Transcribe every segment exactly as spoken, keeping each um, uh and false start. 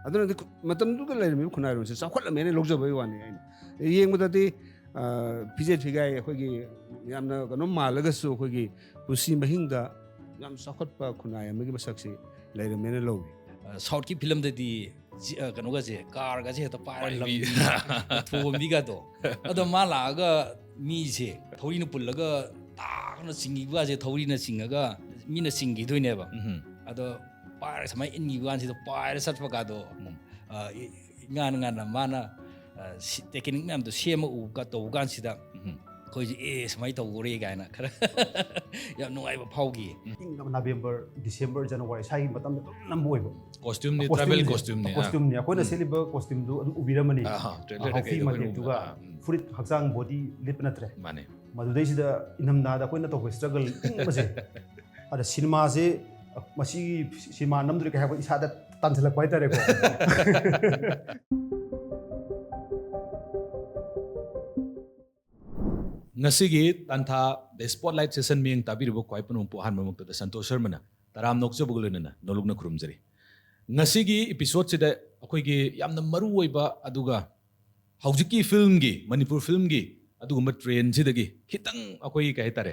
ꯑꯗꯨꯅꯗꯤ ꯈꯨ- ꯃꯇꯝꯗꯨꯗ ꯂꯩꯔꯝꯃꯤꯕ ꯈꯨꯟꯅꯥꯏꯔꯣꯟꯁꯦ ꯆꯥꯎꯈꯠꯂꯝꯃꯦꯅ ꯂꯧꯖꯕꯒꯤ ꯋꯥꯅꯤ꯫ ꯑꯩꯅ ꯌꯦꯡꯕꯗꯗꯤ, ꯑ, ꯐꯤꯖꯦꯠ ꯐꯤꯒꯥꯏ ꯑꯩꯈꯣꯏꯒꯤ ꯌꯥꯝꯅ ꯀꯩꯅꯣ ꯃꯥꯜꯂꯒꯁꯨ, ꯑꯩꯈꯣꯏꯒꯤ ꯄꯨꯟꯁꯤ ꯃꯍꯤꯡꯗ ꯌꯥꯝ ꯆꯥꯎꯈꯠꯄ ꯈꯨꯟꯅꯥꯏ ꯑꯃꯒꯤ ꯃꯁꯛꯁꯤ ꯂꯩꯔꯝꯃꯦꯅ ꯂꯧꯏ꯫ ꯑ, ꯁꯥꯎꯠꯀꯤ ꯐꯤꯂꯝꯗꯗꯤ ꯖꯤ-, ꯑ, ꯀꯩꯅꯣꯒꯁꯦ, ꯀꯥꯔꯒꯁꯦ ꯍꯦꯛꯇ ꯄꯥꯏꯔ ꯄꯥꯏꯕꯤ꯫ ꯂꯝꯕꯤ ꯊꯣꯝꯕꯤꯒꯗꯣ꯫ ꯑꯗꯣ ꯃꯥ ꯂꯥꯛꯑꯒ ꯃꯤꯁꯦ ꯊꯧꯔꯤꯅ ꯄꯨꯜꯂꯒ ꯇꯥꯛꯅ ꯆꯤꯡꯈꯤꯕꯒꯁꯦ, ꯊꯧꯔꯤꯅ ꯆꯤꯡꯉꯒ ꯃꯤꯅ ꯆꯤꯡꯈꯤꯗꯣꯏꯅꯦꯕ꯫ ꯎꯝ꯫ ꯑꯗꯣ ꯄꯥꯏꯔ ꯁꯨꯃꯥꯏꯅ ꯏꯟꯈꯤꯕ ꯀꯥꯟꯁꯤꯗ ꯄꯥꯏꯔ ꯆꯠꯄ ꯀꯥꯗꯣ, ꯎꯝ꯫ ꯑ, ꯏ-, ꯏꯉꯥꯟ ꯉꯥꯟꯅ ꯃꯥꯅ, ꯑ, ꯁꯤ-, ꯇꯦꯛꯅꯤꯛ ꯃꯌꯥꯝꯗꯣ ꯁꯦꯝꯃ ꯎꯕ ꯀ-, ꯇꯧꯕ ꯀꯥꯟꯁꯤꯗ ꯎꯝ꯫ ꯑꯩꯈꯣꯏꯁꯦ, "ꯑꯦ, ꯁꯨꯃꯥꯏꯅ ꯇꯧꯗꯣꯔꯦ" ꯀꯥꯏꯅ ꯈꯔ ꯌꯥꯝ ꯅꯨꯡꯉꯥꯏꯕ ꯐꯥꯎꯈꯤ꯫ ꯎꯝ꯫ ꯏꯪ ꯅꯕꯦꯝꯕꯔ, ꯗꯤꯁꯦꯝꯕꯔ, ꯖꯅꯋꯥꯔꯤ ꯁ꯭ꯋꯥꯏꯒꯤ ꯃꯇꯝꯗ ꯑꯗꯨꯝ ꯅꯝꯕ ꯑꯣꯏꯕ꯫ ꯀꯣꯁꯇ꯭ꯌꯨꯝꯗꯤ, ꯀꯣꯁꯇ꯭ꯌꯨꯝꯁꯦ, ꯇ꯭ꯔꯥꯏꯕꯦꯜ ꯀꯣꯁꯇ꯭ꯌꯨꯝꯅꯤ, ꯑꯥ꯫ ꯀꯣꯁꯇ꯭ꯌꯨꯝꯅꯤ꯫ ꯑꯩꯈꯣꯏꯅ ꯎꯝ꯫ ꯁꯦꯠꯂꯤꯕ ꯀꯣꯁꯇ꯭ꯌꯨꯝꯗꯨ ꯑꯗꯨꯝ ꯎꯕꯤꯔꯝꯃꯅꯤ꯫ ꯑꯥ, ꯑꯥ, ꯇ꯭ꯔꯦꯂꯔꯗ ꯍꯥꯎꯐꯤ ꯀꯩꯗ ꯑꯩꯈꯣꯏꯅ ꯃꯇꯦꯛꯇꯨꯒ, ꯎꯕ, ꯑꯥ, ꯎꯝ꯫ ꯐꯨꯔꯤꯠ ꯍꯛꯆꯥꯡ ꯕꯣꯗꯤ ꯂꯤꯠꯄ ꯅꯠꯇ꯭ꯔꯦ꯫ ꯃꯥꯅꯦ꯫ ꯃꯗꯨꯗꯩꯁꯤꯗ ꯏꯪꯊꯝꯊꯥꯗ ꯑꯩꯈꯣꯏꯅ ꯇꯧꯕ ꯁ꯭ꯇ꯭ꯔꯒꯜ ꯏꯪꯕꯁꯦ꯫ ꯑꯗ ꯁꯤꯅꯦꯃꯥꯁꯦ, ꯃꯁꯤꯒꯤ ꯁꯤꯅꯦꯃꯥ ꯅꯝꯗꯣꯔꯤ ꯀꯩ ꯍꯥꯏꯕ ꯏꯁꯥꯗ ꯇꯥꯟꯁꯤꯜꯂꯛꯄ ꯍꯥꯏꯇꯥꯔꯦꯀꯣ꯫ ꯉꯁꯤꯒꯤ ꯇꯥꯟꯊꯥ The Spotlight Session ꯃꯤꯠꯌꯦꯡ ꯇꯥꯕꯤꯔꯤꯕ ꯈ꯭ꯋꯥꯏ ꯄꯨꯝꯅꯃꯛꯄꯨ ꯑꯍꯥꯟꯕꯃꯛꯇꯗ ꯁꯟꯇꯣꯁ ꯁꯔꯃꯅ ꯇꯔꯥꯝꯅ ꯑꯣꯛꯆꯕꯒ ꯂꯣꯏꯅꯅ ꯅꯣꯂꯨꯛꯅ ꯈꯨꯔꯨꯝꯖꯔꯤ꯫ ꯉꯁꯤꯒꯤ episodeꯁꯤꯗ ꯑꯩꯈꯣꯏꯒꯤ ꯌꯥꯝꯅ ꯃꯔꯨ ꯑꯣꯏꯕ, ꯑꯗꯨꯒ ꯍꯧꯖꯤꯛꯀꯤ ꯐꯤꯂꯝꯒꯤ, ꯃꯅꯤꯄꯨꯔ ꯐꯤꯂꯝꯒꯤ ꯑꯗꯨꯒꯨꯝꯕ trendꯁꯤꯗꯒꯤ ꯈꯤꯇꯪ ꯑꯩꯈꯣꯏꯒꯤ ꯀꯩ ꯍꯥꯏꯇꯥꯔꯦ,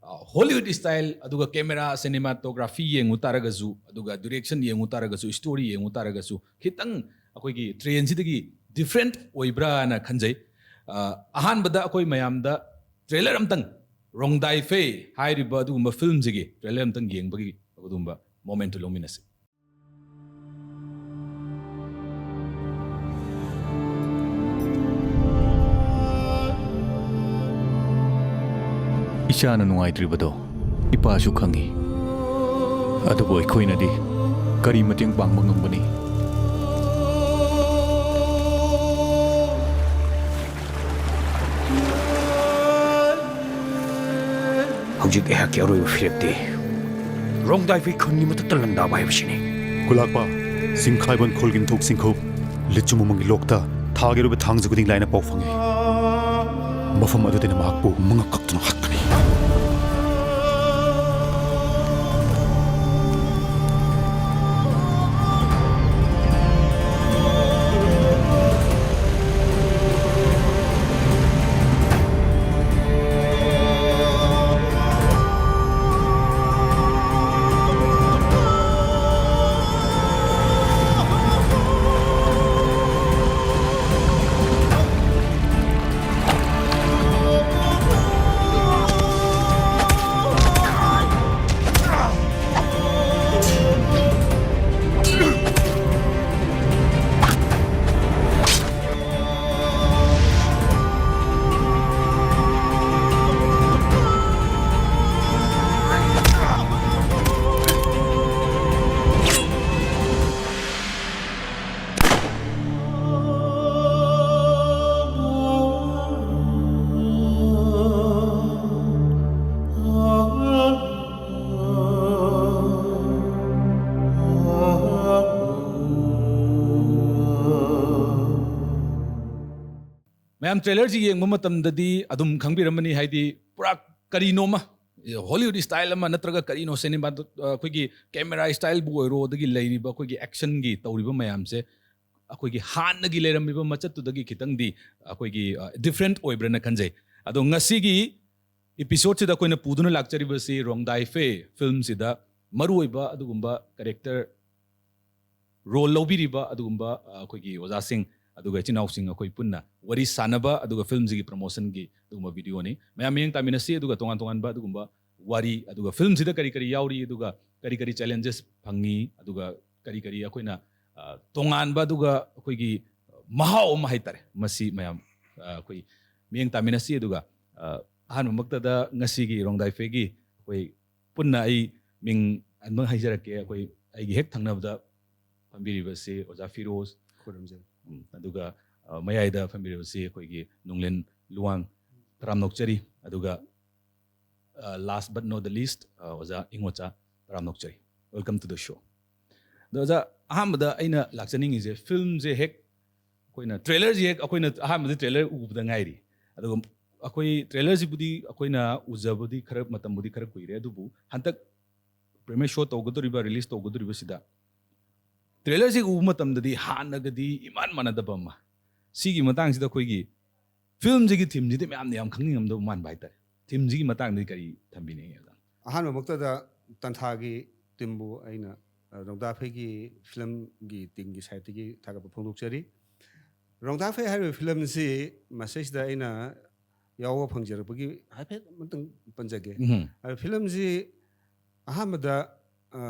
ꯑ, Hollywood style, ꯑꯗꯨꯒ camera, cinematography ꯌꯦꯡꯉꯨ ꯇꯥꯔꯒꯁꯨ, ꯑꯗꯨꯒ direction ꯌꯦꯡꯉꯨ ꯇꯥꯔꯒꯁꯨ, story ꯌꯦꯡꯉꯨ ꯇꯥꯔꯒꯁꯨ, ꯈꯤꯇꯪ ꯑꯩꯈꯣꯏꯒꯤ trendꯁꯤꯗꯒꯤ different ꯑꯣꯏꯕ꯭ꯔꯥꯅ ꯈꯟꯖꯩ꯫ ꯑ, ꯑꯍꯥꯟꯕꯗ ꯑꯩꯈꯣꯏ ꯃꯌꯥꯝꯗ trailer ꯑꯝꯇꯪ, ꯔꯣꯡꯗꯥꯏ ꯐꯦ ꯍꯥꯏꯔꯤꯕ ꯑꯗꯨꯒꯨꯝꯕ ꯐꯤꯂꯝꯁꯤꯒꯤ trailer ꯑꯝꯇꯪ ꯌꯦꯡꯕꯒꯤ ꯑꯗꯨꯒꯨꯝꯕ momentꯇꯨ ꯂꯧꯃꯤꯟꯅꯁꯤ꯫ ꯏꯆꯥꯅ ꯅꯨꯡꯉꯥꯏꯇ꯭ꯔꯤꯕꯗꯣ ꯏꯄꯥꯁꯨ ꯈꯪꯏ꯫ ꯑꯗꯨꯕꯨ ꯑꯩꯈꯣꯏꯅꯗꯤ ꯀꯔꯤ ꯃꯇꯦꯡ ꯄꯥꯡꯕ ꯉꯝꯒꯅꯤ? ꯍꯧꯖꯤꯛ ꯑꯩꯍꯥꯛꯀꯤ ꯑꯔꯣꯏꯕ ꯐꯤꯔꯦꯞꯇꯤ ꯔꯣꯡꯗꯥꯏ ꯐꯦ ꯈꯨꯟꯒꯤ ꯃꯊꯛꯇ ꯂꯥꯟꯗꯥꯕ ꯍꯥꯏꯕꯁꯤꯅꯤ꯫ ꯈꯨꯂꯥꯛꯄ ꯁꯤꯡꯈꯥꯏꯕꯣꯟ ꯈꯨꯜꯒꯤ ꯅꯤꯡꯊꯧ ꯁꯤꯡꯈꯧ ꯂꯤꯆꯨꯝ ꯎꯃꯪꯒꯤ ꯂꯣꯛꯇ ꯊꯥꯒꯤ ꯑꯔꯣꯏꯕ ꯊꯥꯡꯖ ꯈꯨꯗꯤꯡ ꯂꯥꯏꯅ ꯄꯥꯎ ꯐꯪꯏ꯫ ꯃꯐꯝ ꯑꯗꯨꯗꯅ ꯃꯍꯥꯛꯄꯨ ꯃꯉꯛ ꯀꯛꯇꯨꯅ ꯍꯥꯠꯀꯅꯤ꯫ ꯃꯌꯥꯝ ꯇ꯭ꯔꯦꯂꯔꯁꯤ ꯌꯦꯡꯕ ꯃꯇꯝꯗꯗꯤ ꯑꯗꯨꯝ ꯈꯪꯕꯤꯔꯝꯃꯅꯤ, ꯍꯥꯏꯗꯤ ꯄꯨꯔꯥ ꯀꯔꯤꯅꯣꯃ ꯍꯣꯂꯤꯋꯨꯗ ꯁ꯭ꯇꯥꯏꯜ ꯑꯃ ꯅꯠꯇ꯭ꯔꯒ ꯀꯔꯤꯅꯣ ꯁꯤꯅꯦꯃꯥ, ꯑꯩꯈꯣꯏꯒꯤ ꯀꯦꯃꯦꯔꯥ ꯁ꯭ꯇꯥꯏꯜꯕꯨ ꯑꯣꯏꯔꯣ, ꯑꯗꯒꯤ ꯂꯩꯔꯤꯕ ꯑꯩꯈꯣꯏꯒꯤ ꯑꯦꯛꯁꯟꯒꯤ ꯇꯧꯔꯤꯕ ꯃꯌꯥꯝꯁꯦ ꯑꯩꯈꯣꯏꯒꯤ ꯍꯥꯟꯅꯒꯤ ꯂꯩꯔꯝꯃꯤꯕ ꯃꯆꯠꯇꯨꯗꯒꯤ ꯈꯤꯇꯪꯗꯤ ꯑꯩꯈꯣꯏꯒꯤ ꯗꯤꯐ꯭ꯔꯦꯟꯠ ꯑꯣꯏꯕ꯭ꯔꯅ ꯈꯟꯖꯩ꯫ ꯑꯗꯣ ꯉꯁꯤꯒꯤ ꯏꯄꯤꯁꯣꯗꯁꯤꯗ ꯑꯩꯈꯣꯏꯅ ꯄꯨꯗꯨꯅ ꯂꯥꯛꯆꯔꯤꯕꯁꯤ ꯔꯣꯡꯗꯥꯏꯐꯦ ꯐꯤꯂꯝꯁꯤꯗ ꯃꯔꯨꯑꯣꯏꯕ ꯑꯗꯨꯒꯨꯝꯕ ꯀꯦꯔꯦꯛꯇꯔ ꯔꯣꯜ ꯂꯧꯕꯤꯔꯤꯕ ꯑꯗꯨꯒꯨꯝꯕ ꯑ, ꯑꯩꯈꯣꯏꯒꯤ ꯑꯣꯖꯥꯁꯤꯡ ꯑꯗꯨꯒ ꯏꯆꯤꯟ ꯏꯅꯥꯎꯁꯤꯡ ꯑꯩꯈꯣꯏ ꯄꯨꯟꯅ ꯋꯥꯔꯤ ꯁꯥꯟꯅꯕ ꯑꯗꯨꯒ ꯐꯤꯂꯝꯁꯤꯒꯤ ꯄ꯭ꯔꯃꯣꯁꯟꯒꯤ ꯑꯗꯨꯒꯨꯝꯕ ꯚꯤꯗꯤꯑꯣꯅꯤ꯫ ꯃꯌꯥꯝ ꯃꯤꯠꯌꯦꯡ ꯇꯥꯃꯤꯟꯅꯁꯤ, ꯑꯗꯨꯒ ꯇꯣꯉꯥꯟ ꯇꯣꯉꯥꯟꯕ ꯑꯗꯨꯒꯨꯝꯕ ꯋꯥꯔꯤ, ꯑꯗꯨꯒ ꯐꯤꯂꯝꯁꯤꯗ ꯀꯔꯤ ꯀꯔꯤ ꯌꯥꯎꯔꯤ, ꯑꯗꯨꯒ ꯀꯔꯤ ꯀꯔꯤ ꯆꯦꯂꯦꯟꯖꯦꯁ ꯐꯪꯉꯤ, ꯑꯗꯨꯒ ꯀꯔꯤ ꯀꯔꯤ ꯑꯩꯈꯣꯏꯅ ꯑ, ꯇꯣꯉꯥꯟꯕ ꯑꯗꯨꯒ ꯑꯩꯈꯣꯏꯒꯤ ꯃꯍꯥꯎ ꯑꯃ ꯍꯥꯏꯇꯥꯔꯦ, ꯃꯁꯤ ꯃꯌꯥꯝ ꯑ, ꯑꯩꯈꯣꯏ ꯃꯤꯠꯌꯦꯡ ꯇꯥꯃꯤꯟꯅꯁꯤ꯫ ꯑꯗꯨꯒ ꯑ, ꯑꯍꯥꯟꯕꯃꯛꯇꯗ ꯉꯁꯤꯒꯤ ꯔꯣꯡꯗꯥꯏꯐꯦꯒꯤ ꯑꯩꯈꯣꯏ ꯄꯨꯟꯅ ꯑꯩ ꯃꯤꯡ ꯑꯗꯨꯃꯛ ꯍꯥꯏꯖꯔꯛꯀꯦ꯫ ꯑꯩꯈꯣꯏ ꯑꯩꯒꯤ ꯍꯦꯛ ꯊꯪꯅꯕꯗ ꯐꯝꯕꯤꯔꯤꯕꯁꯤ ꯑꯣꯖꯥ ꯐꯤꯔꯣꯖ, ꯈꯨꯔꯨꯝꯖꯔꯤ꯫ ꯎꯝ, ꯑꯗꯨꯒ ꯑ, ꯃꯌꯥꯏꯗ ꯐꯝꯕꯤꯔꯤꯕꯁꯤ ꯑꯩꯈꯣꯏꯒꯤ ꯅꯨꯡꯂꯦꯟ ꯂꯨꯋꯥꯡ, ꯇꯔꯥꯝꯅ ꯑꯣꯛꯆꯔꯤ꯫ ꯑꯗꯨꯒ last but not the least, ꯑ, ꯑꯣꯖꯥ ꯏꯉꯣꯆꯥ, ꯇꯔꯥꯝꯅ ꯑꯣꯛꯆꯔꯤ꯫ Welcome to the show. ꯑꯗꯣ ꯑꯣꯖꯥ, ꯑꯍꯥꯟꯕꯗ ꯑꯩꯅ ꯂꯥꯛꯆꯅꯤꯡꯉꯤꯁꯦ, ꯐꯤꯂꯝꯁꯦ ꯍꯦꯛ ꯑꯩꯈꯣꯏꯅ ꯇ꯭ꯔꯦꯂꯔꯁꯤ ꯍꯦꯛ, ꯑꯩꯈꯣꯏꯅ ꯑꯍꯥꯟꯕꯗ ꯇ꯭ꯔꯦꯂꯔ ꯎꯕꯗ ꯉꯥꯏꯔꯤ꯫ ꯑꯗꯨꯒ ꯑꯩꯈꯣꯏ ꯇ꯭ꯔꯦꯂꯔꯁꯤꯕꯨꯗꯤ ꯑꯩꯈꯣꯏꯅ ꯎꯖꯕꯗꯤ ꯈꯔ, ꯃꯇꯝꯕꯨꯗꯤ ꯈꯔ ꯀꯨꯏꯔꯦ, ꯑꯗꯨꯕꯨ ꯍꯟꯗꯛ ꯄ꯭ꯔꯤꯃꯤꯌꯔ ꯁꯣ ꯇꯧꯒꯗꯧꯔꯤꯕ, ꯔꯤꯂꯤꯁ ꯇꯧꯒꯗꯧꯔꯤꯕꯁꯤꯗ ꯇ꯭ꯔꯦꯂꯔꯁꯤ ꯎꯕ ꯃꯇꯝꯗꯗꯤ ꯍꯥꯟꯅꯒꯗꯤ ꯏꯃꯥꯟ ꯃꯥꯟꯅꯗꯕ ꯑꯃ꯫ ꯁꯤꯒꯤ ꯃꯇꯥꯡꯁꯤꯗ ꯑꯩꯈꯣꯏꯒꯤ ꯐꯤꯂꯝꯁꯤꯒꯤ ꯊꯤꯝꯁꯤꯗꯤ ꯃꯌꯥꯝꯅ ꯌꯥꯝ ꯈꯪꯅꯤꯡꯉꯝꯗꯧꯕ ꯃꯥꯟꯕ ꯍꯥꯏꯇꯥꯔꯦ꯫ ꯊꯤꯝꯁꯤꯒꯤ ꯃꯇꯥꯡꯗꯗꯤ ꯀꯔꯤ ꯊꯝꯕꯤꯅꯤꯡꯉꯤ, ꯑꯣꯖꯥ? ꯑꯍꯥꯟꯕꯃꯛꯇꯗ ꯇꯟꯊꯥꯒꯤ ꯇꯤꯝꯕꯨ ꯑꯩꯅ, ꯑ, ꯔꯣꯡꯗꯥꯐꯦꯒꯤ ꯐꯤꯂꯝꯒꯤ ꯇꯤꯝꯒꯤ ꯁꯥꯏꯠꯇꯒꯤ ꯊꯥꯒꯠꯄ ꯐꯣꯡꯗꯣꯛꯆꯔꯤ꯫ ꯔꯣꯡꯗꯥꯐꯦ ꯍꯥꯏꯔꯤꯕ ꯐꯤꯂꯝꯁꯤ ꯃꯁꯤꯁꯤꯗ ꯑꯩꯅ ꯌꯥꯎꯕ ꯐꯪꯖꯔꯛꯄꯒꯤ ꯍꯥꯏꯐꯦꯠ ꯑꯃꯇꯪ ꯄꯟꯖꯒꯦ꯫ ꯎꯝ꯫ ꯑꯗ ꯐꯤꯂꯝꯁꯤ ꯑꯍꯥꯟꯕꯗ, ꯑ,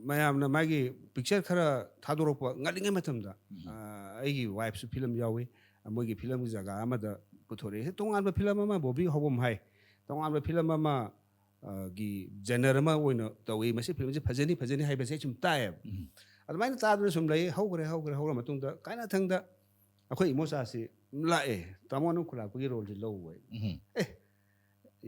ꯃꯌꯥꯝꯅ ꯃꯥꯒꯤ ꯄꯤꯛꯆꯔ ꯈꯔ ꯊꯥꯗꯣꯔꯛꯄ ꯉꯜꯂꯤꯉꯩ ꯃꯇꯝꯗ, ꯎꯝ꯫ ꯑ, ꯑꯩꯒꯤ ꯋꯥꯏꯐꯁꯨ ꯐꯤꯂꯝ ꯌꯥꯎꯏ꯫ ꯃꯣꯏꯒꯤ ꯐꯤꯂꯝꯒꯤ ꯖꯒꯥ ꯑꯃꯗ ꯄꯨꯊꯣꯔꯛꯑꯦ꯫ ꯇꯣꯉꯥꯟꯕ ꯐꯤꯂꯝ ꯑꯃ, ꯕꯣꯕꯤ ꯍꯧꯕꯝ ꯍꯥꯏ, ꯇꯣꯉꯥꯟꯕ ꯐꯤꯂꯝ ꯑꯃ, ꯑ, ꯒꯤ ꯖꯦꯅꯔ ꯑꯃ ꯑꯣꯏꯅ ꯇꯧꯏ꯫ ꯃꯁꯤ ꯐꯤꯂꯝꯁꯤ ꯐꯖꯅꯤ, ꯐꯖꯅꯤ ꯍꯥꯏꯕꯁꯦ ꯑꯩ ꯁꯨꯝ ꯇꯥꯏꯌꯦꯕ꯫ ꯎꯝ꯫ ꯑꯗꯨꯃꯥꯏꯅ ꯇꯥꯗꯨꯅ ꯁꯨꯝ ꯂꯩ꯫ ꯍꯧꯈ꯭ꯔꯦ, ꯍꯧꯈ꯭ꯔꯦ, ꯍꯧꯔ ꯃꯇꯨꯡꯗ ꯀꯥꯏꯅꯊꯪꯗ ꯑꯩꯈꯣꯏ ꯏꯃꯣꯆꯥꯁꯤ ꯂꯥꯛꯑꯦ, ꯇꯥꯃꯣꯅ ꯈꯨꯂꯥꯛꯄꯒꯤ ꯔꯣꯜꯁꯤ ꯂꯧꯕ꯫ ꯎꯝ꯫ ꯑꯦ,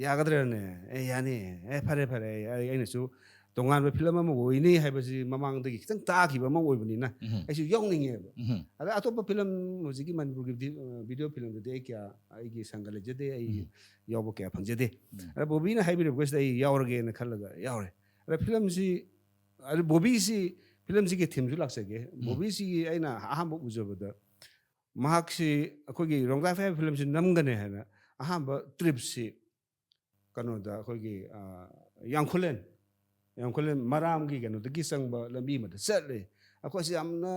ꯌꯥꯒꯗ꯭ꯔꯅꯦ? ꯑꯦ, ꯌꯥꯅꯤ꯫ ꯑꯦ, ꯐꯔꯦ, ꯐꯔꯦ꯫ ꯑꯩ, ꯑꯩꯅꯁꯨ ꯇꯣꯉꯥꯟꯕ ꯐꯤꯂꯝ ꯑꯃ ꯑꯣꯏꯅꯤ ꯍꯥꯏꯕꯁꯤ ꯃꯃꯥꯡꯗꯒꯤ ꯈꯤꯇꯪ ꯇꯥꯈꯤꯕ ꯑꯃ ꯑꯣꯏꯕꯅꯤꯅ ꯎꯝ. ꯑꯩꯁꯨ ꯌꯥꯎꯅꯤꯡꯉꯦꯕ꯫ ꯎꯝ. ꯑꯗ ꯑꯇꯣꯞꯄ ꯐꯤꯂꯝ, ꯍꯧꯖꯤꯛꯀꯤ ꯃꯅꯤꯄꯨꯔꯒꯤ ꯚꯤꯗꯤꯑꯣ ꯐꯤꯂꯝꯗꯗꯤ ꯑꯩ ꯀꯌꯥ ꯑꯩꯒꯤ ꯁꯪꯒ ꯂꯩꯖꯗꯦ, ꯑꯩ ꯎꯝ. ꯌꯥꯎꯕ ꯀꯌꯥ ꯐꯪꯖꯗꯦ꯫ ꯎꯝ. ꯑꯗ ꯕꯣꯕꯤꯅ ꯍꯥꯏꯕꯤꯔꯛꯄꯁꯤꯗ ꯑꯩ ꯌꯥꯎꯔꯒꯦꯅ ꯈꯜꯂꯒ ꯌꯥꯎꯔꯦ꯫ ꯑꯗ ꯐꯤꯂꯝꯁꯤ, ꯑꯗ ꯕꯣꯕꯤꯁꯤ, ꯐꯤꯂꯝꯁꯤꯒꯤ ꯊꯤꯝꯁꯨ ꯂꯥꯛꯆꯒꯦ꯫ ꯕꯣꯕꯤꯁꯤꯒꯤ ꯑꯩꯅ ꯑꯍꯥꯟꯕ ꯎꯖꯕꯗ ꯃꯍꯥꯛꯁꯤ ꯑꯩꯈꯣꯏꯒꯤ ꯔꯣꯡꯗꯥꯏ ꯐꯥꯏ ꯐꯤꯂꯝꯁꯤ ꯅꯝꯒꯅꯤ ꯍꯥꯏꯅ ꯑꯍꯥꯟꯕ ꯇ꯭ꯔꯤꯞꯁꯤ ꯀꯩꯅꯣꯗ ꯑꯩꯈꯣꯏꯒꯤ, ꯑ, ꯌꯥꯡꯈꯨꯂꯦꯟ, ꯌꯥꯡꯈꯨꯂꯦꯟ ꯃꯔꯥꯝꯒꯤ ꯀꯩꯅꯣꯗꯒꯤ ꯆꯪꯕ ꯂꯝꯕꯤ ꯑꯃꯗ ꯆꯠꯂꯦ꯫ ꯑꯩꯈꯣꯏꯁꯤ ꯌꯥꯝꯅ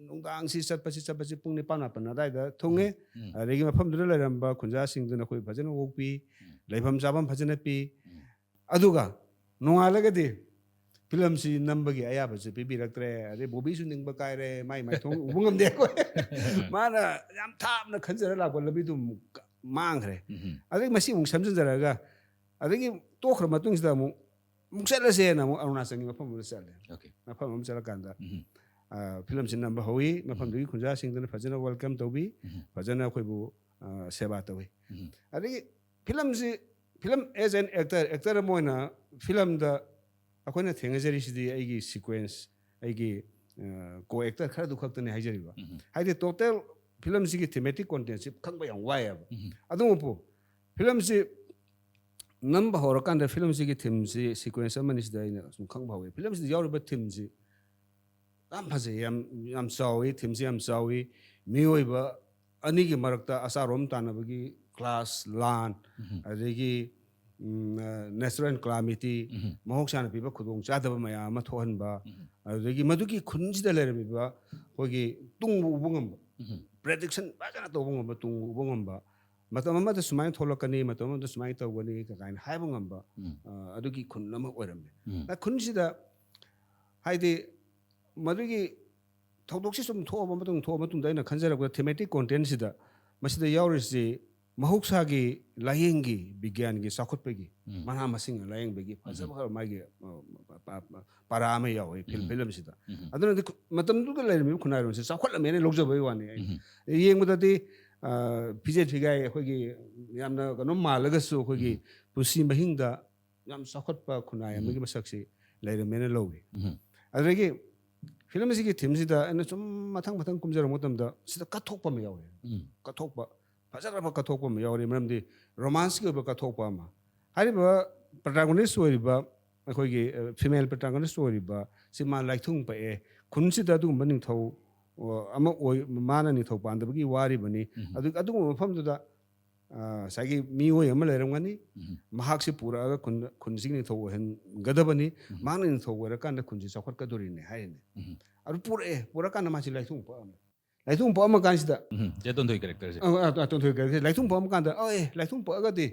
ꯅꯨꯡꯗꯥꯡꯁꯤ ꯆꯠꯄꯁꯤ, ꯆꯠꯄꯁꯤ ꯄꯨꯡ ꯅꯤꯄꯥꯟ ꯃꯥꯄꯟ ꯑꯗꯥꯏꯗ ꯊꯨꯡꯉꯦ꯫ ꯎꯝ. ꯑꯗꯒꯤ ꯃꯐꯝꯗꯨꯗ ꯂꯩꯔꯝꯕ ꯈꯨꯟꯖꯥꯁꯤꯡꯗꯨꯅ ꯑꯩꯈꯣꯏ ꯐꯖꯅ ꯑꯣꯛꯄꯤ, ꯎꯝ. ꯂꯩꯐꯝ ꯆꯥꯐꯝ ꯐꯖꯅ ꯄꯤ꯫ ꯎꯝ. ꯑꯗꯨꯒ ꯅꯣꯡꯉꯥꯜꯂꯒꯗꯤ ꯐꯤꯂꯝꯁꯤ ꯅꯝꯕꯒꯤ ꯑꯌꯥꯕꯁꯤ ꯄꯤꯕꯤꯔꯛꯇ꯭ꯔꯦ꯫ ꯑꯗꯩ ꯕꯣꯕꯤꯁꯨ ꯅꯤꯡꯕ ꯀꯥꯏꯔꯦ, ꯃꯥꯏ ꯃꯥꯏꯊꯣꯡ ꯎꯕ ꯉꯝꯗꯦ ꯑꯩꯈꯣꯏ꯫ ꯃꯥꯅ ꯌꯥꯝ ꯊꯥꯞꯅ ꯈꯟꯖꯔ ꯂꯥꯛꯄ ꯂꯝꯕꯤꯗꯨ ꯑꯃꯨꯛ ꯃꯥꯡꯈ꯭ꯔꯦ꯫ ꯎꯝ. ꯑꯗꯒꯤ ꯃꯁꯤ ꯑꯃꯨꯛ ꯁꯦꯝꯖꯤꯟꯖꯔꯒ, ꯑꯗꯒꯤ ꯇꯣꯛꯈ꯭ꯔ ꯃꯇꯨꯡꯁꯤꯗ ꯑꯃꯨꯛ, ꯑꯃꯨꯛ ꯆꯠꯂꯁꯦꯅ ꯑꯃꯨꯛ ꯑꯔꯨꯅꯥꯆꯜꯒꯤ ꯃꯐꯝ ꯑꯃꯗ ꯆꯠꯂꯦ꯫ Okay. ꯃꯐꯝ ꯑꯃ ꯆꯠꯂꯀꯥꯟꯗ ꯎꯝ. ꯑ, ꯐꯤꯂꯝꯁꯤ ꯅꯝꯕ ꯍꯧꯋꯤ꯫ ꯃꯐꯝꯗꯨꯒꯤ ꯈꯨꯟꯖꯥꯁꯤꯡꯗꯨꯅ ꯐꯖꯅ welcome ꯇꯧꯕꯤ, ꯎꯝ. ꯐꯖꯅ ꯑꯩꯈꯣꯏꯕꯨ, ꯑ, ꯁꯦꯕꯥ ꯇꯧꯋꯤ꯫ ꯎꯝ. ꯑꯗꯒꯤ ꯐꯤꯂꯝꯁꯤ, film as an actor, actor ꯑꯃ ꯑꯣꯏꯅ ꯐꯤꯂꯝꯗ ꯑꯩꯈꯣꯏꯅ ꯊꯦꯡꯅꯖꯔꯤꯁꯤꯗꯤ ꯑꯩꯒꯤ sequence, ꯑꯩꯒꯤ, ꯑ, co-actor ꯈꯔꯗꯨ ꯈꯛꯇꯅꯤ ꯍꯥꯏꯖꯔꯤꯕ꯫ ꯎꯝ. ꯍꯥꯏꯗꯤ total ꯐꯤꯂꯝꯁꯤꯒꯤ thematic contentꯁꯤ ꯈꯪꯕ ꯌꯥꯝ ꯋꯥꯏꯑꯦꯕ꯫ ꯎꯝ. ꯑꯗꯨꯕꯨ ꯐꯤꯂꯝꯁꯤ ꯅꯝꯕ ꯍꯧꯔꯀꯥꯟꯗ ꯐꯤꯂꯝꯁꯤꯒꯤ ꯊꯤꯝꯁꯤ sequence ꯑꯃꯅꯤꯁꯤꯗ ꯑꯩꯅ ꯁꯨꯝ ꯈꯪꯕ ꯍꯧꯋꯤ꯫ ꯐꯤꯂꯝꯁꯤꯗ ꯌꯥꯎꯔꯤꯕ ꯊꯤꯝꯁꯤ ꯌꯥꯝ ꯐꯖꯩ, ꯌꯥꯝ, ꯌꯥꯝ ꯆꯥꯎꯋꯤ, ꯊꯤꯝꯁꯤ ꯌꯥꯝ ꯆꯥꯎꯋꯤ꯫ ꯃꯤꯑꯣꯏꯕ ꯑꯅꯤꯒꯤ ꯃꯔꯛꯇ ꯑꯆꯥꯔꯣꯝ ꯇꯥꯟꯅꯕꯒꯤ class, ꯂꯥꯟ, ꯎꯝ. ꯑꯗꯒꯤ, ꯎꯝ, ꯑ, natural calamity, ꯎꯝ. ꯃꯍꯧꯁꯥꯅ ꯄꯤꯕ ꯈꯨꯗꯣꯡ ꯆꯥꯗꯕ ꯃꯌꯥꯝ ꯑꯃ ꯊꯣꯛꯍꯟꯕ, ꯎꯝ. ꯑꯗꯨꯗꯒꯤ ꯃꯗꯨꯒꯤ ꯈꯨꯟꯁꯤꯗ ꯂꯩꯔꯝꯃꯤꯕ ꯑꯩꯈꯣꯏꯒꯤ ꯇꯨꯡꯕ ꯎꯕ ꯉꯝꯕ, ꯎꯝ. prediction ꯐꯖꯅ ꯇꯧꯕ ꯉꯝꯕ, ꯇꯨꯡꯕ ꯎꯕ ꯉꯝꯕ, ꯃꯇꯝ ꯑꯃꯗ ꯁꯨꯃꯥꯏꯅ ꯊꯣꯛꯂꯛꯀꯅꯤ, ꯃꯇꯝ ꯑꯃꯗ ꯁꯨꯃꯥꯏꯅ ꯇꯧꯒꯅꯤ ꯀꯥꯏꯅ ꯍꯥꯏꯕ ꯉꯝꯕ, ꯎꯝ. ꯑ, ꯑꯗꯨꯒꯤ ꯈꯨꯟ ꯑꯃ ꯑꯣꯏꯔꯝꯃꯦ꯫ ꯎꯝ. ꯑ, ꯈꯨꯟꯁꯤꯗ ꯍꯥꯏꯗꯤ ꯃꯗꯨꯒꯤ ꯊꯧꯗꯣꯛꯁꯤ ꯁꯨꯝ ꯊꯣꯛꯑꯕ ꯃꯇꯨꯡ, ꯊꯣꯛꯑ ꯃꯇꯨꯡꯗ ꯑꯩꯅ ꯈꯟꯖꯔꯛꯄꯗ thematic contentꯁꯤꯗ ꯃꯁꯤꯗ ꯌꯥꯎꯔꯤꯁꯤ ꯃꯍꯧꯁꯥꯒꯤ ꯂꯥꯏꯌꯦꯡꯒꯤ, ꯕꯤꯒ꯭ꯌꯥꯟꯒꯤ ꯆꯥꯎꯈꯠꯄꯒꯤ, ꯎꯝ. ꯃꯅꯥ ꯃꯁꯤꯡ ꯂꯥꯏꯌꯦꯡꯕꯒꯤ ꯐꯖꯕ ꯈꯔ ꯃꯥꯒꯤ, ꯑ, ꯄ-, ꯄ-, ꯄ-, ꯄꯔꯥ ꯑꯃ ꯌꯥꯎꯋꯦ ꯐꯤꯜ-, ꯎꯝ. ꯐꯤꯂꯝꯁꯤꯗ꯫ ꯎꯝ. ꯑꯗꯨꯅꯗꯤ ꯈꯨ-, ꯃꯇꯝꯗꯨꯒ ꯂꯩꯔꯝꯃꯤꯕ ꯈꯨꯟꯅꯥꯏꯔꯣꯟꯁꯦ ꯆꯥꯎꯈꯠꯂꯝꯃꯦꯅ ꯂꯧꯖꯕꯒꯤ ꯋꯥꯅꯤ꯫ ꯑꯩ ꯎꯝ. ꯌꯦꯡꯕꯗꯗꯤ, ꯑ, ꯐꯤꯖꯦꯠ ꯐꯤꯒꯥꯏ ꯑꯩꯈꯣꯏꯒꯤ ꯌꯥꯝꯅ ꯀꯩꯅꯣ ꯃꯥꯜꯂꯒꯁꯨ ꯑꯩꯈꯣꯏꯒꯤ ꯎꯝ. ꯄꯨꯟꯁꯤ ꯃꯍꯤꯡꯗ ꯌꯥꯝ ꯆꯥꯎꯈꯠꯄ ꯈꯨꯟꯅꯥꯏ ꯎꯝ. ꯑꯃꯒꯤ ꯃꯁꯛꯁꯤ ꯂꯩꯔꯝꯃꯦꯅ ꯂꯧꯏ꯫ ꯎꯝ. ꯑꯗꯨꯗꯒꯤ ꯐꯤꯂꯝ ꯑꯁꯤꯒꯤ ꯊꯤꯝꯁꯤꯗ ꯑꯩꯅ ꯁꯨꯝ ꯃꯊꯪ ꯃꯊꯪ ꯀꯨꯝꯖꯔꯛꯄ ꯃꯇꯝꯗ ꯁꯤꯗ ꯀꯠꯊꯣꯛꯄ ꯑꯃ ꯌꯥꯎꯔꯦ꯫ ꯎꯝ. ꯀꯠꯊꯣꯛꯄ, ꯐꯖꯔꯕ ꯀꯠꯊꯣꯛꯄ ꯑꯃ ꯌꯥꯎꯔꯤ꯫ ꯃꯔꯝꯗꯤ ꯔꯣꯃꯥꯟꯁꯀꯤ ꯑꯣꯏꯕ ꯀꯠꯊꯣꯛꯄ ꯑꯃ꯫ ꯍꯥꯏꯔꯤꯕ ꯄ꯭ꯔꯣꯇꯥꯒꯣꯅꯤꯁ ꯑꯣꯏꯔꯤꯕ, ꯑꯩꯈꯣꯏꯒꯤ ꯐꯤꯃꯦꯜ ꯄ꯭ꯔꯣꯇꯥꯒꯣꯅꯤꯁ ꯑꯣꯏꯔꯤꯕ ꯁꯤ ꯃꯥ ꯂꯥꯏꯊꯨꯡ ꯄꯛꯑꯦ, ꯈꯨꯟꯁꯤꯗ ꯑꯗꯨꯒꯨꯝꯕ ꯅꯤꯡꯊꯧ ꯑ, ꯑꯃ ꯑꯣꯏ, ꯃꯥꯅ ꯅꯤꯡꯊꯧ ꯄꯥꯟꯗꯕꯒꯤ ꯋꯥꯔꯤꯕꯅꯤ꯫ ꯎꯝ. ꯑꯗꯨ ꯑꯗꯨꯒꯨꯝꯕ ꯃꯐꯝꯗꯨꯗ ꯑ, ꯉꯁꯥꯏꯒꯤ ꯃꯤꯑꯣꯏ ꯑꯃ ꯂꯩꯔꯝꯒꯅꯤ꯫ ꯎꯝ. ꯃꯍꯥꯛꯁꯤ ꯄꯨꯔꯛꯑꯒ ꯈꯨꯟ, ꯈꯨꯟꯁꯤꯒꯤ ꯅꯤꯡꯊꯧ ꯑꯣꯏꯍꯟꯒꯗꯕꯅꯤ꯫ ꯎꯝ. ꯃꯍꯥꯛꯅ ꯅꯤꯡꯊꯧ ꯑꯣꯏꯔꯀꯥꯟꯗ ꯈꯨꯟꯁꯤ ꯆꯥꯎꯈꯠꯀꯗꯣꯔꯤꯅꯦ ꯍꯥꯏꯔꯤꯅꯦ꯫ ꯎꯝ. ꯑꯗꯨ ꯄꯨꯔꯛꯑꯦ꯫ ꯄꯨꯔꯛꯑꯀꯥꯟꯗ ꯃꯥꯁꯤ ꯂꯥꯏꯊꯨꯡ ꯄꯛꯑꯝꯃꯦ꯫ ꯂꯥꯏꯊꯨꯡ ꯄꯛꯑꯝꯃ ꯀꯥꯟꯁꯤꯗ ꯎꯝ. ꯆꯦ ꯇꯣꯟꯊꯣꯏ ꯀꯦꯔꯦꯛꯇꯔꯁꯦ꯫ ꯑ, ꯑ, ꯇꯣꯟꯊꯣꯏ ꯀꯦꯔꯦꯛꯇꯔꯁꯦ ꯂꯥꯏꯊꯨꯡ ꯄꯛꯑꯝꯃ ꯀꯥꯟꯗ, ꯑꯦ, ꯂꯥꯏꯊꯨꯡ ꯄꯛꯑꯒꯗꯤ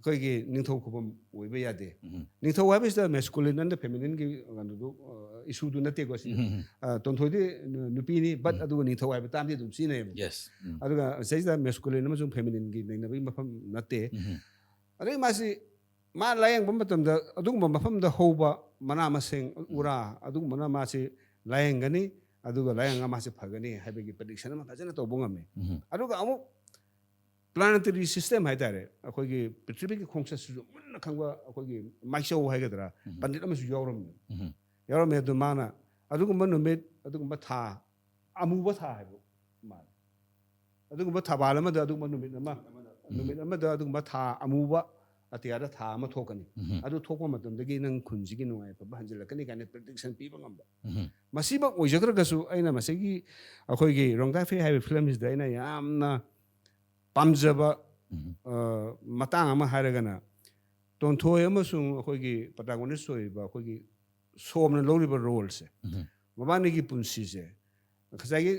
ꯑꯩꯈꯣꯏꯒꯤ ꯅꯤꯡꯊꯧ ꯈꯨꯕꯝ ꯑꯣꯏꯕ ꯌꯥꯗꯦ꯫ ꯎꯝ. ꯅꯤꯡꯊꯧ ꯍꯥꯏꯕꯁꯤꯗ ꯃꯦꯁꯀꯨꯂꯤꯟ ꯑꯅ ꯐꯦꯃꯤꯅꯤꯟꯒꯤ ꯀꯩꯅꯣꯗꯨ, ꯑ, ꯏꯁꯨꯗꯨ ꯅꯠꯇꯦꯀꯣ ꯁꯤ꯫ ꯎꯝ. ꯑ, ꯇꯣꯟꯊꯣꯏꯗꯤ ꯅꯨ-, ꯅꯨꯄꯤꯅꯤ, ꯕꯠ ꯎꯝ. ꯑꯗꯨꯒ ꯅꯤꯡꯊꯧ ꯍꯥꯏꯕ ꯇꯥꯝꯗꯤ ꯑꯗꯨꯝ ꯁꯤꯖꯤꯟꯅꯩꯌꯦꯕ꯫ ꯌꯦꯁ. ꯎꯝ. ꯑꯗꯨꯒ ꯁꯤꯗꯩꯁꯤꯗ ꯃꯦꯁꯀꯨꯂꯤꯟ ꯑꯃꯁꯨꯡ ꯐꯦꯃꯤꯅꯤꯟꯒꯤ ꯅꯩꯅꯕꯒꯤ ꯃꯐꯝ ꯅꯠꯇꯦ꯫ ꯎꯝ. ꯑꯗꯩ ꯃꯥꯁꯤ ꯃꯥ ꯂꯥꯌꯦꯡꯕ ꯃꯇꯝꯗ ꯑꯗꯨꯒꯨꯝꯕ ꯃꯐꯝꯗ ꯍꯧꯕ ꯃꯅꯥ ꯃꯁꯤꯡ, ꯎꯔꯥ, ꯑꯗꯨꯒꯨꯝꯕꯅ ꯃꯥꯁꯤ ꯂꯥꯌꯦꯡꯒꯅꯤ, ꯑꯗꯨꯒ ꯂꯥꯌꯦꯡꯉꯒ ꯃꯥꯁꯤ ꯐꯒꯅꯤ ꯍꯥꯏꯕꯒꯤ ꯄ꯭ꯔꯤꯗꯤꯛꯁꯟ ꯑꯃ ꯐꯖꯅ ꯇꯧꯕ ꯉꯝꯃꯤ꯫ ꯎꯝ. ꯑꯗꯨꯒ ꯑꯃꯨꯛ ꯄ꯭ꯂꯥꯅꯦꯇꯔꯤ ꯁꯤꯁꯇꯦꯝ ꯍꯥꯏꯇꯥꯔꯦ, ꯑꯩꯈꯣꯏꯒꯤ ꯄ꯭ꯔꯤꯊꯤꯕꯤꯒꯤ ꯈꯣꯡꯆꯠꯁꯤꯁꯨ ꯃꯨꯟꯅ ꯈꯪꯕ ꯑꯩꯈꯣꯏꯒꯤ ꯃꯥꯏꯆꯧ ꯍꯥꯏꯒꯗ꯭ꯔꯥ, ꯎꯝ. ꯄꯟꯗꯤꯠ ꯑꯃꯁꯨ ꯌꯥꯎꯔꯝꯃꯤ꯫ ꯎꯝ. ꯌꯥꯎꯔꯝꯃꯦ꯫ ꯑꯗꯨ ꯃꯥꯅ ꯑꯗꯨꯒꯨꯝꯕ ꯅꯨꯃꯤꯠ, ꯑꯗꯨꯒꯨꯝꯕ ꯊꯥ, ꯑꯃꯨꯕ ꯊꯥ ꯍꯥꯏꯕ ꯃꯥꯜꯂꯦ, ꯑꯗꯨꯒꯨꯝꯕ ꯊꯧꯕꯥꯜ ꯑꯃꯗ ꯑꯗꯨꯒꯨꯝꯕ ꯅꯨꯃꯤꯠ ꯑꯃ, ꯅꯨꯃꯤꯠ ꯑꯃꯗ ꯑꯗꯨꯒꯨꯝꯕ ꯊꯥ ꯑꯃꯨꯕ ꯑꯇꯤꯌꯥꯗ ꯊꯥ ꯑꯃ ꯊꯣꯛꯀꯅꯤ꯫ ꯎꯝ. ꯑꯗꯨ ꯊꯣꯛꯄ ꯃꯇꯝꯗꯒꯤ ꯅꯪ ꯈꯨꯟꯁꯤꯒꯤ ꯅꯨꯡꯉꯥꯏ ꯑꯐꯕ ꯍꯟꯖꯤꯜꯂꯛꯀꯅꯤ ꯀꯥꯏꯅ ꯄ꯭ꯔꯤꯗꯤꯛꯁꯟ ꯄꯤꯕ ꯉꯝꯕ꯫ ꯎꯝ. ꯃꯁꯤꯃꯛ ꯑꯣꯏꯖꯈ꯭ꯔꯒꯁꯨ ꯑꯩꯅ ꯃꯁꯤꯒꯤ ꯑꯩꯈꯣꯏꯒꯤ ꯔꯣꯡꯗꯥꯏ ꯐꯦ ꯍꯥꯏꯕ ꯐꯤꯂꯝꯁꯤꯗ ꯑꯩꯅ ꯌꯥꯝꯅ ꯄꯥꯝꯖꯕ, ꯎꯝ. ꯑ, ꯃꯇꯥꯡ ꯑꯃ ꯍꯥꯏꯔꯒꯅ, ꯇꯣꯟꯊꯣꯏ ꯑꯃꯁꯨꯡ ꯑꯩꯈꯣꯏꯒꯤ ꯄ꯭ꯔꯣꯇꯥꯒꯣꯅꯤꯁ ꯑꯣꯏꯔꯤꯕ ꯑꯩꯈꯣꯏꯒꯤ ꯁꯣꯝꯅ ꯂꯧꯔꯤꯕ ꯔꯣꯜꯁꯦ, ꯎꯝ. ꯃꯕꯥꯅꯤꯒꯤ ꯄꯨꯟꯁꯤꯁꯦ ꯉꯁꯥꯏꯒꯤ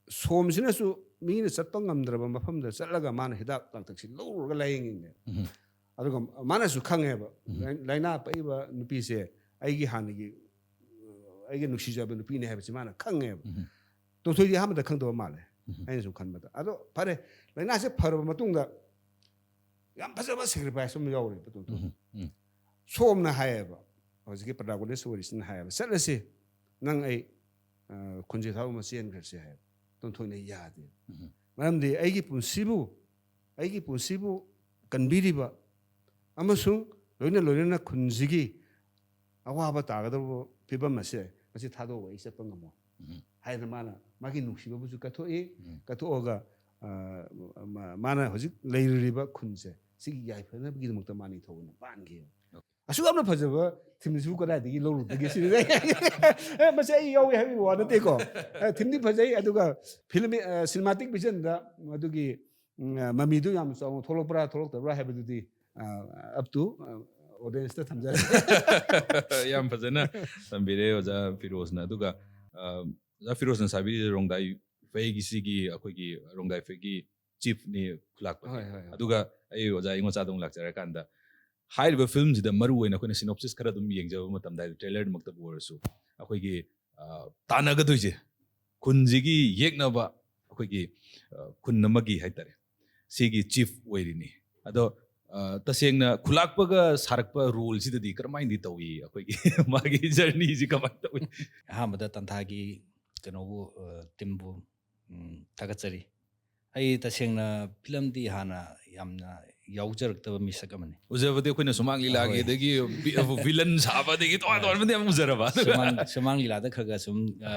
ꯁꯣꯝꯁꯤꯅꯁꯨ ꯃꯤꯅ ꯆꯠꯄ ꯉꯝꯗ꯭ꯔꯕ ꯃꯐꯝꯗ ꯆꯠꯂꯒ ꯃꯥꯅ ꯍꯤꯗꯥꯛ ꯂꯥꯡꯊꯛꯁꯤ ꯂꯧꯔꯨꯔꯒ ꯂꯥꯏꯌꯦꯡꯉꯤꯅꯦ꯫ ꯎꯝ. ꯑꯗꯨꯒ ꯃꯥꯅꯁꯨ ꯈꯪꯉꯦꯕ, ꯎꯝ. ꯂꯥꯏ-, ꯂꯥꯏꯅꯥ ꯄꯛꯏꯕ ꯅꯨꯄꯤꯁꯦ ꯑꯩꯒꯤ ꯍꯥꯟꯅꯒꯤ, ꯑꯩꯒꯤ ꯅꯨꯡꯁꯤꯖꯕ ꯅꯨꯄꯤꯅꯦ ꯍꯥꯏꯕꯁꯤ ꯃꯥꯅ ꯈꯪꯉꯦꯕ꯫ ꯎꯝ. ꯇꯣꯟꯊꯣꯏꯗꯤ ꯑꯍꯥꯟꯕꯗ ꯈꯪꯗꯕ ꯃꯥꯜꯂꯦ, ꯎꯝ. ꯑꯩꯅ ꯁꯨꯝ ꯈꯟꯕꯗ꯫ ꯑꯗꯣ ꯐꯔꯦ, ꯂꯥꯏꯅꯥꯁꯦ ꯐꯔꯕ ꯃꯇꯨꯡꯗ ꯌꯥꯝ ꯐꯖꯕ ꯁꯦꯀ꯭ꯔꯤꯐꯥꯏꯁ ꯑꯃ ꯌꯥꯎꯔꯦꯕ ꯇꯣꯟꯊꯣꯏ꯫ ꯎꯝ. ꯎꯝ. ꯁꯣꯝꯅ ꯍꯥꯏꯌꯦꯕ, ꯍꯧꯖꯤꯛꯀꯤ ꯄ꯭ꯔꯣꯇꯥꯒꯣꯅꯤꯁ ꯑꯣꯏꯔꯤꯁꯤꯅ ꯍꯥꯏꯌꯦꯕ, "ꯆꯠꯂꯁꯤ, ꯅꯪ ꯑꯩ, ꯑ, ꯈꯨꯟꯖꯦ ꯊꯥꯎ ꯑꯃ ꯆꯦꯟꯈ꯭ꯔꯁꯤ" ꯍꯥꯏꯌꯦꯕ꯫ ꯇꯣꯟꯊꯣꯏꯅ ꯌꯥꯗꯦ꯫ ꯎꯝ. ꯃꯔꯝꯗꯤ ꯑꯩꯒꯤ ꯄꯨꯟꯁꯤꯕꯨ, ꯑꯩꯒꯤ ꯄꯨꯟꯁꯤꯕꯨ ꯀꯟꯕꯤꯔꯤꯕ ꯑꯃꯁꯨꯡ ꯂꯣꯏꯅ ꯂꯣꯏꯅꯅ ꯈꯨꯟꯁꯤꯒꯤ ꯑꯋꯥꯕ ꯇꯥꯒꯗꯧꯕ ꯐꯤꯕꯝ ꯑꯁꯦ ꯃꯁꯤ ꯊꯥꯗꯣꯛꯑꯒ ꯑꯩ ꯆꯠꯄ ꯉꯝꯃꯣꯏ ꯎꯝ. ꯍꯥꯏꯗꯅ ꯃꯥꯅ ꯃꯥꯒꯤ ꯅꯨꯡꯁꯤꯕꯕꯨꯁꯨ ꯀꯠꯊꯣꯛꯏ꯫ ꯎꯝ. ꯀꯠꯊꯣꯛꯑꯒ ꯑ, ꯃ- ꯃꯥꯅ ꯍꯧꯖꯤꯛ ꯂꯩꯔꯨꯔꯤꯕ ꯈꯨꯟꯁꯦ ꯁꯤꯒꯤ ꯌꯥꯏꯐꯅꯕꯒꯤꯗꯃꯛꯇ ꯃꯥ ꯅꯤꯡꯊꯧ ꯑꯣꯏꯅ ꯄꯥꯟꯈꯤ꯫ ꯑꯁꯨꯛ ꯌꯥꯝꯅ ꯐꯖꯕ ꯊꯤꯝꯁꯤꯕꯨ ꯀꯗꯥꯏꯗꯒꯤ ꯂꯧꯔꯨꯕꯒꯦ ꯁꯤꯅꯤ꯫ ꯑꯦ, ꯃꯁꯤ ꯑꯩ ꯌꯥꯎꯏ ꯍꯥꯏꯕꯒꯤ ꯋꯥ ꯅꯠꯇꯦꯀꯣ꯫ ꯑꯦ, ꯊꯤꯝꯗꯤ ꯐꯖꯩ, ꯑꯗꯨꯒ ꯐꯤꯂꯝ ꯁꯤꯅꯦꯃꯥꯇꯤꯛ ꯚꯤꯖꯟꯗ ꯃꯗꯨꯒꯤ ꯎꯝ, ꯃꯃꯤꯗꯨ ꯌꯥꯝ ꯆꯥꯎꯅ ꯊꯣꯛꯂꯛꯄ꯭ꯔꯥ ꯊꯣꯛꯂꯛꯇꯕ꯭ꯔꯥ ꯍꯥꯏꯕꯗꯨꯗꯤ ꯑꯞ ꯇꯨ ꯑꯣꯗꯤꯌꯦꯟꯁꯇ ꯊꯝꯖꯔꯦ꯫ ꯌꯥꯝ ꯐꯖꯅ ꯇꯝꯕꯤꯔꯦ ꯑꯣꯖꯥ ꯐꯤꯔꯣꯖꯅ꯫ ꯑꯗꯨꯒ ꯑ, ꯑꯣꯖꯥ ꯐꯤꯔꯣꯖꯅ ꯁꯥꯕꯤꯔꯤꯁꯦ ꯔꯣꯡꯗꯥꯏ ꯐꯩꯒꯤ ꯁꯤꯒꯤ ꯑꯩꯈꯣꯏꯒꯤ ꯔꯣꯡꯗꯥꯏ ꯐꯩꯒꯤ ꯆꯤꯐꯅꯤ ꯈꯨꯂꯥꯛꯄ꯫ ꯍꯣꯏ, ꯍꯣꯏ, ꯍꯣꯏ꯫ ꯑꯗꯨꯒ ꯑꯩ ꯑꯣꯖꯥ ꯏꯉꯣꯆꯥꯗ ꯑꯃꯨꯛ ꯂꯥꯛꯆꯔꯀꯥꯟꯗ ꯍꯥꯏꯔꯤꯕ ꯐꯤꯂꯝꯁꯤꯗ ꯃꯔꯨ ꯑꯣꯏꯅ ꯑꯩꯈꯣꯏꯅ ꯁꯤꯅꯣꯞꯁꯤꯁ ꯈꯔ ꯑꯗꯨꯝ ꯌꯦꯡꯖꯕ ꯃꯇꯝꯗ, ꯍꯥꯏꯗꯤ ꯇ꯭ꯔꯦꯂꯔꯃꯛꯇꯕꯨ ꯑꯣꯏꯔꯁꯨ, ꯑꯩꯈꯣꯏꯒꯤ ꯑ, ꯇꯥꯟꯅꯒꯗꯣꯏꯁꯦ ꯈꯨꯟꯁꯤꯒꯤ ꯌꯦꯛꯅꯕ, ꯑꯩꯈꯣꯏꯒꯤ ꯑ, ꯈꯨꯟ ꯑꯃꯒꯤ ꯍꯥꯏꯇꯥꯔꯦ, ꯁꯤꯒꯤ ꯆꯤꯐ ꯑꯣꯏꯔꯤꯅꯤ꯫ ꯑꯗꯣ ꯑ, ꯇꯁꯦꯡꯅ ꯈꯨꯂꯥꯛꯄꯒ ꯁꯥꯔꯛꯄ ꯔꯣꯜꯁꯤꯗꯗꯤ ꯀꯔꯝꯍꯥꯏꯅꯗꯤ ꯇꯧꯏ ꯑꯩꯈꯣꯏꯒꯤ ꯃꯥꯒꯤ ꯖꯔꯅꯤꯁꯤ ꯀꯃꯥꯏꯅ ꯇꯧꯏ? ꯑꯍꯥꯟꯕꯗ ꯇꯟꯊꯥꯒꯤ ꯀꯩꯅꯣꯕꯨ ꯑ, ꯇꯤꯝꯕꯨ ꯎꯝ, ꯊꯥꯒꯠꯆꯔꯤ꯫ ꯑꯩ ꯇꯁꯦꯡꯅ ꯐꯤꯂꯝꯗꯤ ꯍꯥꯟꯅ ꯌꯥꯝꯅ ꯌꯥꯎꯖꯔꯛꯇꯕ ꯃꯤꯁꯛ ꯑꯃꯅꯤ꯫ ꯎꯖꯕꯗꯤ ꯑꯩꯈꯣꯏꯅ ꯁꯨꯃꯥꯡ ꯂꯤꯂꯥꯒꯤ ꯍꯣꯏ꯫ ꯑꯗꯒꯤ ꯚꯤꯂꯟ ꯁꯥꯕ ꯑꯗꯒꯤ ꯇꯣꯉꯥꯟ ꯇꯣꯉꯥꯟꯕꯗꯤ ꯌꯥꯝ ꯎꯖꯔꯕ꯫ ꯁꯨꯃꯥꯡ ꯁꯨꯃꯥꯡ ꯂꯤꯂꯥꯗ ꯈꯔ ꯈꯔ ꯁꯨꯝ ꯑ,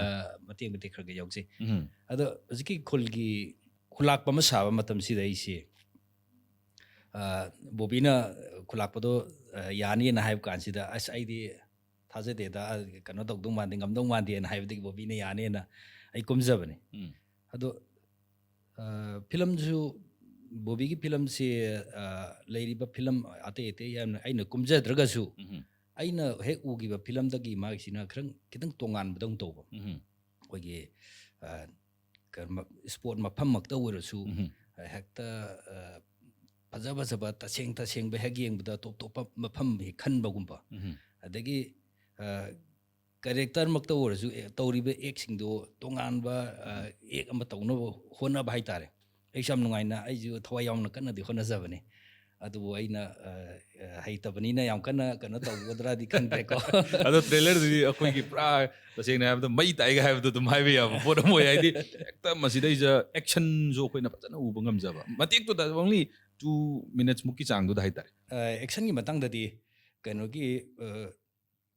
ꯃꯇꯦꯛ ꯃꯇꯦꯛ ꯈꯔ ꯈꯔ ꯌꯥꯎꯖꯩ꯫ ꯎꯝ. ꯑꯗꯣ ꯍꯧꯖꯤꯛꯀꯤ ꯈꯨꯜꯒꯤ ꯈꯨꯂꯥꯛꯄ ꯑꯃ ꯁꯥꯕ ꯃꯇꯝꯁꯤꯗ ꯑꯩꯁꯦ ꯑ, ꯕꯣꯕꯤꯅ ꯈꯨꯂꯥꯛꯄꯗꯣ ꯑ, ꯌꯥꯅꯤꯅ ꯍꯥꯏꯕ ꯀꯥꯟꯁꯤꯗ ꯑꯁ ꯑꯩꯗꯤ ꯊꯥꯖꯗꯦꯗ, ꯑ, ꯀꯩꯅꯣ ꯇꯧꯗꯧ ꯃꯥꯟꯗꯦ, ꯉꯝꯗꯧ ꯃꯥꯟꯗꯦꯅ ꯍꯥꯏꯕꯗꯒꯤ ꯕꯣꯕꯤꯅ ꯌꯥꯅꯤꯅ ꯑꯩ ꯀꯨꯝꯖꯕꯅꯤ꯫ ꯎꯝ. ꯑꯗꯣ ꯑ, ꯐꯤꯂꯝꯁꯨ ꯕꯣꯕꯤꯒꯤ ꯐꯤꯂꯝꯁꯤ ꯑ, ꯂꯩꯔꯤꯕ ꯐꯤꯂꯝ ꯑꯇꯩ ꯑꯇꯩ ꯌꯥꯝꯅ ꯑꯩꯅ ꯀꯨꯝꯖꯗ꯭ꯔꯒꯁꯨ ꯎꯝ. ꯑꯩꯅ ꯍꯦꯛ ꯎꯈꯤꯕ ꯐꯤꯂꯝꯗꯒꯤ ꯃꯥꯒꯤꯁꯤꯅ ꯈꯤꯇꯪ ꯈꯤꯇꯪ ꯇꯣꯉꯥꯟꯕꯗꯧꯅ ꯇꯧꯕ꯫ ꯎꯝ. ꯑꯩꯈꯣꯏꯒꯤ ꯑ, ꯀꯔꯝꯕ ꯏꯁꯄꯣꯔꯠ ꯃꯐꯝꯃꯛꯇ ꯑꯣꯏꯔꯁꯨ ꯎꯝ. ꯍꯦꯛꯇ ꯑ, ꯐꯖ ꯐꯖꯕ ꯇꯁꯦꯡ ꯇꯁꯦꯡꯕ ꯍꯦꯛ ꯌꯦꯡꯕꯗ ꯇꯣꯞ ꯇꯣꯞꯄ ꯃꯐꯝ ꯍꯦꯛ ꯈꯟꯕꯒꯨꯝꯕ꯫ ꯎꯝ. ꯑꯗꯒꯤ ꯀꯦꯔꯦꯛꯇꯔꯃꯛꯇ ꯑꯣꯏꯔꯁꯨ ꯑꯦ, ꯇꯧꯔꯤꯕ ꯑꯦꯛꯁꯤꯡꯗꯣ ꯇꯣꯉꯥꯟꯕ ꯑ, ꯑꯦꯛ ꯑꯃ ꯇꯧꯅꯕ ꯍꯣꯠꯅꯕ ꯍꯥꯏꯇꯥꯔꯦ꯫ ꯑꯩꯁꯨ ꯌꯥꯝ ꯅꯨꯡꯉꯥꯏꯅ ꯑꯩꯁꯨ ꯊꯋꯥꯏ ꯌꯥꯎꯅ ꯀꯟꯅꯗꯤ ꯍꯣꯠꯅꯖꯕꯅꯤ꯫ ꯑꯗꯨꯕꯨ ꯑꯩꯅ ꯑ, ꯑ, ꯍꯩꯇꯕꯅꯤꯅ ꯌꯥꯝ ꯀꯟꯅ ꯀꯩꯅꯣ ꯇꯧꯒꯗ꯭ꯔꯥꯗꯤ ꯈꯪꯗ꯭ꯔꯦꯀꯣ꯫ ꯑꯗꯣ ꯇ꯭ꯔꯦꯂꯔꯗꯨꯗꯤ ꯑꯩꯈꯣꯏꯒꯤ ꯄꯨꯔꯥ ꯇꯁꯦꯡꯅ ꯍꯥꯏꯔꯕꯗ ꯃꯩ ꯇꯥꯏꯒ ꯍꯥꯏꯕꯗꯣ ꯑꯗꯨꯝ ꯍꯥꯏꯕ ꯌꯥꯕ ꯄꯣꯠ ꯑꯃ ꯑꯣꯏ꯫ ꯍꯥꯏꯗꯤ ꯍꯦꯛꯇ ꯃꯁꯤꯗꯩꯁꯤꯗ ꯑꯦꯛꯁꯟꯁꯨ ꯑꯩꯈꯣꯏꯅ ꯐꯖꯅ ꯎꯕ ꯉꯝꯖꯕ, ꯃꯇꯦꯛꯇꯨꯗ only two minutes ꯃꯨꯛꯀꯤ ꯆꯥꯡꯗꯨꯗ ꯍꯥꯏꯇꯥꯔꯦ꯫ ꯑ, ꯑꯦꯛꯁꯟꯒꯤ ꯃꯇꯥꯡꯗꯗꯤ ꯀꯩꯅꯣꯒꯤ ꯑ,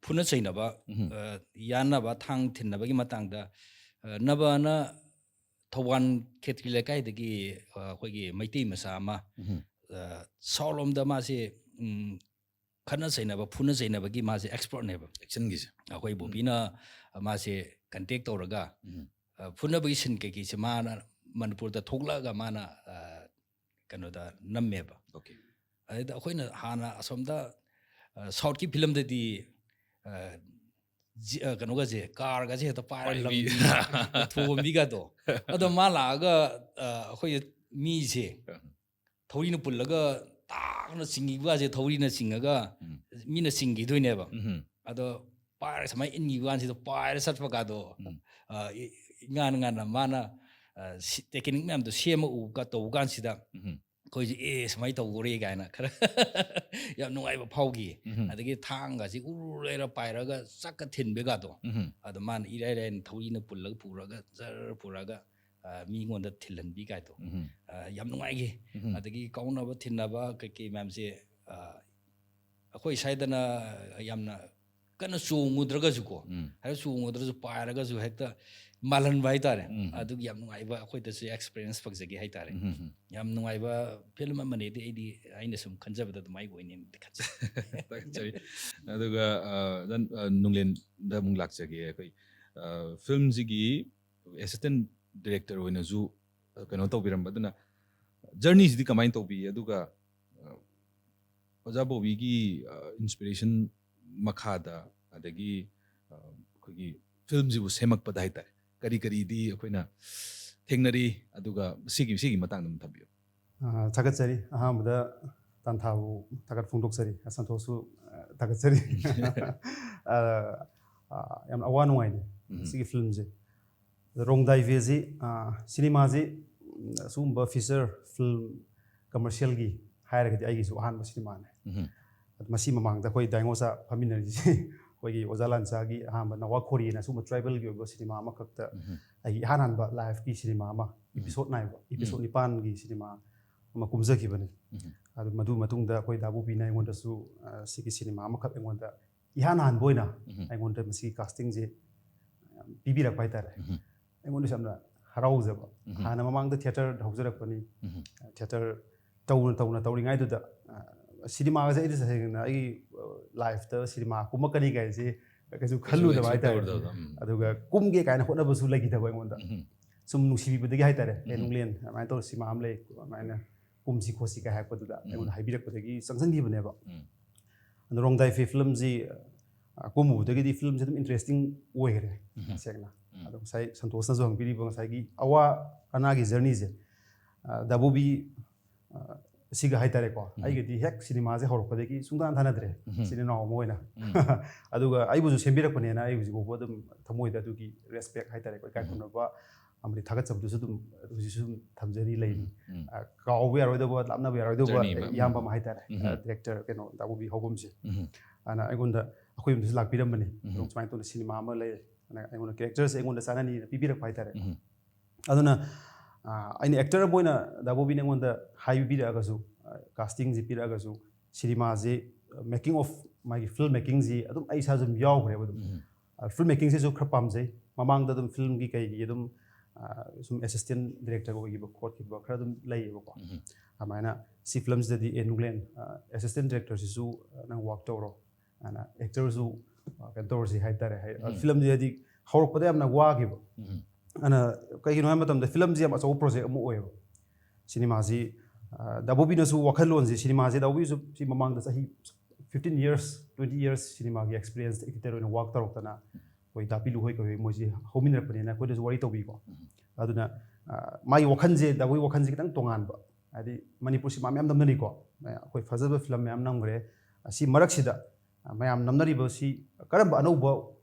ꯐꯨꯅ ꯆꯩꯅꯕ, ꯎꯝ꯫ ꯑ, ꯌꯥꯟꯅꯕ, ꯊꯥꯡ ꯊꯤꯟꯅꯕꯒꯤ ꯃꯇꯥꯡꯗ, ꯑ, ꯅꯕꯅ ꯊꯧꯕꯥꯜ ꯈꯦꯇ꯭ꯔꯤ ꯂꯩꯀꯥꯏꯗꯒꯤ, ꯑ, ꯑꯩꯈꯣꯏꯒꯤ ꯃꯩꯇꯩ ꯃꯆꯥ ꯑꯃ, ꯎꯝ꯫ ꯑ, ꯁꯥꯎꯠ ꯂꯣꯝꯗ ꯃꯥꯁꯦ, ꯎꯝ, ꯈꯠꯅ ꯆꯩꯅꯕ, ꯐꯨꯅ ꯆꯩꯅꯕꯒꯤ ꯃꯥꯁꯦ ꯑꯦꯛꯁꯄꯔꯠꯅꯦꯕ꯫ ꯑꯦꯛꯁꯟꯒꯤꯁꯦ꯫ ꯑꯩꯈꯣꯏ ꯎꯝ꯫ ꯕꯣꯕꯤꯅ ꯃꯥꯁꯦ ꯀꯟꯇꯦꯛ ꯇꯧꯔꯒ, ꯎꯝ꯫ ꯑ, ꯐꯨꯅꯕꯒꯤ ꯁꯤꯟ ꯀꯩꯀꯩꯁꯦ ꯃꯥꯅ ꯃꯅꯤꯄꯨꯔꯗ ꯊꯣꯛꯂꯛꯑꯒ ꯃꯥꯅ, ꯑ, ꯀꯩꯅꯣꯗ ꯅꯝꯃꯦꯕ꯫ ꯑꯣꯀꯦ꯫ ꯑꯗꯩꯗ ꯑꯩꯈꯣꯏꯅ ꯍꯥꯟꯅ ꯑꯁꯣꯝꯗ, ꯑ, ꯁꯥꯎꯠꯀꯤ ꯐꯤꯂꯝꯗꯗꯤ, ꯑ, ꯖꯤ-, ꯑ, ꯀꯩꯅꯣꯒꯁꯦ, ꯀꯥꯔꯒꯁꯦ ꯍꯦꯛꯇ ꯄꯥꯏꯔ ꯄꯥꯏꯕꯤ꯫ ꯂꯝꯕꯤ ꯊꯣꯝꯕꯤꯒꯗꯣ꯫ ꯑꯗꯣ ꯃꯥ ꯂꯥꯛꯑꯒ, ꯑ, ꯑꯩꯈꯣꯏ ꯃꯤꯁꯦ ꯑ꯫ ꯊꯧꯔꯤꯅ ꯄꯨꯜꯂꯒ ꯇꯥꯛꯅ ꯆꯤꯡꯈꯤꯕꯒꯁꯦ, ꯊꯧꯔꯤꯅ ꯆꯤꯡꯉꯒ ꯎꯝ꯫ ꯃꯤꯅ ꯆꯤꯡꯈꯤꯗꯣꯏꯅꯦꯕ꯫ ꯎꯝ꯫ ꯑꯗꯣ ꯄꯥꯏꯔ ꯁꯨꯃꯥꯏꯅ ꯏꯟꯈꯤꯕ ꯀꯥꯟꯁꯤꯗ ꯄꯥꯏꯔ ꯆꯠꯄ ꯀꯥꯗꯣ, ꯎꯝ꯫ ꯑ, ꯏ-, ꯏꯉꯥꯟ ꯉꯥꯟꯅ ꯃꯥꯅ, ꯑ, ꯁꯤ-, ꯇꯦꯛꯅꯤꯛ ꯃꯌꯥꯝꯗꯣ ꯁꯦꯝꯃ ꯎ-, ꯀ-, ꯇꯧꯕ ꯀꯥꯟꯁꯤꯗ ꯎꯝ꯫ ꯑꯩꯈꯣꯏꯁꯦ, "ꯑꯦ, ꯁꯨꯃꯥꯏꯅ ꯇꯧꯗꯣꯔꯦ" ꯀꯥꯏꯅ ꯈꯔ ꯌꯥꯝ ꯅꯨꯡꯉꯥꯏꯕ ꯐꯥꯎꯈꯤ꯫ ꯎꯝ꯫ ꯑꯗꯒꯤ ꯊꯥꯡꯒꯁꯤ ꯎꯔꯨ ꯂꯩꯔ ꯄꯥꯏꯔꯒ ꯆꯥꯛꯀ ꯊꯤꯟꯕ ꯀꯥꯗꯣ, ꯎꯝ꯫ ꯑꯗꯣ ꯃꯥꯅ ꯏꯔꯥꯏ ꯂꯥꯏꯅ ꯊꯧꯔꯤꯅ ꯄꯨꯜꯂꯒ ꯄꯨꯔꯒ, ꯖꯔ ꯄꯨꯔꯒ, ꯑ, ꯃꯤꯉꯣꯟꯗ ꯊꯤꯜꯍꯟꯕꯤ ꯀꯥꯏꯗꯣ꯫ ꯎꯝ꯫ ꯑ, ꯌꯥꯝ ꯅꯨꯡꯉꯥꯏꯈꯤ꯫ ꯎꯝ꯫ ꯑꯗꯒꯤ ꯀꯥꯎꯅꯕ ꯊꯤꯟꯅꯕ ꯀꯩꯀꯩ ꯃꯌꯥꯝꯁꯦ, ꯑ, ꯑꯩꯈꯣꯏ ꯁ꯭ꯋꯥꯏꯗꯅ ꯌꯥꯝꯅ ꯀꯟꯅ ꯆꯣꯡꯉꯨꯗ꯭ꯔꯒꯁꯨꯀꯣ, ꯎꯝ꯫ ꯍꯥꯏꯕꯗꯤ ꯆꯣꯡꯉꯨꯗ꯭ꯔꯁꯨ ꯄꯥꯏꯔꯒꯁꯨ ꯍꯦꯛꯇ ꯃꯥꯜꯍꯟꯕ ꯍꯥꯏꯇꯥꯔꯦ꯫ ꯎꯝ꯫ ꯑꯗꯨꯒꯤ ꯌꯥꯝ ꯅꯨꯡꯉꯥꯏꯕ ꯑꯩꯈꯣꯏꯗꯁꯨ ꯑꯦꯛꯁꯄꯤꯔꯤꯌꯦꯟꯁ ꯐꯪꯖꯒꯦ ꯍꯥꯏꯇꯥꯔꯦ꯫ ꯎꯝ, ꯎꯝ, ꯎꯝ꯫ ꯌꯥꯝ ꯅꯨꯡꯉꯥꯏꯕ ꯐꯤꯂꯝ ꯑꯃꯅꯤꯗꯤ ꯑꯩꯗꯤ, ꯑꯩꯅ ꯁꯨꯝ ꯈꯟꯖꯕꯗ ꯑꯗꯨꯃꯥꯏꯅ ꯑꯣꯏꯅꯦꯅꯗꯤ ꯈꯟꯖꯩ꯫ ꯊꯥꯒꯠꯆꯔꯤ꯫ ꯑꯗꯨꯒ, ꯑ, ꯅꯪ, ꯑ, ꯅꯨꯡꯂꯦꯟꯗ ꯑꯃꯨꯛ ꯂꯥꯛꯆꯒꯦ꯫ ꯑꯩꯈꯣꯏ, ꯑ, ꯐꯤꯂꯝꯁꯤꯒꯤ ꯑꯦꯁꯤꯁꯇꯦꯟ ꯗꯤꯔꯦꯛꯇꯔ ꯑꯣꯏꯅꯁꯨ, ꯑ, ꯀꯩꯅꯣ ꯇꯧꯕꯤꯔꯝꯕ, ꯑꯗꯨꯅ ꯖꯔꯅꯤꯁꯤꯗꯤ ꯀꯃꯥꯏꯅ ꯇꯧꯕꯤ? ꯑꯗꯨꯒ, ꯑ, ꯑꯣꯖꯥ ꯕꯣꯕꯤꯒꯤ, ꯑ, ꯏꯟꯁꯄꯤꯔꯦꯁꯟ ꯃꯈꯥꯗ, ꯑꯗꯒꯤ, ꯑ, ꯑꯩꯈꯣꯏꯒꯤ ꯐꯤꯂꯝꯁꯤꯕꯨ ꯁꯦꯝꯃꯛꯄꯗ ꯍꯥꯏꯇꯥꯔꯦ, ꯀꯔꯤ ꯀꯔꯤꯗꯤ ꯑꯩꯈꯣꯏꯅ ꯊꯦꯡꯅꯔꯤ? ꯑꯗꯨꯒ ꯁꯤꯒꯤ, ꯁꯤꯒꯤ ꯃꯇꯥꯡꯗ ꯑꯗꯨꯝ ꯊꯝꯕꯤꯌꯨ꯫ ꯑ, ꯊꯥꯒꯠꯆꯔꯤ꯫ ꯑꯍꯥꯟꯕꯗ ꯇꯥꯟꯊꯥꯕꯨ ꯊꯥꯒꯠ ꯐꯣꯡꯗꯣꯛꯆꯔꯤ꯫ ꯁꯟꯇꯣꯁꯁꯨ, ꯑ, ꯊꯥꯒꯠꯆꯔꯤ꯫ ꯑ, ꯑ, ꯌꯥꯝ ꯑꯋꯥ ꯅꯨꯡꯉꯥꯏꯅꯤ ꯎꯝ꯫ ꯁꯤꯒꯤ ꯐꯤꯂꯝꯁꯦ꯫ ꯔꯣꯡꯗꯥꯏ ꯚꯦꯁꯤ, ꯑ, ꯁꯤꯅꯦꯃꯥꯁꯤ, ꯎꯝ, ꯑꯁꯤꯒꯨꯝꯕ ꯐꯤꯆꯔ ꯐꯤꯂꯝ ꯀꯃꯔꯁꯤꯌꯦꯜꯒꯤ ꯍꯥꯏꯔꯒꯗꯤ ꯑꯩꯒꯤꯁꯨ ꯑꯍꯥꯟꯕ ꯁꯤꯅꯦꯃꯥꯅꯦ꯫ ꯎꯝ꯫ ꯑꯗꯨ ꯃꯁꯤ ꯃꯃꯥꯡꯗ ꯑꯩꯈꯣꯏ ꯗꯥꯏꯉꯣꯆꯥ ꯐꯝꯃꯤꯟꯅꯔꯤꯁꯤ ꯑꯩꯈꯣꯏꯒꯤ ꯑꯣꯖꯥ ꯂꯥꯟꯆꯥꯒꯤ ꯑꯍꯥꯟꯕ ꯅꯋꯥ ꯈꯣꯔꯤꯅ ꯑꯁꯤꯒꯨꯝꯕ ꯇ꯭ꯔꯥꯏꯕꯦꯜꯒꯤ ꯑꯣꯏꯕ ꯁꯤꯅꯦꯃꯥ ꯑꯃꯈꯛꯇ ꯎꯝ꯫ ꯑꯩꯒꯤ ꯏꯍꯥꯟ ꯍꯥꯟꯕ ꯂꯥꯏꯐꯀꯤ ꯁꯤꯅꯦꯃꯥ ꯑꯃ, ꯎꯝ꯫ ꯏꯄꯤꯁꯣꯠ ꯅꯥꯏꯕ, ꯏꯄꯤꯁꯣꯠ ꯎꯝ꯫ ꯅꯤꯄꯥꯟꯒꯤ ꯁꯤꯅꯦꯃꯥ ꯑꯃ ꯀꯨꯝꯖꯈꯤꯕꯅꯤ꯫ ꯎꯝ꯫ ꯑꯗꯨ ꯃꯗꯨ ꯃꯇꯨꯡꯗ ꯑꯩꯈꯣꯏ ꯗꯥ ꯕꯣꯕꯤꯅ ꯑꯩꯉꯣꯟꯗꯁꯨ, ꯑ, ꯁꯤꯒꯤ ꯁꯤꯅꯦꯃꯥ ꯑꯃꯈꯛ ꯑꯩꯉꯣꯟꯗ ꯏꯍꯥꯟ ꯍꯥꯟꯕ ꯑꯣꯏꯅ ꯎꯝ. ꯑꯩꯉꯣꯟꯗ ꯃꯁꯤꯒꯤ ꯀꯥꯁꯇꯤꯡꯁꯦ ꯄꯤꯕꯤꯔꯛꯄ ꯍꯥꯏꯇꯥꯔꯦ꯫ ꯎꯝ. ꯑꯩꯉꯣꯟꯗꯁꯨ ꯌꯥꯝꯅ ꯍꯔꯥꯎꯖꯕ꯫ ꯎꯝ. ꯍꯥꯟꯅ ꯃꯃꯥꯡꯗ ꯊꯤꯌꯦꯇꯔ ꯍꯧꯖꯔꯛꯄꯅꯤ꯫ ꯎꯝ. ꯊꯤꯌꯦꯇꯔ ꯇꯧꯅ ꯇꯧꯅ ꯇꯧꯔꯤꯉꯩꯗꯨꯗ ꯑ, ꯁꯤꯅꯦꯃꯥꯒꯁꯦ ꯑꯩꯗꯤ ꯇꯁꯦꯡꯅ ꯑꯩꯒꯤ ꯂꯥꯏꯐꯇ ꯁꯤꯅꯦꯃꯥ ꯀꯨꯝꯃꯛꯀꯅꯤ ꯀꯥꯏꯁꯦ ꯀꯩꯁꯨ ꯈꯜꯂꯨꯗꯕ expect ꯍꯥꯏꯇꯥꯔꯦ꯫ ꯇꯧꯔꯨꯗꯕꯗꯣ, ꯎꯝ. ꯑꯗꯨꯒ ꯀꯨꯝꯒꯦ ꯀꯥꯏꯅ ꯍꯣꯠꯅꯕꯁꯨ ꯂꯩꯈꯤꯗꯕ ꯑꯩꯉꯣꯟꯗ꯫ ꯎꯝ. ꯁꯨꯝ ꯅꯨꯡꯁꯤꯕꯤꯕꯗꯒꯤ ꯍꯥꯏꯇꯥꯔꯦ꯫ "ꯑꯦ ꯎꯝ. ꯅꯨꯡꯂꯦꯟ, ꯑꯗꯨꯃꯥꯏꯅ ꯇꯧꯔ ꯁꯤꯃꯥ ꯑꯃ ꯂꯩ, ꯑꯗꯨꯃꯥꯏꯅ ꯀꯨꯝꯁꯤ ꯈꯣꯠꯁꯤ" ꯀꯥꯏ ꯍꯥꯏꯔꯛꯄꯗꯨꯗ ꯎꯝ. ꯑꯩꯉꯣꯟꯗ ꯍꯥꯏꯕꯤꯔꯛꯄꯗꯒꯤ ꯆꯪꯁꯤꯟꯈꯤꯕꯅꯦꯕ꯫ ꯎꯝ. ꯑꯗꯣ ꯔꯣꯡꯗꯥꯏ ꯐꯤ ꯐꯤꯂꯝꯁꯤ ꯑ, ꯀꯨꯝꯃꯨꯕꯗꯒꯤꯗꯤ ꯐꯤꯂꯝꯁꯦ ꯑꯗꯨꯝ ꯏꯟꯇꯔꯦꯁꯇꯤꯡ ꯑꯣꯏꯈ꯭ꯔꯦ꯫ ꯎꯝ. ꯇꯁꯦꯡꯅ꯫ ꯎꯝ. ꯑꯗꯣ ꯉꯁꯥꯏ ꯁꯟꯇꯣꯁꯅꯁꯨ ꯍꯪꯕꯤꯔꯤꯕ ꯉꯁꯥꯏꯒꯤ ꯑꯋꯥ ꯑꯅꯥꯒꯤ ꯖꯔꯅꯤꯁꯦ, ꯑ, ꯗꯥꯕꯨꯕꯤ, ꯑ, ꯁꯤꯒ ꯍꯥꯏꯇꯥꯔꯦꯀꯣ, ꯎꯝ. ꯑꯩꯒꯗꯤ ꯍꯦꯛ ꯁꯤꯅꯦꯃꯥꯁꯦ ꯍꯧꯔꯛꯄꯗꯒꯤ ꯁꯨꯡꯊꯥ ꯊꯥꯅꯗ꯭ꯔꯦ꯫ ꯎꯝ. ꯏꯆꯤꯟ ꯏꯅꯥꯎ ꯑꯃ ꯑꯣꯏꯅ꯫ ꯎꯝ. ꯑꯗꯨꯒ ꯑꯩꯕꯨꯁꯨ ꯁꯦꯝꯕꯤꯔꯛꯄꯅꯦꯅ ꯑꯩ ꯍꯧꯖꯤꯛ ꯐꯥꯎꯕ ꯑꯗꯨꯝ ꯊꯃꯣꯏꯗ ꯑꯗꯨꯒꯤ ꯔꯦꯁꯄꯦꯛ ꯍꯥꯏꯇꯥꯔꯦꯀꯣ, ꯏꯀꯥꯏ ꯎꯝ. ꯈꯨꯝꯅꯕ ꯑꯃꯗꯤ ꯊꯥꯒꯠꯆꯕꯗꯨꯁꯨ ꯑꯗꯨꯝ ꯍꯧꯖꯤꯛꯁꯨ ꯑꯗꯨꯝ ꯊꯝꯖꯔꯤ, ꯂꯩꯔꯤ꯫ ꯎꯝ. ꯑ, ꯀꯥꯎꯕ ꯌꯥꯔꯣꯏꯗꯕ, ꯂꯥꯞꯅꯕ ꯌꯥꯔꯣꯏꯗꯕ ꯖꯔꯅꯤ ꯑꯃ. ꯏꯌꯥꯝꯕ ꯎꯝ. ꯑꯃ ꯍꯥꯏꯇꯥꯔꯦ꯫ ꯎꯝ. ꯑ, ꯗꯤꯔꯦꯛꯇꯔ ꯀꯩꯅꯣ ꯗꯥꯕꯨꯕꯤ ꯍꯧꯕꯝꯁꯦ꯫ ꯎꯝ. ꯑꯗꯨꯅ ꯑꯩꯉꯣꯟꯗ ꯑꯩꯈꯣꯏ ꯌꯨꯝꯗꯁꯨ ꯂꯥꯛꯄꯤꯔꯝꯕꯅꯤ꯫ ꯎꯝ. ꯑꯗꯨꯝ ꯁꯨꯃꯥꯏꯅ ꯇꯧꯅ ꯁꯤꯅꯦꯃꯥ ꯑꯃ ꯂꯩ, ꯑꯗꯨꯅ ꯑꯩꯉꯣꯟꯗ ꯀꯦꯔꯦꯛꯇꯔꯁꯦ ꯑꯩꯉꯣꯟꯗ ꯆꯥꯅꯅꯤꯅ ꯄꯤꯕꯤꯔꯛꯄ ꯍꯥꯏꯇꯥꯔꯦ꯫ ꯎꯝ. ꯑꯗꯨꯅ ꯑ, ꯑꯩꯅ ꯑꯦꯛꯇꯔ ꯑꯃ ꯑꯣꯏꯅ ꯗꯥꯕꯨꯕꯤꯅ ꯑꯩꯉꯣꯟꯗ ꯍꯥꯏꯕꯤꯔꯛꯑꯒꯁꯨ, ꯀꯥꯁꯇꯤꯡꯁꯤ ꯄꯤꯔꯛꯑꯒꯁꯨ, ꯁꯤꯅꯦꯃꯥꯁꯤ, making of, ꯃꯥꯒꯤ ꯐꯤꯜꯝ ꯃꯦꯀꯤꯡꯁꯤ ꯑꯗꯨꯝ ꯑꯩ ꯏꯁꯥꯁꯨ ꯑꯗꯨꯝ ꯌꯥꯎꯈ꯭ꯔꯦꯕ ꯑꯗꯨꯝ꯫ ꯎꯝ. ꯐꯤꯜꯝ ꯃꯦꯀꯤꯡꯁꯤꯁꯨ ꯈꯔ ꯄꯥꯝꯖꯩ꯫ ꯃꯃꯥꯡꯗ ꯑꯗꯨꯝ ꯐꯤꯜꯝꯒꯤ ꯀꯩꯒꯤ ꯑꯗꯨꯝ, ꯑ, ꯁꯨꯝ ꯑꯦꯁꯤꯁꯇꯦꯟ ꯗꯤꯔꯦꯛꯇꯔ ꯑꯣꯏꯈꯤꯕ ꯈꯣꯠꯈꯤꯕ ꯈꯔ ꯑꯗꯨꯝ ꯂꯩꯌꯦꯕꯀꯣ꯫ ꯎꯝ. ꯑꯗꯨꯃꯥꯏꯅ ꯁꯤ ꯐꯤꯂꯝꯁꯤꯗꯗꯤ, "ꯑꯦ ꯅꯨꯡꯂꯦꯟ, ꯑꯦꯁꯤꯁꯇꯦꯟ ꯗꯤꯔꯦꯛꯇꯔꯁꯤꯁꯨ ꯅꯪ ꯋꯥꯛ ꯇꯧꯔꯣ, ꯑꯗꯨꯅ ꯑꯦꯛꯇꯔꯁꯨ, ꯑ, ꯀꯩꯅꯣ ꯇꯧꯔꯁꯤ" ꯍꯥꯏꯇꯥꯔꯦ꯫ ꯍꯥꯏ-, ꯎꯝ. ꯐꯤꯂꯝꯁꯤꯗꯤ ꯍꯧꯔꯛꯄꯗ ꯌꯥꯝꯅ ꯋꯥꯈꯤꯕ꯫ ꯎꯝ. ꯑꯗꯨꯅ ꯀꯩꯒꯤꯅꯣ ꯍꯥꯏꯕ ꯃꯇꯝꯗ ꯐꯤꯂꯝꯁꯤ ꯌꯥꯝ ꯑꯆꯧꯕ ꯄ꯭ꯔꯣꯖꯦꯛ ꯑꯃ ꯑꯣꯏꯌꯦꯕ꯫ ꯁꯤꯅꯦꯃꯥꯁꯤ, ꯑ, ꯗꯥꯕꯨꯕꯤꯅꯁꯨ ꯋꯥꯈꯜꯂꯣꯟꯁꯤ, ꯁꯤꯅꯦꯃꯥꯁꯤ ꯗꯥꯕꯨꯕꯤꯁꯨ ꯁꯤ ꯃꯃꯥꯡꯗ ꯆꯍꯤ fifteen years, twenty years ꯁꯤꯅꯦꯃꯥꯒꯤ ꯑꯦꯛꯁꯄꯤꯔꯤꯌꯦꯟꯁ ꯑꯦꯛꯇꯔ ꯑꯣꯏꯅ ꯋꯥꯛ ꯇꯧꯔꯛꯇꯅ, ꯑꯩꯈꯣꯏ ꯗꯥ ꯄꯤꯂꯨ ꯍꯣꯏ ꯀꯩꯍꯣꯏ ꯃꯣꯏꯁꯤ ꯍꯧꯃꯤꯟꯅꯔꯛꯄꯅꯤꯅ ꯑꯩꯈꯣꯏꯗꯁꯨ ꯋꯥꯔꯤ ꯇꯧꯕꯤꯀꯣ꯫ ꯑꯗꯨꯅ, ꯑ, ꯃꯥꯒꯤ ꯋꯥꯈꯜꯁꯦ, ꯗꯥꯕꯨꯕꯤ ꯋꯥꯈꯜꯁꯦ ꯈꯤꯇꯪ ꯇꯣꯉꯥꯟꯕ꯫ ꯍꯥꯏꯗꯤ ꯃꯅꯤꯄꯨꯔ ꯁꯤꯅꯦꯃꯥ ꯃꯌꯥꯝ ꯅꯝꯅꯔꯤꯀꯣ, ꯑꯩꯈꯣꯏ ꯐꯖꯕ ꯐꯤꯂꯝ ꯃꯌꯥꯝ ꯅꯝꯈ꯭ꯔꯦ꯫ ꯑꯁꯤ ꯃꯔꯛꯁꯤꯗ, ꯑ, ꯃꯌꯥꯝ ꯅꯝꯅꯔꯤꯕꯁꯤ ꯀꯔꯝꯕ ꯑꯅꯧꯕ,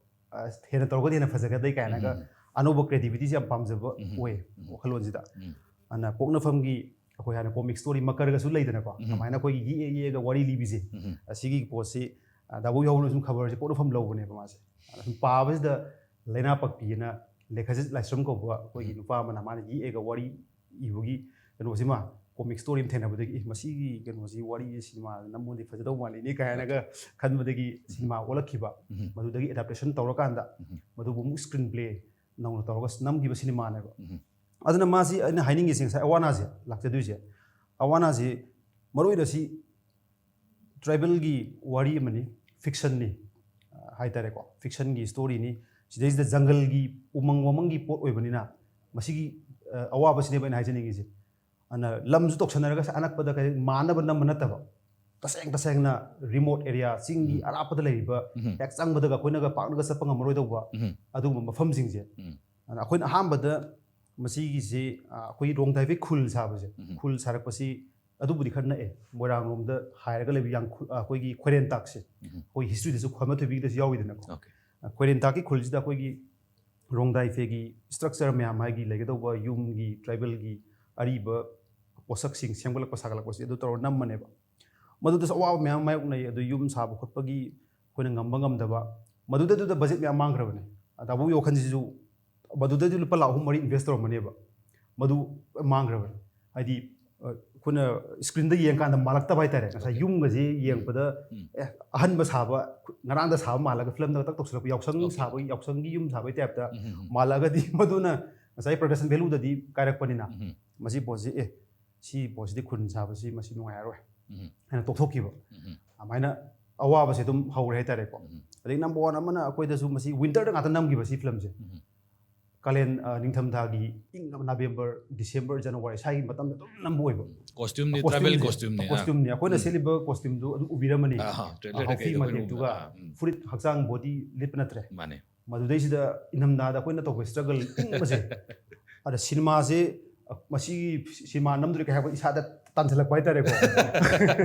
ꯑ, ꯍꯦꯟꯅ ꯇꯧꯔꯒꯗꯤ ꯍꯦꯟꯅ ꯐꯖꯒꯗꯦ ꯀꯥꯏꯅꯒ ꯎꯝ. ꯑꯅꯧꯕ ꯀ꯭ꯔꯤꯌꯦꯇꯤꯕꯤꯇꯤꯁꯦ ꯌꯥꯝ ꯄꯥꯝꯖꯕ ꯎꯝ. ꯑꯣꯏ ꯎꯝ. ꯋꯥꯈꯜꯂꯣꯟꯁꯤꯗ꯫ ꯎꯝ. ꯑꯗꯨꯅ ꯄꯣꯛꯅꯐꯝꯒꯤ ꯑꯩꯈꯣꯏ ꯍꯥꯟꯅ ꯀꯣꯃꯤꯛ ꯁ꯭ꯇꯣꯔꯤ ꯃꯀꯔꯒꯁꯨ ꯂꯩꯗꯅꯀꯣ, ꯎꯝ. ꯑꯗꯨꯃꯥꯏꯅ ꯑꯩꯈꯣꯏꯒꯤ ꯌꯦꯛꯑ ꯌꯦꯛꯑꯒ ꯋꯥꯔꯤ ꯂꯤꯕꯤꯁꯦ, ꯎꯝ. ꯑꯁꯤꯒꯤ ꯄꯣꯠꯁꯤ, ꯑ, ꯗꯥꯕꯨꯕꯤ ꯍꯧꯕꯅ ꯁꯨꯝ ꯈꯕꯔꯁꯦ ꯄꯣꯛꯅꯐꯝ ꯂꯧꯕꯅꯦꯕ ꯃꯥꯁꯦ꯫ ꯑꯗ ꯁꯨꯝ ꯄꯥꯕꯁꯤꯗ ꯂꯩꯅꯥ ꯄꯛꯄꯤꯑꯅ ꯂꯦꯈꯥꯖꯤꯠ ꯂꯥꯏꯁ꯭ꯔꯝ ꯀꯧꯕ ꯑꯩꯈꯣꯏꯒꯤ ꯎꯝ. ꯅꯨꯄꯥ ꯑꯃꯅ ꯃꯥꯅ ꯌꯦꯛꯑꯒ ꯋꯥꯔꯤ ꯏꯕꯒꯤ ꯀꯩꯅꯣꯁꯤꯃ ꯀꯣꯃꯤꯛ ꯁ꯭ꯇꯣꯔꯤ ꯑꯃ ꯊꯦꯡꯅꯕꯗꯒꯤ, "ꯑꯦ, ꯃꯁꯤꯒꯤ ꯀꯩꯅꯣꯁꯤ, ꯋꯥꯔꯤꯁꯦ ꯁꯤꯅꯦꯃꯥ ꯅꯝꯃꯗꯤ ꯐꯖꯗꯧ ꯃꯥꯜꯂꯤꯅꯦ" ꯀꯥꯏꯅꯒ ꯈꯟꯕꯗꯒꯤ ꯁꯤꯅꯦꯃꯥ ꯑꯣꯜꯂꯛꯈꯤꯕ꯫ ꯃꯗꯨꯗꯒꯤ ꯑꯦꯗꯥꯞꯇꯦꯁꯟ ꯇꯧꯔꯀꯥꯟꯗ ꯃꯗꯨꯕꯨ ꯑꯃꯨꯛ ꯁ꯭ꯀ꯭ꯔꯤꯟ ꯄ꯭ꯂꯦ ꯅꯧꯅ ꯇꯧꯔꯒ ꯅꯝꯈꯤꯕ ꯁꯤꯅꯦꯃꯥꯅꯦꯕ꯫ ꯑꯗꯨꯅ ꯃꯥꯁꯤ, ꯑꯩꯅ ꯍꯥꯏꯅꯤꯡꯉꯤꯁꯦ, ꯉꯁꯥꯏ ꯑꯋꯥꯅꯥꯁꯦ ꯂꯥꯛꯆꯗꯣꯏꯁꯦ, ꯑꯋꯥꯅꯥꯁꯤ ꯃꯔꯨꯑꯣꯏꯅ ꯁꯤ ꯇ꯭ꯔꯥꯏꯕꯦꯜꯒꯤ ꯋꯥꯔꯤ ꯑꯃꯅꯤ, ꯐꯤꯛꯁꯟꯅꯤ, ꯑ, ꯍꯥꯏꯇꯥꯔꯦꯀꯣ, ꯐꯤꯛꯁꯟꯒꯤ ꯁ꯭ꯇꯣꯔꯤꯅꯤ꯫ ꯁꯤꯗꯩꯁꯤꯗ ꯖꯪꯒꯜꯒꯤ ꯎꯃꯪ ꯋꯥꯃꯪꯒꯤ ꯄꯣꯠ ꯑꯣꯏꯕꯅꯤꯅ ꯃꯁꯤꯒꯤ, ꯑ, ꯑꯋꯥꯕꯁꯤꯅꯦꯕ ꯑꯩꯅ ꯍꯥꯏꯖꯅꯤꯡꯉꯤꯁꯦ꯫ ꯑꯗꯨꯅ ꯂꯝꯁꯨ ꯇꯧꯁꯟꯅꯔꯒ ꯑꯅꯛꯄꯗ ꯀꯩ ꯃꯥꯟꯅꯕ ꯅꯝꯕ ꯅꯠꯇꯕ, ꯇꯁꯦꯡ ꯇꯁꯦꯡꯅ ꯔꯤꯃꯣꯠ ꯑꯦꯔꯤꯌꯥ, ꯆꯤꯡꯒꯤ ꯑꯔꯥꯞꯄꯗ ꯂꯩꯔꯤꯕ, ꯍꯦꯛ ꯆꯪꯕꯗꯒ ꯑꯩꯈꯣꯏꯅꯒ ꯄꯥꯛꯅꯒ ꯆꯠꯄ ꯉꯝꯃꯔꯣꯏꯗꯧꯕ ꯑꯗꯨꯒꯨꯝꯕ ꯃꯐꯝꯁꯤꯡꯁꯦ꯫ ꯑꯗꯨꯅ ꯑꯩꯈꯣꯏꯅ ꯑꯍꯥꯟꯕꯗ ꯃꯁꯤꯒꯤꯁꯤ, ꯑ, ꯑꯩꯈꯣꯏꯒꯤ ꯔꯣꯡꯗꯥꯏꯐꯦ ꯈꯨꯜ ꯁꯥꯕꯁꯦ, ꯈꯨꯜ ꯁꯥꯔꯛꯄꯁꯤ ꯑꯗꯨꯕꯨꯗꯤ ꯈꯔ ꯅꯛꯑꯦ, ꯃꯣꯏꯔꯥꯡꯂꯣꯝꯗ ꯍꯥꯏꯔꯒ ꯂꯩꯕ ꯌꯥꯡꯈꯨ-, ꯑ, ꯑꯩꯈꯣꯏꯒꯤ ꯈꯣꯏꯔꯦꯟꯇꯥꯛꯁꯦ, ꯑꯩꯈꯣꯏ ꯍꯤꯁꯇ꯭ꯔꯤꯗꯁꯨ ꯈ꯭ꯋꯥꯏꯃꯊꯣꯏꯕꯤꯗꯁꯨ ꯌꯥꯎꯔꯤꯗꯅꯀꯣ꯫ ꯑ, ꯈꯣꯏꯔꯦꯟꯇꯥꯛꯀꯤ ꯈꯨꯜꯁꯤꯗ ꯑꯩꯈꯣꯏꯒꯤ ꯔꯣꯡꯗꯥꯏꯐꯦꯒꯤ ꯁ꯭ꯇ꯭ꯔꯛꯆꯔ ꯃꯌꯥꯝ, ꯃꯥꯒꯤ ꯂꯩꯒꯗꯧꯕ ꯌꯨꯝꯒꯤ, ꯇ꯭ꯔꯥꯏꯕꯦꯜꯒꯤ ꯑꯔꯤꯕ ꯄꯣꯠꯁꯛꯁꯤꯡ ꯁꯦꯝꯒꯠꯂꯛꯄ ꯁꯥꯒꯠꯂꯛꯄꯁꯦ ꯑꯗꯨ ꯇꯧꯔꯒ ꯅꯝꯕꯅꯦꯕ꯫ ꯃꯗꯨꯗꯁꯨ ꯑꯋꯥꯕ ꯃꯌꯥꯝ ꯃꯥꯌꯣꯛꯅꯩ꯫ ꯑꯗꯨ ꯌꯨꯝ ꯁꯥꯕ ꯈꯣꯠꯄꯒꯤ ꯑꯩꯈꯣꯏꯅ ꯉꯝꯕ ꯉꯝꯗꯕ, ꯃꯗꯨꯗꯩꯗꯨꯗ ꯕꯖꯦꯠ ꯃꯌꯥꯝ ꯃꯥꯡꯈ꯭ꯔꯕꯅꯦ꯫ ꯑꯗ ꯗꯥꯕꯨꯒꯤ ꯋꯥꯈꯜꯁꯤꯁꯨ ꯃꯗꯨꯗꯩꯗꯤ ꯂꯨꯄꯥ ꯂꯥꯈ ꯑꯍꯨꯝ ꯃꯔꯤ ꯏꯟꯚꯦꯁ ꯇꯧꯔꯝꯕꯅꯦꯕ, ꯃꯗꯨ ꯃꯥꯡꯈ꯭ꯔꯕꯅꯦ꯫ ꯍꯥꯏꯗꯤ, ꯑ, ꯑꯩꯈꯣꯏꯅ ꯁ꯭ꯀ꯭ꯔꯤꯟꯗ ꯌꯦꯡꯀꯥꯟꯗ ꯃꯥꯜꯂꯛꯇꯕ ꯍꯥꯏꯇꯥꯔꯦ꯫ ꯉꯁꯥꯏ ꯌꯨꯝꯒꯁꯦ ꯌꯦꯡꯕꯗ, ꯑꯦ, ꯑꯍꯟꯕ ꯁꯥꯕ, ꯉꯔꯥꯡꯗ ꯁꯥꯕ ꯃꯥꯜꯂꯒ ꯐꯤꯂꯝꯗ ꯈꯛꯇ ꯇꯧꯁꯤꯜꯂꯛꯄ, ꯌꯥꯎꯁꯪ ꯁꯥꯕꯒꯤ, ꯌꯥꯎꯁꯪꯒꯤ ꯌꯨꯝ ꯁꯥꯕꯒꯤ ꯇꯥꯏꯞꯇ ꯃꯥꯜꯂꯛꯑꯒꯗꯤ ꯃꯗꯨꯅ ꯉꯁꯥꯏ ꯄ꯭ꯔꯗꯛꯁꯟ ꯚꯦꯂꯨꯗꯗꯤ ꯀꯥꯏꯔꯛꯄꯅꯤꯅ꯫ ꯃꯁꯤ ꯄꯣꯠꯁꯤ, ꯑꯦ, ꯁꯤ ꯄꯣꯠꯁꯤꯗꯤ ꯈꯨꯟ ꯁꯥꯕꯁꯤ ꯃꯁꯤ ꯅꯨꯡꯉꯥꯏꯔꯔꯣꯏ ꯍꯥꯏꯅ ꯇꯣꯛꯊꯣꯛꯈꯤꯕ꯫ ꯑꯗꯨꯃꯥꯏꯅ ꯑꯋꯥꯕꯁꯦ ꯑꯗꯨꯝ ꯍꯧꯔꯦ ꯍꯥꯏꯇꯥꯔꯦꯀꯣ꯫ ꯑꯗꯩ ꯅꯝꯕꯔ ꯋꯥꯟ ꯑꯃꯅ ꯑꯩꯈꯣꯏꯗꯁꯨ ꯃꯁꯤ ꯋꯤꯟꯇꯔꯗ ꯉꯥꯛꯇ ꯅꯝꯈꯤꯕ ꯁꯤ ꯐꯤꯂꯝꯁꯦ꯫ ꯀꯥꯂꯦꯟ, ꯑ, ꯅꯤꯡꯊꯝꯊꯥꯒꯤ ꯏꯪꯉꯕ ꯅꯕꯦꯝꯕꯔ, ꯗꯤꯁꯦꯝꯕꯔ, ꯖꯅꯋꯥꯔꯤ ꯁ꯭ꯋꯥꯏꯒꯤ ꯃꯇꯝꯗ ꯑꯗꯨꯝ ꯅꯝꯕ ꯑꯣꯏꯕ꯫ ꯀꯣꯁꯇ꯭ꯌꯨꯝꯗꯤ, ꯀꯣꯁꯇ꯭ꯌꯨꯝꯁꯦ, ꯇ꯭ꯔꯥꯏꯕꯦꯜ ꯀꯣꯁꯇ꯭ꯌꯨꯝꯅꯦ, ꯑ꯫ ꯀꯣꯁꯇ꯭ꯌꯨꯝꯅꯦ꯫ ꯑꯩꯈꯣꯏꯅ ꯁꯦꯠꯂꯤꯕ ꯀꯣꯁꯇ꯭ꯌꯨꯝꯗꯨ ꯑꯗꯨꯝ ꯎꯕꯤꯔꯝꯃꯅꯤ꯫ ꯑ, ꯑ, ꯇ꯭ꯔꯦꯂꯔꯗ ꯍꯥꯎꯐꯤ ꯀꯩꯗ ꯃꯇꯦꯛꯇꯨꯒ ꯎꯕꯗ, ꯑ, ꯎꯝ꯫ ꯐꯨꯔꯤꯠ ꯍꯛꯆꯥꯡ ꯕꯣꯗꯤ ꯂꯤꯠꯄ ꯅꯠꯇ꯭ꯔꯦ꯫ ꯃꯥꯅꯦ꯫ ꯃꯗꯨꯗꯩꯁꯤꯗ ꯏꯪꯊꯝꯊꯥꯗ ꯑꯩꯈꯣꯏꯅ ꯇꯧꯕ ꯁ꯭ꯇ꯭ꯔꯒꯜ ꯏꯪꯕꯁꯦ꯫ ꯑꯗ ꯁꯤꯅꯦꯃꯥꯁꯦ, ꯃꯁꯤꯒꯤ ꯁꯤꯅꯦꯃꯥ ꯅꯝꯗꯣꯔꯦ ꯀꯩ ꯍꯥꯏꯕ ꯏꯁꯥꯗ ꯇꯥꯟꯁꯤꯜꯂꯛꯄ ꯍꯥꯏꯇꯥꯔꯦꯀꯣ꯫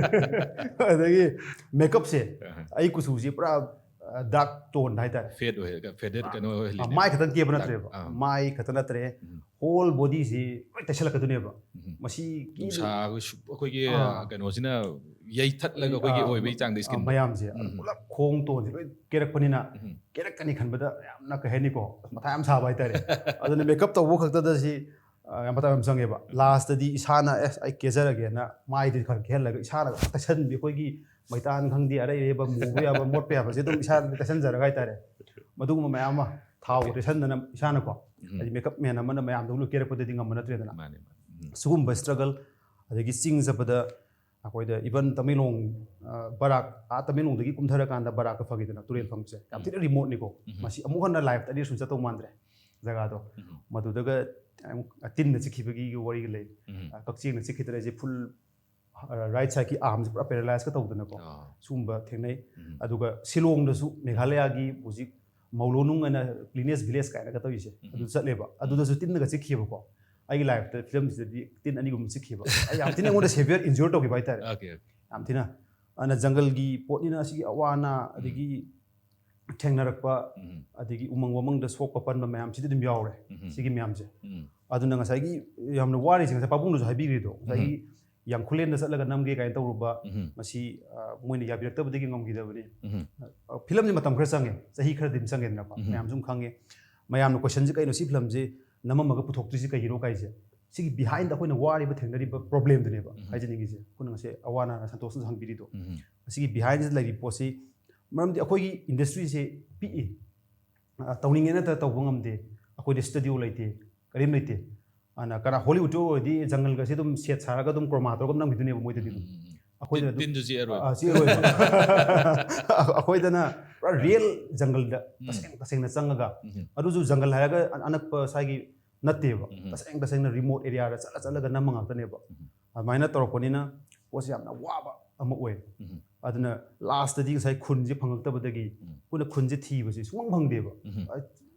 ꯑꯗꯒꯤ ꯃꯦꯀꯞꯁꯦ, ꯑꯍ꯫ ꯑꯩ ꯀꯨꯆꯨꯁꯦ ꯄꯨꯔꯥ, ꯑ, ꯗꯥꯔꯛ ꯇꯣꯟ ꯍꯥꯏꯇꯥꯔꯦ꯫ ꯐꯦꯠ ꯑꯣꯏ, ꯐꯦꯗꯦꯠ ꯀꯩꯅꯣ ꯑꯣꯏꯍꯜꯂꯤꯅꯦ꯫ ꯃꯥꯏ ꯈꯛꯇꯪ ꯀꯦꯕ ꯗꯥꯔꯛ, ꯅꯠꯇ꯭ꯔꯦꯕ꯫ ꯑꯥ꯫ ꯃꯥꯏ ꯈꯛꯇ ꯅꯠꯇ꯭ꯔꯦ, ꯎꯝ꯫ ꯍꯣꯜ ꯕꯣꯗꯤꯁꯤ ꯂꯣꯏ ꯇꯩꯁꯜꯂꯛꯀꯗꯣꯏꯅꯦꯕ꯫ ꯎꯝ꯫ ꯃꯁꯤ ꯅꯨꯡꯁꯥ, ꯑꯩꯈꯣꯏꯒꯤ, ꯑꯥ꯫ ꯀꯩꯅꯣꯁꯤꯅ ꯌꯩꯊꯠꯂꯒ ꯑꯩꯈꯣꯏꯒꯤ ꯑꯥ, ꯑꯣꯏꯕꯒꯤ ꯆꯥꯡꯗ ꯑꯥ, ꯁ꯭ꯀꯤꯟ꯫ ꯃꯌꯥꯝꯁꯦ ꯎꯝ꯫ ꯄꯨꯂꯞ ꯈꯣꯡ ꯇꯣꯟꯁꯦ ꯂꯣꯏ ꯀꯦꯔꯛꯄꯅꯤꯅ, ꯎꯝ꯫ ꯀꯦꯔꯛꯀꯅꯤ ꯈꯟꯕꯗ ꯌꯥꯝꯅ, ꯀꯩ ꯍꯥꯏꯅꯤꯀꯣ, ꯃꯊꯥ ꯌꯥꯝ ꯁꯥꯕ ꯍꯥꯏꯇꯥꯔꯦ꯫ ꯑꯗꯨꯅ ꯃꯦꯀꯞ ꯇꯧꯕ ꯈꯛꯇꯗ ꯁꯤ, ꯑ, ꯌꯥꯝ ꯃꯇꯝ ꯌꯥꯝ ꯆꯪꯉꯦꯕ꯫ ꯂꯥꯁꯇꯗꯤ ꯏꯁꯥꯅ ꯑꯦꯁ ꯑꯩ ꯀꯦꯖꯔꯒꯦꯅ ꯃꯥꯏꯗꯤ ꯈꯔ ꯀꯦꯍꯜꯂꯒ ꯏꯁꯥꯅ ꯇꯩꯁꯟꯕꯤ, ꯑꯩꯈꯣꯏꯒꯤ ꯃꯩꯇꯥꯟ ꯈꯪꯗꯦ, ꯑꯔꯩ ꯑꯔꯩꯕ ꯃꯨꯕ ꯌꯥꯕ ꯃꯣꯠꯄ ꯌꯥꯕꯁꯦ ꯑꯗꯨꯝ ꯏꯁꯥꯅ ꯇꯩꯁꯟꯖꯔꯒ ꯍꯥꯏꯇꯥꯔꯦ꯫ ꯃꯗꯨꯒꯨꯝꯕ ꯃꯌꯥꯝ ꯑꯃ ꯊꯥꯎ ꯇꯩꯁꯟꯗꯅ ꯏꯁꯥꯅꯀꯣ, ꯎꯝ꯫ ꯍꯥꯏꯗꯤ ꯃꯦꯀꯞ ꯃꯦꯟ ꯑꯃꯅ ꯃꯌꯥꯝꯗꯧꯅ ꯂꯣꯏ ꯀꯦꯔꯛꯄꯗꯗꯤ ꯉꯝꯕ ꯅꯠꯇ꯭ꯔꯦꯗꯅ꯫ ꯃꯥꯅꯦ, ꯃꯥꯅꯦ꯫ ꯎꯝ꯫ ꯁꯤꯒꯨꯝꯕ ꯁ꯭ꯇ꯭ꯔꯒꯜ, ꯑꯗꯒꯤ ꯆꯤꯡ ꯆꯠꯄꯗ ꯑꯩꯈꯣꯏꯗ ꯏꯚꯟ ꯇꯃꯦꯡꯂꯣꯡ, ꯑ, ꯕꯔꯥꯛ, ꯑꯥ ꯇꯃꯦꯡꯂꯣꯡꯗꯒꯤ ꯀꯨꯝꯊꯔꯀꯥꯟꯗ ꯕꯔꯥꯛꯀ ꯐꯪꯉꯤꯗꯅ, ꯇꯨꯔꯦꯜ ꯐꯪꯕꯁꯦ ꯌꯥꯝ ꯊꯤꯅ ꯔꯤꯃꯣꯠꯅꯤꯀꯣ꯫ ꯎꯝ꯫ ꯃꯁꯤ ꯑꯃꯨꯛ ꯍꯟꯅ ꯂꯥꯏꯐꯇ ꯑꯅꯤꯔꯛ ꯁꯨꯝ ꯆꯠꯇꯧ ꯃꯥꯟꯗ꯭ꯔꯦ ꯖꯒꯥꯗꯣ꯫ ꯎꯝ꯫ ꯃꯗꯨꯗꯒ ꯑꯃꯨꯛ ꯇꯤꯟꯅ ꯆꯤꯛꯈꯤꯕꯒꯤ ꯋꯥꯔꯤꯒ ꯂꯩ꯫ ꯎꯝ꯫ ꯑ, ꯀꯛꯆꯦꯡꯅ ꯆꯤꯛꯈꯤꯗꯅ ꯑꯩꯁꯦ ꯐꯨꯜ ꯔꯥꯏꯠ ꯁꯥꯏꯠꯀꯤ ꯑꯥꯔꯝꯁꯦ ꯄꯨꯔꯥ ꯄꯦꯔꯥꯂꯥꯏꯁꯀ ꯇꯧꯗꯅꯀꯣ꯫ ꯑꯥ꯫ ꯁꯤꯒꯨꯝꯕ ꯊꯦꯡꯅꯩ꯫ ꯎꯝ꯫ ꯑꯗꯨꯒ ꯁꯤꯂꯣꯡꯗꯁꯨ, ꯃꯦꯘꯥꯂꯌꯥꯒꯤ ꯍꯧꯖꯤꯛ ꯃꯧꯂꯣꯅꯨꯡ ꯍꯥꯏꯅ ꯀ꯭ꯂꯤꯅꯦꯁ ꯚꯤꯂꯦꯖ ꯀꯥꯏꯅꯒ ꯇꯧꯔꯤꯁꯦ, ꯎꯝ꯫ ꯑꯗꯨ ꯆꯠꯂꯦꯕ꯫ ꯎꯝ꯫ ꯑꯗꯨꯗꯁꯨ ꯇꯤꯟꯅꯒ ꯆꯤꯛꯈꯤꯕꯀꯣ꯫ ꯑꯩꯒꯤ ꯂꯥꯏꯐꯇ ꯐꯤꯂꯝꯁꯤꯗꯗꯤ ꯇꯤꯟ ꯑꯅꯤꯒꯨꯝꯕ ꯆꯤꯛꯈꯤꯕ꯫ ꯑꯩ ꯌꯥꯝ ꯊꯤꯅ ꯑꯩꯉꯣꯟꯗ ꯁꯦꯚꯤꯌꯔ ꯏꯟꯖꯨꯔ ꯇꯧꯈꯤꯕ ꯍꯥꯏꯇꯥꯔꯦ꯫ Okay, okay. ꯌꯥꯝ ꯊꯤꯅ꯫ ꯑꯗꯨꯅ ꯖꯪꯒꯜꯒꯤ ꯄꯣꯠꯅꯤꯅ ꯑꯁꯤꯒꯤ ꯑꯋꯥ ꯑꯅꯥ, ꯎꯝ꯫ ꯑꯗꯒꯤ ꯊꯦꯡꯅꯔꯛꯄ, ꯎꯝ꯫ ꯑꯗꯒꯤ ꯎꯃꯪ ꯋꯥꯃꯪꯗ ꯁꯣꯛꯄ ꯄꯟꯕ ꯃꯌꯥꯝꯁꯤꯗꯤ ꯑꯗꯨꯝ ꯌꯥꯎꯔꯦ, ꯎꯝ꯫ ꯁꯤꯒꯤ ꯃꯌꯥꯝꯁꯦ꯫ ꯎꯝ꯫ ꯑꯗꯨꯅ ꯉꯁꯥꯏꯒꯤ ꯌꯥꯝꯅ ꯋꯥꯔꯤꯁꯦ ꯉꯁꯥꯏ ꯄꯥꯕꯨꯡꯅꯁꯨ ꯍꯥꯏꯕꯤꯈ꯭ꯔꯤꯗꯣ, ꯉꯁꯥꯏꯒꯤ ꯎꯝ꯫ ꯌꯥꯡꯈꯨꯂꯦꯟꯗ ꯆꯠꯂꯒ ꯅꯝꯒꯦ ꯀꯥꯏꯅ ꯇꯧꯔꯨꯕ, ꯎꯝ꯫ ꯃꯁꯤ, ꯑ, ꯃꯣꯏꯅ ꯌꯥꯕꯤꯔꯛꯇꯕꯗꯒꯤ ꯉꯝꯈꯤꯗꯕꯅꯤ꯫ ꯎꯝ꯫ ꯑ, ꯐꯤꯂꯝꯁꯦ ꯃꯇꯝ ꯈꯔ ꯆꯪꯉꯦ, ꯆꯍꯤ ꯈꯔꯗꯤ ꯑꯗꯨꯝ ꯆꯪꯉꯦꯗꯅꯀꯣ, ꯎꯝ꯫ ꯃꯌꯥꯝꯁꯨ ꯑꯗꯨꯝ ꯈꯪꯉꯦ꯫ ꯃꯌꯥꯝꯅ ꯀꯣꯏꯁꯟꯁꯦ ꯀꯩꯅꯣ ꯁꯤ ꯐꯤꯂꯝꯁꯦ ꯅꯝꯃꯝꯃꯒ ꯄꯨꯊꯣꯛꯇ꯭ꯔꯤꯁꯤ ꯀꯩꯒꯤꯅꯣ ꯀꯥꯏꯁꯦ, ꯁꯤꯒꯤ ꯕꯤꯍꯥꯏꯟꯗ ꯑꯩꯈꯣꯏꯅ ꯋꯥꯔꯤꯕ ꯊꯦꯡꯅꯔꯤꯕ ꯄ꯭ꯔꯣꯕ꯭ꯂꯦꯝꯗꯨꯅꯦꯕ ꯎꯝ꯫ ꯍꯥꯏꯖꯅꯤꯡꯉꯤꯁꯦ꯫ ꯑꯩꯈꯣꯏꯅ ꯉꯁꯤ ꯑꯋꯥꯅ ꯁꯟꯇꯣꯁꯅ ꯍꯪꯕꯤꯔꯤꯗꯣ, ꯎꯝ꯫ ꯑꯁꯤꯒꯤ ꯕꯤꯍꯥꯏꯟꯁꯤꯗ ꯂꯩꯔꯤꯕ ꯄꯣꯠꯁꯤ, ꯃꯔꯝꯗꯤ ꯑꯩꯈꯣꯏꯒꯤ ꯏꯟꯗꯁꯇ꯭ꯔꯤꯁꯦ ꯄꯤꯛꯏ, ꯑ, ꯇꯧꯅꯤꯡꯉꯦꯅ ꯅꯠꯇ ꯇꯧꯕ ꯉꯝꯗꯦ, ꯑꯩꯈꯣꯏꯗꯤ ꯁ꯭ꯇꯨꯗꯤꯑꯣ ꯂꯩꯇꯦ, ꯀꯔꯤꯝ ꯂꯩꯇꯦ꯫ ꯑꯗꯨꯅ ꯀꯅꯥ ꯍꯣꯂꯤꯋꯨꯗꯇ ꯑꯣꯏꯔꯗꯤ ꯖꯪꯒꯜꯒꯁꯦ ꯑꯗꯨꯝ ꯁꯦꯠ ꯁꯥꯔꯒ ꯑꯗꯨꯝ ꯀ꯭ꯔꯣꯃꯥꯗꯣ ꯑꯗꯨꯝ ꯅꯝꯈꯤꯗꯣꯏꯅꯦꯕ ꯃꯣꯏꯗꯗꯤ ꯑꯗꯨꯝ꯫ ꯎꯝ, ꯎꯝ, ꯎꯝ꯫ ꯑꯩꯈꯣꯏꯗꯅ ꯇꯤꯟ-, ꯑꯗꯨꯝ ꯇꯤꯟꯁꯨ ꯆꯤꯛꯑꯔꯣꯏꯕ꯫ ꯑ, ꯆꯤꯛꯑꯔꯣꯏꯕ꯫ ꯑꯩꯈꯣꯏꯗꯅ ꯄꯨꯔꯥ ꯔꯤꯌꯦꯜ ꯖꯪꯒꯜꯗ ꯎꯝ꯫ ꯇꯁꯦꯡ ꯇꯁꯦꯡꯅ ꯆꯪꯉꯒ, ꯎꯝ꯫ ꯑꯗꯨꯁꯨ ꯖꯪꯒꯜ ꯍꯥꯏꯔꯒ ꯑꯅꯛꯄ ꯁ꯭ꯋꯥꯏꯒꯤ ꯅꯠꯇꯦꯕ꯫ ꯎꯝ꯫ ꯇꯁꯦꯡ ꯇꯁꯦꯡꯅ ꯔꯤꯃꯣꯠ ꯑꯦꯔꯤꯌꯥꯗ ꯆꯠꯂ ꯆꯠꯂꯒ ꯅꯝꯕ ꯉꯥꯛꯇꯅꯦꯕ꯫ ꯎꯝ꯫ ꯑꯗꯨꯃꯥꯏꯅ ꯇꯧꯔꯛꯄꯅꯤꯅ ꯄꯣꯠꯁꯦ ꯌꯥꯝꯅ ꯋꯥꯕ ꯑꯃ ꯑꯣꯏ꯫ ꯎꯝ꯫ ꯑꯗꯨꯅ ꯂꯥꯁꯇꯗꯤ ꯉꯁꯥꯏ ꯈꯨꯟꯁꯦ ꯐꯪꯉꯛꯇꯕꯗꯒꯤ ꯎꯝ꯫ ꯑꯩꯈꯣꯏꯅ ꯈꯨꯟꯁꯦ ꯊꯤꯕꯁꯦ ꯁꯨꯡꯐꯪ ꯐꯪꯗꯦꯕ꯫ ꯎꯝ꯫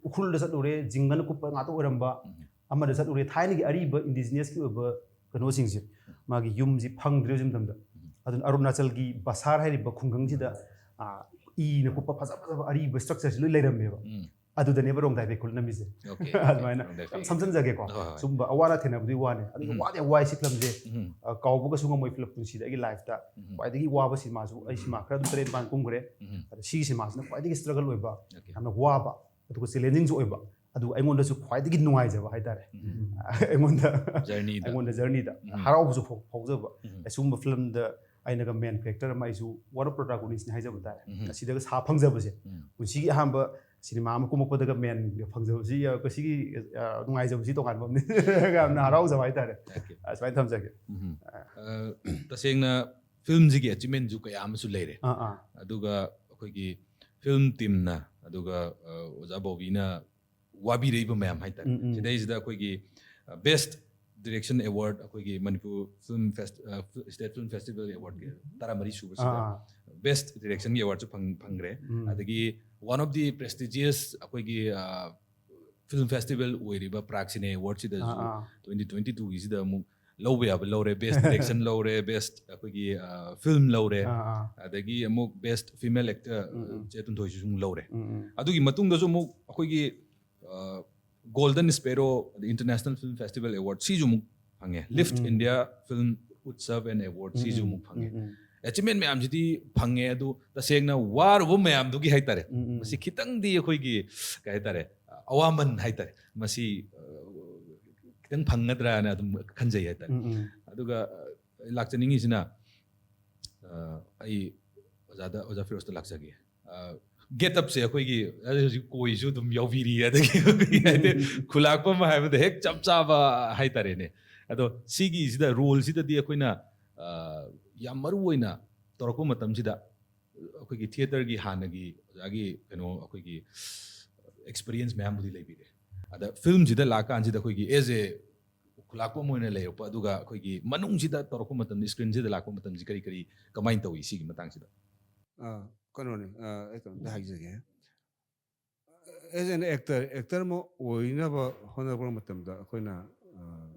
ꯎꯈ꯭ꯔꯨꯜꯗ ꯆꯠꯂꯨꯔꯦ, ꯖꯤꯡꯒꯅ ꯀꯨꯞꯄ ꯉꯥꯛꯇ ꯑꯣꯏꯔꯝꯕ, ꯎꯝ꯫ ꯑꯃꯗ ꯆꯠꯂꯨꯔꯦ, ꯊꯥꯏꯅꯒꯤ ꯑꯔꯤꯕ ꯏꯟꯗꯤꯖꯤꯅꯁꯀꯤ ꯑꯣꯏꯕ ꯀꯩꯅꯣꯁꯤꯡꯁꯦ, ꯎꯝ꯫ ꯃꯥꯒꯤ ꯌꯨꯝꯁꯤ ꯐꯪꯗ꯭ꯔꯦ ꯍꯧꯖꯤꯛ ꯃꯇꯝꯗ꯫ ꯎꯝ꯫ ꯑꯗꯨꯅ ꯑꯔꯨꯅꯥꯆꯜꯒꯤ ꯕꯁꯥꯔ ꯍꯥꯏꯔꯤꯕ ꯈꯨꯡꯒꯪꯁꯤꯗ, ꯎꯝ꯫ ꯑ, ꯏꯅ ꯀꯨꯞꯄ ꯐꯖ ꯐꯖꯕ ꯑꯔꯤꯕ ꯁ꯭ꯇ꯭ꯔꯛꯆꯔꯁꯤ ꯂꯣꯏ ꯂꯩꯔꯝꯃꯦꯕ꯫ ꯎꯝ꯫ ꯑꯗꯨꯗꯅꯦꯕ ꯔꯣꯡꯗꯥꯏ ꯕꯦꯀꯨꯜ ꯅꯝꯃꯤꯁꯦ꯫ Okay, okay. ꯑꯗꯨꯃꯥꯏꯅ ꯔꯣꯡꯗꯥꯏ ꯌꯥꯝ ꯕꯦꯀꯨꯜ꯫ ꯁꯝꯖꯟꯖꯒꯦꯀꯣ꯫ ꯍꯣꯏ, ꯍꯣꯏ꯫ ꯁꯨꯝꯕ ꯑꯋꯥ ꯑꯅꯥ ꯊꯦꯡꯅꯕꯗꯤ ꯋꯥꯅꯤ꯫ ꯑꯗꯨꯒ ꯎꯝ꯫ ꯋꯥꯗꯤ ꯌꯥꯝ ꯋꯥꯏ ꯁꯤ ꯐꯤꯂꯝꯁꯦ, ꯎꯝ꯫ ꯑ, ꯀꯥꯎꯕꯒꯁꯨ ꯉꯝꯃꯣꯏ ꯐꯤꯂꯝ ꯄꯨꯟꯁꯤꯗ ꯑꯩꯒꯤ ꯂꯥꯏꯐꯇ ꯎꯝ꯫ ꯈ꯭ꯋꯥꯏꯗꯒꯤ ꯋꯥꯕ ꯁꯤꯃꯥꯁꯨ, ꯑꯩ ꯁꯤꯃꯥ ꯈꯔ ꯑꯗꯨꯝ ꯇꯔꯦꯠ ꯅꯤꯄꯥꯟ ꯀꯨꯝꯈ꯭ꯔꯦ꯫ ꯎꯝ꯫ ꯑꯗ ꯁꯤꯒꯤ ꯁꯤꯃꯥꯁꯤꯅ ꯈ꯭ꯋꯥꯏꯗꯒꯤ ꯁ꯭ꯇ꯭ꯔꯒꯜ ꯑꯣꯏꯕ, ꯑꯣꯀꯦ꯫ ꯌꯥꯝꯅ ꯋꯥꯕ, ꯑꯗꯨꯒ ꯆꯦꯂꯦꯟꯖꯤꯡꯁꯨ ꯑꯣꯏꯕ꯫ ꯑꯗꯨ ꯑꯩꯉꯣꯟꯗꯁꯨ ꯈ꯭ꯋꯥꯏꯗꯒꯤ ꯅꯨꯡꯉꯥꯏꯖꯕ ꯍꯥꯏꯇꯥꯔꯦ꯫ ꯑꯩꯉꯣꯟꯗ ꯖꯔꯅꯤꯗ ꯑꯩꯉꯣꯟꯗ ꯖꯔꯅꯤꯗ ꯎꯝ. ꯍꯔꯥꯎꯕꯁꯨ ꯐꯥꯎ- ꯐꯥꯎꯖꯕ꯫ ꯎꯝ. ꯑꯁꯤꯒꯨꯝꯕ ꯐꯤꯂꯝꯗ ꯑꯩꯅꯒ ꯃꯦꯟ ꯀꯦꯔꯦꯛꯇꯔ ꯑꯃ, ꯑꯩꯁꯨ ꯋꯥꯟ ꯑꯣꯐ ꯄ꯭ꯔꯣꯇꯥꯒꯣꯅꯤꯁꯅꯤ ꯍꯥꯏꯖꯕ ꯇꯥꯔꯦ꯫ ꯎꯝ. ꯑꯁꯤꯗꯒ ꯁꯥ ꯐꯪꯖꯕꯁꯦ, ꯎꯝ. ꯄꯨꯟꯁꯤꯒꯤ ꯑꯍꯥꯟꯕ ꯁꯤꯅꯦꯃꯥ ꯑꯃ ꯀꯨꯝꯃꯛꯄꯗꯒ ꯃꯦꯟ ꯐꯪꯖꯕꯁꯤ, ꯑ, ꯁꯤꯒꯤ, ꯑ, ꯅꯨꯡꯉꯥꯏꯖꯕꯁꯤ ꯇꯣꯉꯥꯟꯕ ꯑꯃꯅꯤ꯫ ꯌꯥꯝꯅ ꯍꯔꯥꯎꯖꯕ ꯍꯥꯏꯇꯥꯔꯦ꯫ Thank you. ꯑꯁꯨꯃꯥꯏꯅ ꯊꯝꯖꯒꯦ꯫ ꯎꯝ. ꯑ, ꯇꯁꯦꯡꯅ ꯐꯤꯂꯝꯁꯤꯒꯤ ꯑꯦꯆꯤꯞꯃꯦꯟꯁꯨ ꯀꯌꯥ ꯑꯃꯁꯨ ꯂꯩꯔꯦ꯫ ꯑꯥ ꯑꯥ ꯑꯗꯨꯒ ꯑꯩꯈꯣꯏꯒꯤ ꯐꯤꯂꯝ ꯇꯤꯝꯅ, ꯑꯗꯨꯒ ꯑ, ꯑꯣꯖꯥ ꯕꯣꯕꯤꯅ ꯋꯥꯕꯤꯔꯛꯏꯕ ꯃꯌꯥꯝ ꯍꯥꯏꯇꯥꯔꯦ꯫ ꯎꯝ, ꯎꯝ. ꯁꯤꯗꯩꯁꯤꯗ ꯑꯩꯈꯣꯏꯒꯤ ꯕꯦꯁ ꯗꯤꯔꯦꯛꯁꯟ ꯑꯦꯋꯥꯔꯗ, ꯑꯩꯈꯣꯏꯒꯤ Manipur film state film festival award ꯇꯔꯥꯃꯔꯤ ꯁꯨꯕꯁꯤꯗ ꯑꯥ ꯕꯦꯁ ꯗꯤꯔꯦꯛꯁꯟꯒꯤ ꯑꯦꯋꯥꯔꯗꯁꯨ ꯐꯪꯈ꯭ꯔꯦ꯫ ꯎꯝ. ꯑꯗꯒꯤ ꯋꯥꯟ ꯑꯣꯐ ꯗꯤ ꯄ꯭ꯔꯦꯁꯇꯤꯖꯤꯌꯁ ꯑꯩꯈꯣꯏꯒꯤ ꯐꯤꯂꯝ ꯐꯦꯁꯇꯤꯚꯦꯜ ꯑꯣꯏꯔꯤꯕ ꯄ꯭ꯔꯥꯒ ꯁꯤꯅꯦ ꯑꯦꯋꯥꯔꯗꯁꯤꯗꯁꯨ ꯑꯥ, ꯑꯥ. ꯇ꯭ꯋꯦꯟꯇꯤ ꯇ꯭ꯋꯦꯟꯇꯤ ꯇꯨꯒꯤꯁꯤꯗ ꯑꯃꯨꯛ ꯂꯧꯕ ꯌꯥꯕ ꯂꯧꯔꯦ꯫ ꯕꯦꯁ ꯗꯤꯔꯦꯛꯁꯟ ꯂꯧꯔꯦ, ꯕꯦꯁ ꯑꯩꯈꯣꯏꯒꯤ ꯐꯤꯂꯝ ꯂꯧꯔꯦ, ꯑꯥ, ꯑꯥ. ꯑꯗꯒꯤ ꯑꯃꯨꯛ ꯕꯦꯁ ꯐꯤꯃꯦꯜ ꯑꯦꯛꯇꯔ ꯎꯝ, ꯎꯝ. ꯆꯦ ꯇꯨꯟꯊꯣꯏꯁꯤꯁꯨ ꯑꯃꯨꯛ ꯂꯧꯔꯦ꯫ ꯎꯝ, ꯎꯝ. ꯑꯗꯨꯒꯤ ꯃꯇꯨꯡꯗꯁꯨ ꯑꯃꯨꯛ ꯑꯩꯈꯣꯏꯒꯤ golden sparrow international film festival award ꯁꯤꯁꯨ ꯑꯃꯨꯛ ꯐꯪꯉꯦ꯫ ꯂꯤꯐ ꯎꯝ, ꯎꯝ. ꯏꯟꯗꯤꯌꯥ ꯐꯤꯂꯝ ꯎꯠꯁꯕ ꯑꯦꯟ ꯑꯦꯋꯥꯔꯗ ꯁꯤꯁꯨ ꯑꯃꯨꯛ ꯐꯪꯉꯦ꯫ ꯎꯝ, ꯎꯝ. ꯑꯦꯆꯤꯞꯃꯦꯟ ꯃꯌꯥꯝꯁꯤꯗꯤ ꯐꯪꯉꯦ꯫ ꯑꯗꯨ ꯇꯁꯦꯡꯅ ꯋꯥꯔꯨꯕ ꯃꯌꯥꯝꯗꯨꯒꯤ ꯍꯥꯏꯇꯥꯔꯦ, ꯎꯝ, ꯎꯝ. ꯃꯁꯤ ꯈꯤꯇꯪꯗꯤ ꯑꯩꯈꯣꯏꯒꯤ ꯀꯩ ꯍꯥꯏꯇꯥꯔꯦ, ꯑꯋꯥꯃꯟ ꯍꯥꯏꯇꯥꯔꯦ, ꯃꯁꯤ ꯑ, ꯈꯤꯇꯪ ꯐꯪꯒꯗ꯭ꯔꯥꯅ ꯑꯗꯨꯝ ꯈꯟꯖꯩ ꯍꯥꯏꯇꯥꯔꯦ꯫ ꯎꯝ, ꯎꯝ. ꯑꯗꯨꯒ ꯑ, ꯂꯥꯛꯆꯅꯤꯡꯉꯤꯁꯤꯅ, ꯑ, ꯑꯩ ꯑꯣꯖꯥꯗ, ꯑꯣꯖꯥ ꯐꯤꯔꯣꯖꯇ ꯂꯥꯛꯆꯒꯦ꯫ ꯒꯦꯠ ꯑꯞꯁꯦ ꯑꯩꯈꯣꯏꯒꯤ ꯍꯧꯖꯤꯛ ꯍꯧꯖꯤꯛ ꯀꯣꯏꯁꯨ ꯑꯗꯨꯝ ꯌꯥꯎꯕꯤꯔꯤ, ꯑꯗꯒꯤ ꯑꯩꯈꯣꯏꯒꯤ ꯍꯥꯏꯗꯤ ꯈꯨꯂꯥꯛꯄ ꯑꯃ ꯍꯥꯏꯕꯗ ꯍꯦꯛ ꯆꯞ ꯆꯥꯕ ꯍꯥꯏꯇꯥꯔꯦꯅꯦ꯫ ꯑꯗꯣ ꯁꯤꯒꯤꯁꯤꯗ ꯔꯣꯜꯁꯤꯗꯗꯤ ꯑꯩꯈꯣꯏꯅ ꯑ, ꯌꯥꯝ ꯃꯔꯨ ꯑꯣꯏꯅ ꯇꯧꯔꯛꯄ ꯃꯇꯝꯁꯤꯗ ꯑꯩꯈꯣꯏꯒꯤ ꯊꯤꯌꯦꯇꯔꯒꯤ ꯍꯥꯟꯅꯒꯤ ꯑꯣꯖꯥꯒꯤ ꯀꯩꯅꯣ ꯑꯩꯈꯣꯏꯒꯤ ꯑꯦꯛꯁꯄꯤꯔꯤꯌꯦꯟꯁ ꯃꯌꯥꯝꯕꯨꯗꯤ ꯂꯩꯕꯤꯔꯦ꯫ ꯑꯗ ꯐꯤꯂꯝꯁꯤꯗ ꯂꯥꯛꯀꯥꯟꯁꯤꯗ ꯑꯩꯈꯣꯏꯒꯤ ꯑꯦꯖ ꯑꯦ ꯈꯨꯂꯥꯛꯄ ꯑꯃ ꯑꯣꯏꯅ ꯂꯩꯔꯛꯄ, ꯑꯗꯨꯒ ꯑꯩꯈꯣꯏꯒꯤ ꯃꯅꯨꯡꯁꯤꯗ ꯇꯧꯔꯛꯄ ꯃꯇꯝꯗ, ꯏꯁꯀ꯭ꯔꯤꯟꯁꯤꯗ ꯂꯥꯛꯄ ꯃꯇꯝꯁꯤ ꯀꯔꯤ ꯀꯔꯤ ꯀꯃꯥꯏꯅ ꯇꯧꯏ ꯁꯤꯒꯤ ꯃꯇꯥꯡꯁꯤꯗ? ꯑꯥ, ꯀꯩꯅꯣꯅꯤ, ꯑꯥ, ꯑꯩ ꯀꯩꯅꯣꯝꯇ ꯍꯥꯏꯖꯒꯦ꯫ As an actor, actor ꯑꯃ ꯑꯣꯏꯅꯕ ꯍꯣꯠꯅꯔꯛꯄ ꯃꯇꯝꯗ ꯑꯩꯈꯣꯏꯅ, ꯑꯥ,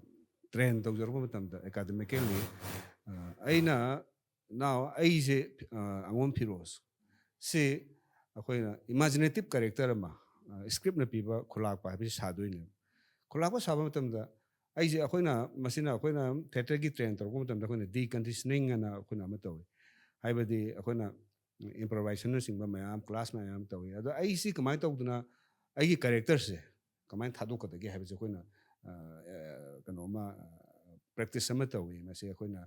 ꯇ꯭ꯔꯦꯟ ꯇꯧꯖꯔꯛꯄ ꯃꯇꯝꯗ, ꯑꯦꯀꯥꯗꯃꯤꯀꯦꯜꯂꯤ, ꯑꯥ, ꯑꯩꯅ ꯅꯥꯎ ꯑꯩꯁꯦ, ꯑꯥ, ꯑꯉꯣꯝ ꯐꯤꯔꯣꯖ ꯁꯤ ꯑꯩꯈꯣꯏꯅ ꯏꯃꯥꯖꯤꯅꯦꯇꯤꯞ ꯀꯦꯔꯦꯛꯇꯔ ꯑꯃ, ꯑꯥ, ꯁ꯭ꯀ꯭ꯔꯤꯞꯅ ꯄꯤꯕ ꯈꯨꯂꯥꯛꯄ ꯍꯥꯏꯕꯁꯤ ꯁꯥꯗꯣꯏꯅꯦꯕ꯫ ꯈꯨꯂꯥꯛꯄ ꯁꯥꯕ ꯃꯇꯝꯗ ꯑꯩꯁꯦ, ꯑꯩꯈꯣꯏꯅ, ꯃꯁꯤꯅ ꯑꯩꯈꯣꯏꯅ ꯊꯤꯌꯦꯇꯔꯒꯤ ꯇ꯭ꯔꯦꯟ ꯇꯧꯔꯛꯄ ꯃꯇꯝꯗ ꯑꯩꯈꯣꯏꯅ ꯗꯤꯀꯟꯗꯤꯁꯅꯤꯡ ꯑꯅ ꯑꯩꯈꯣꯏꯅ ꯑꯃ ꯇꯧꯏ꯫ ꯍꯥꯏꯕꯗꯤ ꯑꯩꯈꯣꯏꯅ ꯏꯝꯄ꯭ꯔꯣꯚꯥꯏꯖꯦꯁꯟꯅꯆꯤꯡꯕ ꯃꯌꯥꯝ, ꯀ꯭ꯂꯥꯁ ꯃꯌꯥꯝ ꯇꯧꯏ꯫ ꯑꯗꯣ ꯑꯩꯁꯤ ꯀꯃꯥꯏꯅ ꯇꯧꯗꯅ ꯑꯩꯒꯤ ꯀꯦꯔꯦꯛꯇꯔꯁꯦ ꯀꯃꯥꯏꯅ ꯊꯥꯗꯣꯛꯀꯗꯒꯦ ꯍꯥꯏꯕꯁꯦ ꯑꯩꯈꯣꯏꯅ ꯀꯩꯅꯣꯝꯃ ꯄ꯭ꯔꯦꯛꯇꯤꯁ ꯑꯃ ꯇꯧꯏ꯫ ꯃꯁꯤ ꯑꯩꯈꯣꯏꯅ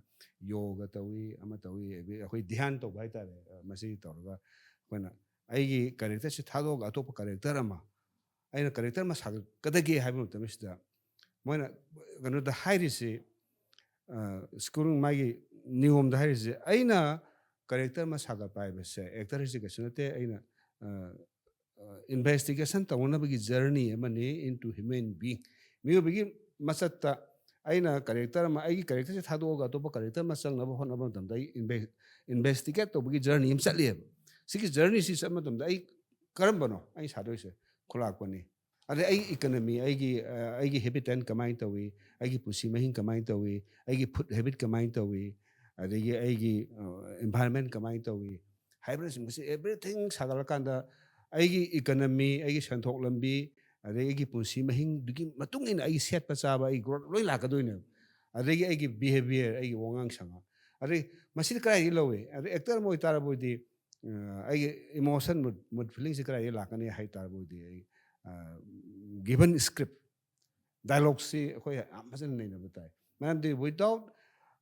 ꯌꯣꯒ ꯇꯧꯏ, ꯑꯃ ꯇꯧꯏ, ꯑꯩꯈꯣꯏ ꯙ꯭ꯌꯥꯟ ꯇꯧꯕ ꯍꯥꯏꯇꯥꯔꯦ꯫ ꯃꯁꯤ ꯇꯧꯔꯒ ꯑꯩꯈꯣꯏꯅ ꯑꯩꯒꯤ ꯀꯦꯔꯦꯛꯇꯔꯁꯤ ꯊꯥꯗꯣꯛꯑꯒ ꯑꯇꯣꯞꯄ ꯀꯦꯔꯦꯛꯇꯔ ꯑꯃ, ꯑꯩꯅ ꯀꯦꯔꯦꯛꯇꯔ ꯑꯃ ꯁꯥꯒꯠꯀꯗꯒꯦ ꯍꯥꯏꯕ ꯃꯇꯝꯁꯤꯗ ꯃꯣꯏꯅ ꯀꯩꯅꯣꯗ ꯍꯥꯏꯔꯤꯁꯤ, ꯁ꯭ꯀꯨꯜ ꯃꯥꯒꯤ ꯅꯤꯌꯣꯝꯗ ꯍꯥꯏꯔꯤꯁꯦ, ꯑꯩꯅ ꯀꯦꯔꯦꯛꯇꯔ ꯑꯃ ꯁꯥꯒꯠꯄ ꯍꯥꯏꯕꯁꯦ, ꯑꯦꯛꯇꯔ ꯍꯥꯏꯁꯦ ꯀꯩꯁꯨ ꯅꯠꯇꯦ, ꯑꯩꯅ ꯏꯟꯚꯦꯁꯇꯤꯒꯦꯁꯟ ꯇꯧꯅꯕꯒꯤ ꯖꯔꯅꯤ ꯑꯃꯅꯤ into human being꯫ ꯃꯤꯑꯣꯏꯕꯒꯤ ꯃꯆꯠꯇ ꯑꯩꯅ ꯀꯦꯔꯦꯛꯇꯔ ꯑꯃ, ꯑꯩꯒꯤ ꯀꯦꯔꯦꯛꯇꯔꯁꯦ ꯊꯥꯗꯣꯛꯑꯒ ꯑꯇꯣꯞꯄ ꯀꯦꯔꯦꯛꯇꯔ ꯑꯃ ꯆꯪꯅꯕ ꯍꯣꯠꯅꯕ ꯃꯇꯝꯗ ꯑꯩ ꯏꯟꯚꯦꯁꯇꯤꯒꯦꯠ ꯇꯧꯕꯒꯤ ꯖꯔꯅꯤ ꯑꯃ ꯆꯠꯂꯤꯑꯕ꯫ ꯁꯤꯒꯤ ꯖꯔꯅꯤꯁꯤ ꯆꯠꯄ ꯃꯇꯝꯗ ꯑꯩ ꯀꯔꯝꯕꯅꯣ ꯑꯩ ꯁꯥꯗꯣꯏꯁꯦ? ꯈꯨꯂꯥꯛꯄꯅꯤ꯫ ꯑꯗꯩ ꯑꯩꯒꯤ ꯏꯀꯅꯃꯤ, ꯑꯩꯒꯤ ꯑꯩꯒꯤ ꯍꯦꯕꯤꯇꯦꯠ ꯀꯃꯥꯏꯅ ꯇꯧꯏ, ꯑꯩꯒꯤ ꯄꯨꯟꯁꯤ ꯃꯍꯤꯡ ꯀꯃꯥꯏꯅ ꯇꯧꯏ, ꯑꯩꯒꯤ ꯐꯨꯗ ꯍꯦꯕꯤꯠ ꯀꯃꯥꯏꯅ ꯇꯧꯏ, ꯑꯗꯒꯤ ꯑꯩꯒꯤ ꯏꯟꯚꯥꯏꯔꯣꯟꯃꯦꯟ ꯀꯃꯥꯏꯅ ꯇꯧꯏ ꯍꯥꯏꯕꯅꯆꯤꯡꯕꯁꯤ, ꯑꯦꯚ꯭ꯔꯤꯊꯤꯡ ꯁꯥꯒꯠꯂꯀꯥꯟꯗ ꯑꯩꯒꯤ ꯏꯀꯅꯃꯤ, ꯑꯩꯒꯤ ꯁꯦꯟꯊꯣꯛ ꯂꯝꯕꯤ, ꯑꯗꯩ ꯑꯩꯒꯤ ꯄꯨꯟꯁꯤ ꯃꯍꯤꯡꯗꯨꯒꯤ ꯃꯇꯨꯡ ꯏꯟꯅ ꯑꯩꯒꯤ ꯁꯦꯠꯄ ꯆꯥꯕ, ꯑꯩ ꯒ꯭ꯔꯣꯠ ꯂꯣꯏ ꯂꯥꯛꯀꯗꯣꯏꯅꯦꯕ꯫ ꯑꯗꯒꯤ ꯑꯩꯒꯤ ꯕꯤꯍꯦꯕꯤꯌꯔ, ꯑꯩꯒꯤ ꯋꯥꯉꯥꯡ ꯁꯉꯥꯡ, ꯑꯗꯩ ꯃꯁꯤꯗꯤ ꯀꯗꯥꯏꯗꯒꯤ ꯂꯧꯏ? ꯑꯗꯩ ꯑꯦꯛꯇꯔ ꯑꯃ ꯑꯣꯏꯇꯥꯔꯕꯣꯏꯗꯤ ꯑꯩꯒꯤ ꯏꯃꯣꯁꯟ, ꯃꯨꯠ ꯃꯨꯠ ꯐꯤꯂꯤꯡꯁꯤ ꯀꯗꯥꯏꯗꯒꯤ ꯂꯥꯛꯀꯅꯤ ꯍꯥꯏ ꯇꯥꯔꯕꯣꯏꯗꯤ, ꯑꯩ ꯒꯤꯚꯟ ꯁ꯭ꯀ꯭ꯔꯤꯞ, ꯗꯥꯏꯂꯣꯛꯁꯤ ꯑꯩꯈꯣꯏ ꯌꯥꯝ ꯐꯖꯅ ꯅꯩꯅꯕ ꯇꯥꯏ꯫ ꯃꯔꯝꯗꯤ ꯋꯤꯗꯥꯎꯠ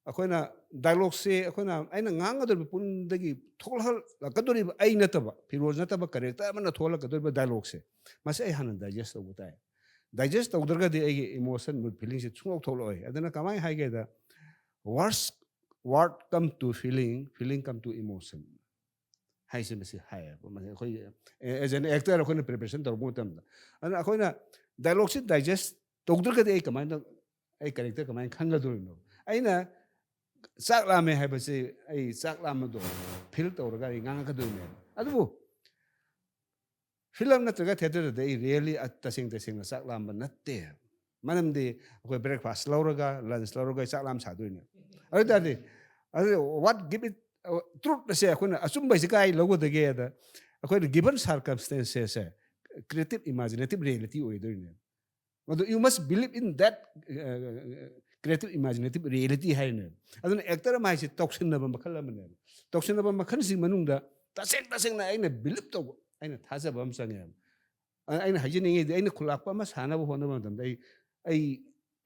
ꯑꯩꯈꯣꯏꯅ ꯗꯥꯏꯂꯣꯛꯁꯦ, ꯑꯩꯈꯣꯏꯅ, ꯑꯩꯅ ꯉꯥꯡꯒꯗꯧꯔꯤꯕ ꯄꯨꯡꯗꯒꯤ ꯊꯣꯛꯂꯛꯀꯗꯧꯔꯤꯕ ꯑꯩ ꯅꯠꯇꯕ, ꯐꯤꯔꯣꯖ ꯅꯠꯇꯕ ꯀꯦꯔꯦꯛꯇꯔ ꯑꯃꯅ ꯊꯣꯛꯍꯜꯂꯛꯀꯗꯧꯔꯤꯕ ꯗꯥꯏꯂꯣꯛꯁꯦ, ꯃꯁꯤ ꯑꯩ ꯍꯥꯟꯅ ꯗꯥꯏꯖꯦꯁ ꯇꯧꯕ ꯇꯥꯏ꯫ ꯗꯥꯏꯖꯦꯁ ꯇꯧꯗ꯭ꯔꯒꯗꯤ ꯑꯩꯒꯤ ꯏꯃꯣꯁꯟ, ꯃꯨꯠ ꯐꯤꯂꯤꯡꯁꯦ ꯁꯨꯡꯂꯧ ꯊꯣꯛꯂꯛꯑꯣꯏ꯫ ꯑꯗꯨꯅ ꯀꯃꯥꯏꯅ ꯍꯥꯏꯒꯦꯗ, words word come to feeling, feeling come to emotion ꯍꯥꯏꯁꯦ ꯃꯁꯤ ꯍꯥꯏꯌꯦꯕ꯫ ꯃꯁꯤ ꯑꯩꯈꯣꯏ ꯑꯦꯖ ꯑꯦꯟ ꯑꯦꯛꯇꯔ ꯑꯩꯈꯣꯏꯅ ꯄ꯭ꯔꯤꯄꯦꯔꯦꯁꯟ ꯇꯧꯔꯛꯄ ꯃꯇꯝꯗ, ꯑꯗꯨꯅ ꯑꯩꯈꯣꯏꯅ ꯗꯥꯏꯂꯣꯛꯁꯤ ꯗꯥꯏꯖꯦꯁ ꯇꯧꯗ꯭ꯔꯒꯗꯤ ꯑꯩ ꯀꯃꯥꯏꯅ, ꯑꯩ ꯀꯦꯔꯦꯛꯇꯔ ꯀꯃꯥꯏꯅ ꯈꯪꯒꯗꯣꯔꯤꯅꯣ? ꯑꯩꯅ ꯆꯥꯛ ꯂꯥꯝꯃꯦ ꯍꯥꯏꯕꯁꯤ ꯑꯩ ꯆꯥꯛ ꯂꯥꯝꯕꯗꯣ ꯐꯤꯜ ꯇꯧꯔꯒ ꯑꯩ ꯉꯥꯡꯉꯛꯀꯗꯣꯏꯅꯦꯕ꯫ ꯑꯗꯨꯕꯨ ꯐꯤꯂꯝ ꯅꯠꯇ꯭ꯔꯒ ꯊꯤꯌꯦꯇꯔꯗꯗꯤ ꯑꯩ ꯔꯤꯌꯦꯂꯤ ꯇꯁꯦꯡ ꯇꯁꯦꯡꯅ ꯆꯥꯛ ꯂꯥꯝꯕ ꯅꯠꯇꯦ꯫ ꯃꯔꯝꯗꯤ ꯑꯩꯈꯣꯏ ꯕ꯭ꯔꯦꯛꯐꯥꯁ ꯂꯧꯔꯒ, ꯂꯟꯁ ꯂꯧꯔꯒ ꯆꯥꯛ ꯂꯥꯝ ꯁꯥꯗꯣꯏꯅꯦ꯫ ꯑꯗꯨ ꯑꯣꯏ ꯇꯥꯔꯗꯤ, ꯑꯗꯨ ꯋꯥꯠ ꯒꯤꯞ ꯏꯠ ꯇ꯭ꯔꯨꯠ ꯑꯁꯦ ꯑꯩꯈꯣꯏꯅ ꯑꯆꯨꯝꯕ ꯍꯥꯏꯁꯦ ꯀꯥꯏ ꯂꯧꯒꯗꯒꯦꯗ, ꯑꯩꯈꯣꯏꯅ ꯒꯤꯕꯟ ꯁꯥꯔꯀꯝꯁꯇꯦꯟꯁꯦꯁꯁꯦ ꯀ꯭ꯔꯤꯌꯦꯇꯤꯞ ꯏꯃꯥꯖꯤꯅꯦꯇꯤꯞ ꯔꯤꯌꯦꯂꯤꯇꯤ ꯑꯣꯏꯗꯣꯏꯅꯦ꯫ ꯃꯗꯨ you must believe in that creative imaginative reality ꯍꯥꯏꯔꯤꯅꯦꯕ꯫ ꯑꯗꯨꯅ ꯑꯦꯛꯇꯔ ꯑꯃ ꯍꯥꯏꯁꯦ ꯇꯧꯁꯤꯟꯅꯕ ꯃꯈꯜ ꯑꯃꯅꯦꯕ꯫ ꯇꯧꯁꯤꯟꯅꯕ ꯃꯈꯜꯁꯤꯡ ꯃꯅꯨꯡꯗ ꯇꯁꯦꯡ ꯇꯁꯦꯡꯅ ꯑꯩꯅ ꯕꯤꯂꯤꯞ ꯇꯧꯕ, ꯑꯩꯅ ꯊꯥꯖꯕ ꯑꯃ ꯆꯪꯉꯦꯕ꯫ ꯑ- ꯑꯩꯅ ꯍꯥꯏꯖꯅꯤꯡꯉꯤꯗꯤ, ꯑꯩꯅ ꯈꯨꯂꯥꯛꯄ ꯑꯃ ꯁꯥꯟꯅꯕ ꯍꯣꯠꯅꯕ ꯃꯇꯝꯗ ꯑꯩ ꯑꯩ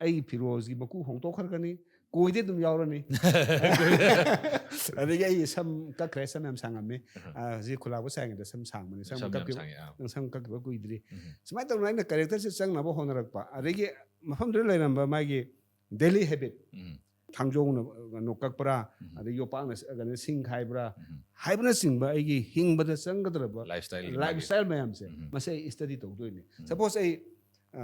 ꯑꯩ ꯐꯤꯔꯣꯜꯁꯤ ꯃꯀꯨ ꯍꯣꯡꯇꯣꯛꯈ꯭ꯔꯒꯅꯤ, ꯀꯣꯏꯗꯤ ꯑꯗꯨꯝ ꯌꯥꯎꯔꯅꯤ꯫ ꯑꯗꯒꯤ ꯑꯩ ꯁꯝ ꯀꯛꯈ꯭ꯔꯦ, ꯁꯝ ꯌꯥꯝ ꯁꯥꯡꯉꯝꯃꯤ꯫ ꯑ, ꯍꯧꯖꯤꯛ ꯈꯨꯂꯥꯛꯄ ꯁꯥꯏꯉꯩꯗ ꯁꯝ ꯁꯥꯡꯕꯅꯤ, ꯁꯝ ꯁꯝ ꯌꯥꯝ ꯀꯛꯈꯤꯕ, ꯁꯥꯡꯉꯦ, ꯑꯥ꯫ ꯅꯪ ꯁꯝ ꯀꯛꯈꯤꯕ ꯀꯨꯏꯗ꯭ꯔꯤ꯫ ꯎꯝ꯫ ꯁꯨꯃꯥꯏꯅ ꯇꯧꯗꯅ ꯑꯩꯅ ꯀꯦꯔꯦꯛꯇꯔꯁꯦ ꯆꯪꯅꯕ ꯍꯣꯠꯅꯔꯛꯄ, ꯑꯗꯒꯤ ꯃꯐꯝꯗꯨꯗ ꯂꯩꯔꯝꯕ ꯃꯥꯒꯤ ꯗꯦꯂꯤ ꯍꯦꯕꯤꯠ, ꯎꯝ꯫ ꯊꯥꯡꯖꯧꯅ ꯀꯩꯅꯣ ꯀꯛꯄ꯭ꯔꯥ, ꯎꯝ꯫ ꯑꯗꯩ ꯌꯣꯄꯥꯛꯅ ꯀꯩꯅꯣ ꯁꯤꯡ ꯈꯥꯏꯕ꯭ꯔꯥ, ꯎꯝ꯫ ꯍꯥꯏꯕꯅꯆꯤꯡꯕ ꯑꯩꯒꯤ ꯍꯤꯡꯕꯗ ꯆꯪꯒꯗ꯭ꯔꯕ ꯂꯥꯏꯐ ꯁ꯭ꯇꯥꯏꯜ ꯂꯥꯏꯐ ꯁ꯭ꯇꯥꯏꯜ ꯃꯌꯥꯝꯁꯦ, ꯎꯝ꯫ ꯃꯁꯤ ꯑꯩ ꯁ꯭ꯇꯗꯤ ꯇꯧꯗꯣꯏꯅꯤ꯫ ꯎꯝ꯫ ꯁꯄꯣꯁ ꯑꯩ ꯑ,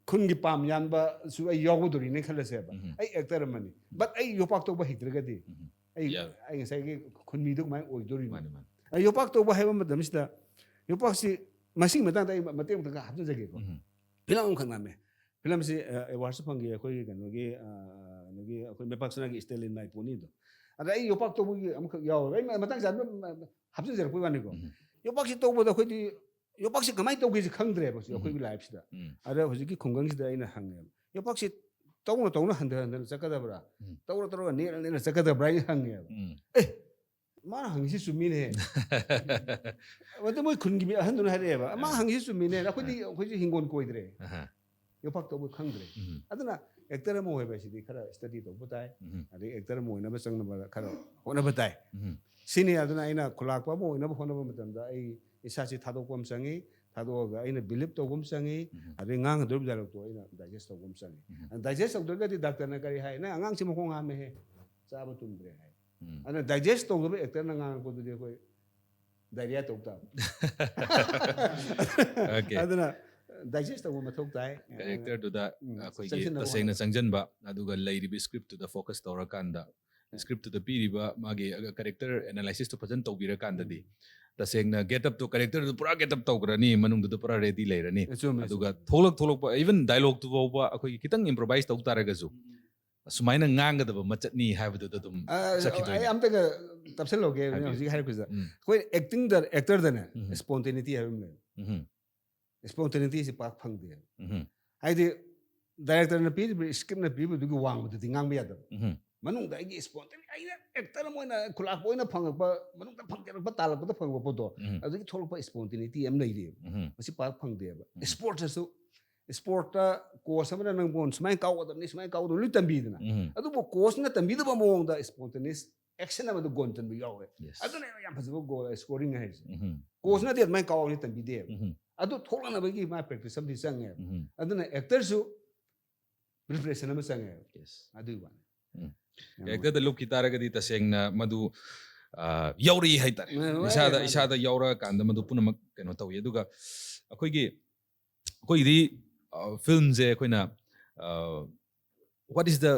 ꯈꯨꯟꯒꯤ ꯄꯥꯝ ꯌꯥꯟꯕꯁꯨ ꯑꯩ ꯌꯥꯎꯒꯗꯣꯔꯤꯅꯦ ꯈꯜꯂꯁꯦꯕ꯫ ꯎꯝ꯫ ꯑꯩ ꯑꯦꯛꯇꯔ ꯑꯃꯅꯤ, ꯕꯠ ꯑꯩ ꯌꯣꯄꯥꯛ ꯇꯧꯕ ꯍꯩꯇ꯭ꯔꯒꯗꯤ ꯎꯝ꯫ ꯑꯩ ꯌꯥꯔꯣꯏ꯫ ꯑꯩ ꯉꯁꯥꯏꯒꯤ ꯈꯨꯟꯃꯤꯗꯨ ꯀꯃꯥꯏꯅ ꯑꯣꯏꯗꯣꯔꯤꯅꯣ? ꯃꯥꯅꯤ, ꯃꯥꯅꯤ꯫ ꯑꯩ ꯌꯣꯄꯥꯛ ꯇꯧꯕ ꯍꯥꯏꯕ ꯃꯇꯝꯁꯤꯗ, ꯌꯣꯄꯥꯛꯁꯤ, ꯃꯁꯤꯒꯤ ꯃꯇꯥꯡꯗ ꯑꯩ ꯃꯇꯦꯛ ꯑꯃꯈꯛ ꯍꯥꯞꯆꯖꯒꯦꯀꯣ꯫ ꯎꯝ꯫ ꯐꯤꯂꯝ ꯑꯃꯈꯛ ꯅꯝꯃꯦ꯫ ꯐꯤꯂꯝꯁꯤ ꯑꯦꯋꯥꯔꯗꯁꯨ ꯐꯪꯈꯤ, ꯑꯩꯈꯣꯏꯒꯤ ꯀꯩꯅꯣꯒꯤ, ꯑ, ꯀꯩꯅꯣꯒꯤ ꯑꯩꯈꯣꯏ ꯃꯩꯄꯥꯛ ꯁꯅꯥꯒꯤ ꯏꯁꯇꯦꯂꯤꯟ ꯃꯥꯏ ꯄꯣꯅꯤꯗꯣ꯫ ꯑꯗ ꯑꯩ ꯌꯣꯄꯥꯛ ꯇꯧꯕꯒꯤ ꯑꯃꯈꯛ ꯌꯥꯎꯔꯒ ꯑꯩ ꯃꯇꯥꯡ ꯆꯥꯗꯅ ꯍꯥꯞꯆꯤꯟꯖꯔꯛꯄꯒꯤ ꯋꯥꯅꯤꯀꯣ꯫ ꯎꯝ꯫ ꯌꯣꯄꯥꯛꯁꯤ ꯇꯧꯕꯗ ꯑꯩꯈꯣꯏꯗꯤ ꯌꯣꯄꯥꯛꯁꯤ ꯀꯃꯥꯏꯅ ꯇꯧꯒꯦꯁꯤ ꯈꯪꯗ꯭ꯔꯦꯕ ꯍꯧꯖꯤꯛ ꯎꯝ꯫ ꯑꯩꯈꯣꯏꯒꯤ ꯂꯥꯏꯐꯁꯤꯗ꯫ ꯎꯝ꯫ ꯑꯗ ꯍꯧꯖꯤꯛꯀꯤ ꯈꯨꯡꯒꯪꯁꯤꯗ ꯑꯩꯅ ꯍꯪꯉꯦꯕ, "ꯌꯣꯄꯥꯛꯁꯤ ꯇꯧꯅ ꯇꯧꯅ ꯍꯟꯊ ꯍꯟꯊꯅ ꯆꯠꯀꯗꯕ꯭ꯔꯥ? ꯎꯝ꯫ ꯇꯧꯔ ꯇꯧꯔꯒ ꯅꯦꯔ ꯅꯦꯔ ꯆꯠꯀꯗꯕ꯭ꯔꯥ?" ꯑꯩꯅ ꯍꯪꯉꯦꯕ꯫ ꯎꯝ꯫ "ꯑꯦ, ꯃꯥꯅ ꯍꯪꯉꯤꯁꯤ ꯆꯨꯝꯃꯤꯅꯦ꯫" ꯑꯗ ꯃꯣꯏ ꯈꯨꯟꯒꯤ ꯃꯤ ꯑꯍꯟꯗꯨꯅ ꯍꯥꯏꯔꯛꯑꯦꯕ, "ꯃꯥ ꯑꯥ꯫ ꯍꯪꯉꯤꯁꯤ ꯆꯨꯝꯃꯤꯅꯦ, ꯑꯩꯈꯣꯏꯗꯤ, ꯑꯩꯈꯣꯏꯁꯨ ꯍꯤꯡꯒꯣꯜ ꯀꯣꯏꯗ꯭ꯔꯦ, ꯑꯍꯥ꯫ ꯌꯣꯄꯥꯛ ꯇꯧꯕ ꯈꯪꯗ꯭ꯔꯦ꯫" ꯎꯝ꯫ ꯑꯗꯨꯅ ꯑꯦꯛꯇꯔ ꯑꯃ ꯑꯣꯏꯕ ꯍꯥꯏꯁꯤꯗꯤ ꯈꯔ ꯁ꯭ꯇꯗꯤ ꯇꯧꯕ ꯇꯥꯏ, ꯎꯝ꯫ ꯑꯗꯩ ꯑꯦꯛꯇꯔ ꯑꯃ ꯑꯣꯏꯅꯕ ꯆꯪꯅꯕ ꯈꯔ ꯍꯣꯠꯅꯕ ꯇꯥꯏ꯫ ꯎꯝ꯫ ꯁꯤꯅꯤ꯫ ꯑꯗꯨꯅ ꯑꯩꯅ ꯈꯨꯂꯥꯛꯄ ꯑꯃ ꯑꯣꯏꯅꯕ ꯍꯣꯠꯅꯕ ꯃꯇꯝꯗ ꯑꯩ ꯏꯁꯥꯁꯤ ꯊꯥꯗꯣꯛꯄ ꯑꯃ ꯆꯪꯉꯤ, ꯊꯥꯗꯣꯛꯑꯒ ꯑꯩꯅ ꯕꯤꯂꯤꯞ ꯇꯧꯕ ꯑꯃ ꯆꯪꯉꯤ, ꯎꯝ꯫ ꯑꯗꯩ ꯉꯥꯡꯒꯗꯧꯔꯤꯕ ꯗꯥꯏꯂꯣꯛꯇꯣ ꯑꯩꯅ ꯗꯥꯏꯖꯦꯁ ꯇꯧꯕ ꯑꯃ ꯆꯪꯉꯤ꯫ ꯎꯝ꯫ ꯗꯥꯏꯖꯦꯁ ꯇꯧꯗ꯭ꯔꯒꯗꯤ ꯗꯥꯛꯇꯔꯅ ꯀꯔꯤ ꯍꯥꯏ? "ꯅꯪ ꯑꯉꯥꯡꯁꯤ ꯃꯈꯣꯡ ꯍꯥꯝꯃꯦꯍꯦ, ꯆꯥꯕ ꯇꯨꯝꯗ꯭ꯔꯦ" ꯍꯥꯏ꯫ ꯎꯝ꯫ ꯑꯗꯨꯅ ꯗꯥꯏꯖꯦꯁ ꯇꯧꯗꯕ ꯑꯦꯛꯇꯔꯅ ꯉꯥꯡꯉꯛꯄꯗꯨꯗꯤ ꯑꯩꯈꯣꯏ ꯗꯥꯏꯔꯤꯌꯥ ꯇꯧ ꯇꯥꯕ꯫ Okay. ꯑꯗꯨꯅ ꯗꯥꯏꯖꯦꯁ ꯇꯧꯕ ꯃꯊꯧ ꯇꯥꯏ꯫ ꯀꯦꯔꯦꯛꯇꯔꯗꯨꯗ ꯎꯝ, ꯑꯩꯈꯣꯏꯒꯤ ꯆꯪꯁꯤꯟꯅꯕ ꯇꯁꯦꯡꯅ ꯍꯣꯠꯅꯕ꯫ ꯆꯪꯁꯤꯟꯕ, ꯑꯗꯨꯒ ꯂꯩꯔꯤꯕ ꯁ꯭ꯀ꯭ꯔꯤꯞꯇꯨꯗ ꯐꯣꯀꯁ ꯇꯧꯔꯀꯥꯟꯗ, ꯁ꯭ꯀ꯭ꯔꯤꯞꯇꯨꯗ ꯄꯤꯔꯤꯕ ꯃꯥꯒꯤ ꯀꯦꯔꯦꯛꯇꯔ ꯑꯦꯅꯥꯂꯥꯏꯁꯤꯁꯇꯨ ꯐꯖꯅ ꯇꯧꯕꯤꯔꯀꯥꯟꯗꯗꯤ, ꯎꯝ꯫ ꯇꯁꯦꯡꯅ ꯒꯦꯠ ꯑꯞꯇꯣ, ꯀꯦꯔꯦꯛꯇꯔꯗꯨ ꯄꯨꯔꯥ ꯒꯦꯠ ꯑꯞ ꯇꯧꯈ꯭ꯔꯅꯤ, ꯃꯅꯨꯡꯗꯨꯗ ꯄꯨꯔꯥ ꯔꯦꯗꯤ ꯂꯩꯔꯅꯤ꯫ ꯑꯦ, ꯆꯨꯝꯃꯦ, ꯑꯗꯨꯒ ꯆꯨꯝꯃꯦ꯫ ꯊꯣꯛꯂꯛ ꯊꯣꯛꯂꯛꯄ, ꯏꯚꯟ ꯗꯥꯏꯂꯣꯛꯇꯨ ꯐꯥꯎꯕ ꯑꯩꯈꯣꯏꯒꯤ ꯈꯤꯇꯪ ꯏꯝꯄ꯭ꯔꯣꯚꯥꯏꯁ ꯇꯧ ꯇꯥꯔꯒꯁꯨ, ꯑꯁꯨꯃꯥꯏꯅ ꯉꯥꯡꯒꯗꯕ ꯃꯆꯠꯅꯤ ꯍꯥꯏꯕꯗꯨꯗ ꯑꯗꯨꯝ ꯑ, ꯆꯠꯈꯤꯗꯣꯏꯅꯦ꯫ ꯑꯩ ꯑꯝꯇꯒ ꯇꯞꯁꯤꯜꯍꯧꯒꯦ, ꯍꯥꯏꯕꯤꯌꯨ꯫ ꯍꯧꯖꯤꯛ ꯍꯥꯏꯔꯛꯄꯁꯤꯗ꯫ ꯎꯝ꯫ ꯑꯩꯈꯣꯏ ꯑꯦꯛꯇꯤꯡꯗ, ꯑꯦꯛꯇꯔꯗꯅꯦ, ꯎꯝ꯫ ꯁ꯭ꯄꯣꯟꯇꯦꯅꯤꯇꯤ ꯍꯥꯏꯕ ꯑꯃ ꯂꯩ꯫ ꯎꯝ꯫ ꯁ꯭ꯄꯣꯟꯇꯦꯅꯤꯇꯤꯁꯤ ꯄꯥꯛ ꯐꯪꯗꯦ꯫ ꯎꯝ꯫ ꯍꯥꯏꯗꯤ ꯗꯥꯏꯔꯦꯛꯇꯔꯅ ꯄꯤꯔꯤꯕ, ꯁ꯭ꯀ꯭ꯔꯤꯞꯅ ꯄꯤꯔꯤꯕꯗꯨꯒꯤ ꯋꯥꯡꯃꯗꯗꯤ ꯉꯥꯡꯕ ꯌꯥꯗꯕ꯫ ꯎꯝ꯫ ꯃꯅꯨꯡꯗ ꯑꯩꯒꯤ ꯁ꯭ꯄꯣꯟꯇꯦꯅꯤ ꯑꯩꯅ ꯑꯦꯛꯇꯔ ꯑꯃ ꯑꯣꯏꯅ ꯈꯨꯂꯥꯛꯄ ꯑꯣꯏꯅ ꯐꯪꯉꯛꯄ, ꯃꯅꯨꯡꯗ ꯐꯪꯖꯔꯛꯄ, ꯇꯥꯜꯂꯛꯄꯗ ꯐꯪꯕ ꯄꯣꯠꯇꯣ, ꯎꯝ. ꯑꯗꯨꯗꯒꯤ ꯊꯣꯛꯂꯛꯄ ꯁ꯭ꯄꯣꯟꯇꯦꯅꯤꯇꯤ ꯑꯃ ꯂꯩꯔꯤꯑꯕ꯫ ꯎꯝ. ꯃꯁꯤ ꯄꯥꯛ ꯐꯪꯗꯦꯕ꯫ ꯎꯝ. ꯁ꯭ꯄꯣꯔꯠꯁꯇꯁꯨ ꯁ꯭ꯄꯣꯔꯠꯇ ꯀꯣꯆ ꯑꯃꯅ ꯅꯪꯕꯨ ꯁꯨꯃꯥꯏꯅ ꯀꯥꯎꯒꯗꯕꯅꯤ, ꯁꯨꯃꯥꯏꯅ ꯀꯥꯎꯒꯗꯕꯅꯤ ꯂꯣꯏ ꯇꯝꯕꯤꯗꯅ꯫ ꯎꯝ. ꯑꯗꯨꯕꯨ ꯀꯣꯆꯅ ꯇꯝꯕꯤꯗꯕ ꯃꯑꯣꯡꯗ ꯁ꯭ꯄꯣꯟꯇꯦꯅꯤꯌꯁ ꯑꯦꯛꯁꯟ ꯑꯃꯗ ꯒꯣꯜ ꯆꯟꯕ ꯌꯥꯎꯋꯦ꯫ Yes. ꯑꯗꯨꯅ ꯌꯥꯝ ꯐꯖꯕ ꯒꯣꯜ ꯁ꯭ꯀꯣꯔꯤꯡ ꯍꯥꯏꯁꯦ꯫ ꯎꯝ. ꯀꯣꯆꯅꯗꯤ ꯑꯗꯨꯃꯥꯏꯅ ꯀꯥꯎꯅꯤ ꯇꯝꯕꯤꯗꯦꯕ꯫ ꯎꯝ. ꯑꯗꯨ ꯊꯣꯛꯂꯛꯅꯕꯒꯤ ꯃꯥ ꯄ꯭ꯔꯦꯛꯇꯤꯁ ꯑꯃꯗꯤ ꯆꯪꯉꯦꯕ꯫ ꯎꯝ. ꯑꯗꯨꯅ ꯑꯦꯛꯇꯔꯁꯨ ꯄ꯭ꯔꯤꯄꯔꯦꯁꯟ ꯑꯃ ꯆꯪꯉꯦꯕ꯫ Yes. ꯑꯗꯨꯒꯤ ꯋꯥꯅꯤ꯫ ꯎꯝ. ꯌꯥꯝ ꯀꯦꯔꯦꯛꯇꯔꯗ ꯂꯨꯞꯈꯤ ꯇꯥꯔꯒꯗꯤ ꯇꯁꯦꯡꯅ ꯃꯗꯨ ꯑ, ꯌꯥꯎꯔꯛꯏ ꯍꯥꯏꯇꯥꯔꯦ꯫ ꯃꯥꯅꯦ, ꯃꯥꯅꯦ, ꯏꯁꯥꯗ ꯃꯥꯅꯦ꯫ ꯏꯁꯥꯗ ꯌꯥꯎꯔꯛꯑꯀꯥꯟꯗ ꯃꯗꯨ ꯄꯨꯝꯅꯃꯛ ꯀꯩꯅꯣ ꯇꯧꯏ꯫ ꯑꯗꯨꯒ ꯑꯩꯈꯣꯏꯒꯤ ꯑꯩꯈꯣꯏꯒꯤꯗꯤ ꯐꯤꯂꯝꯁꯦ ꯑꯩꯈꯣꯏꯅ what is the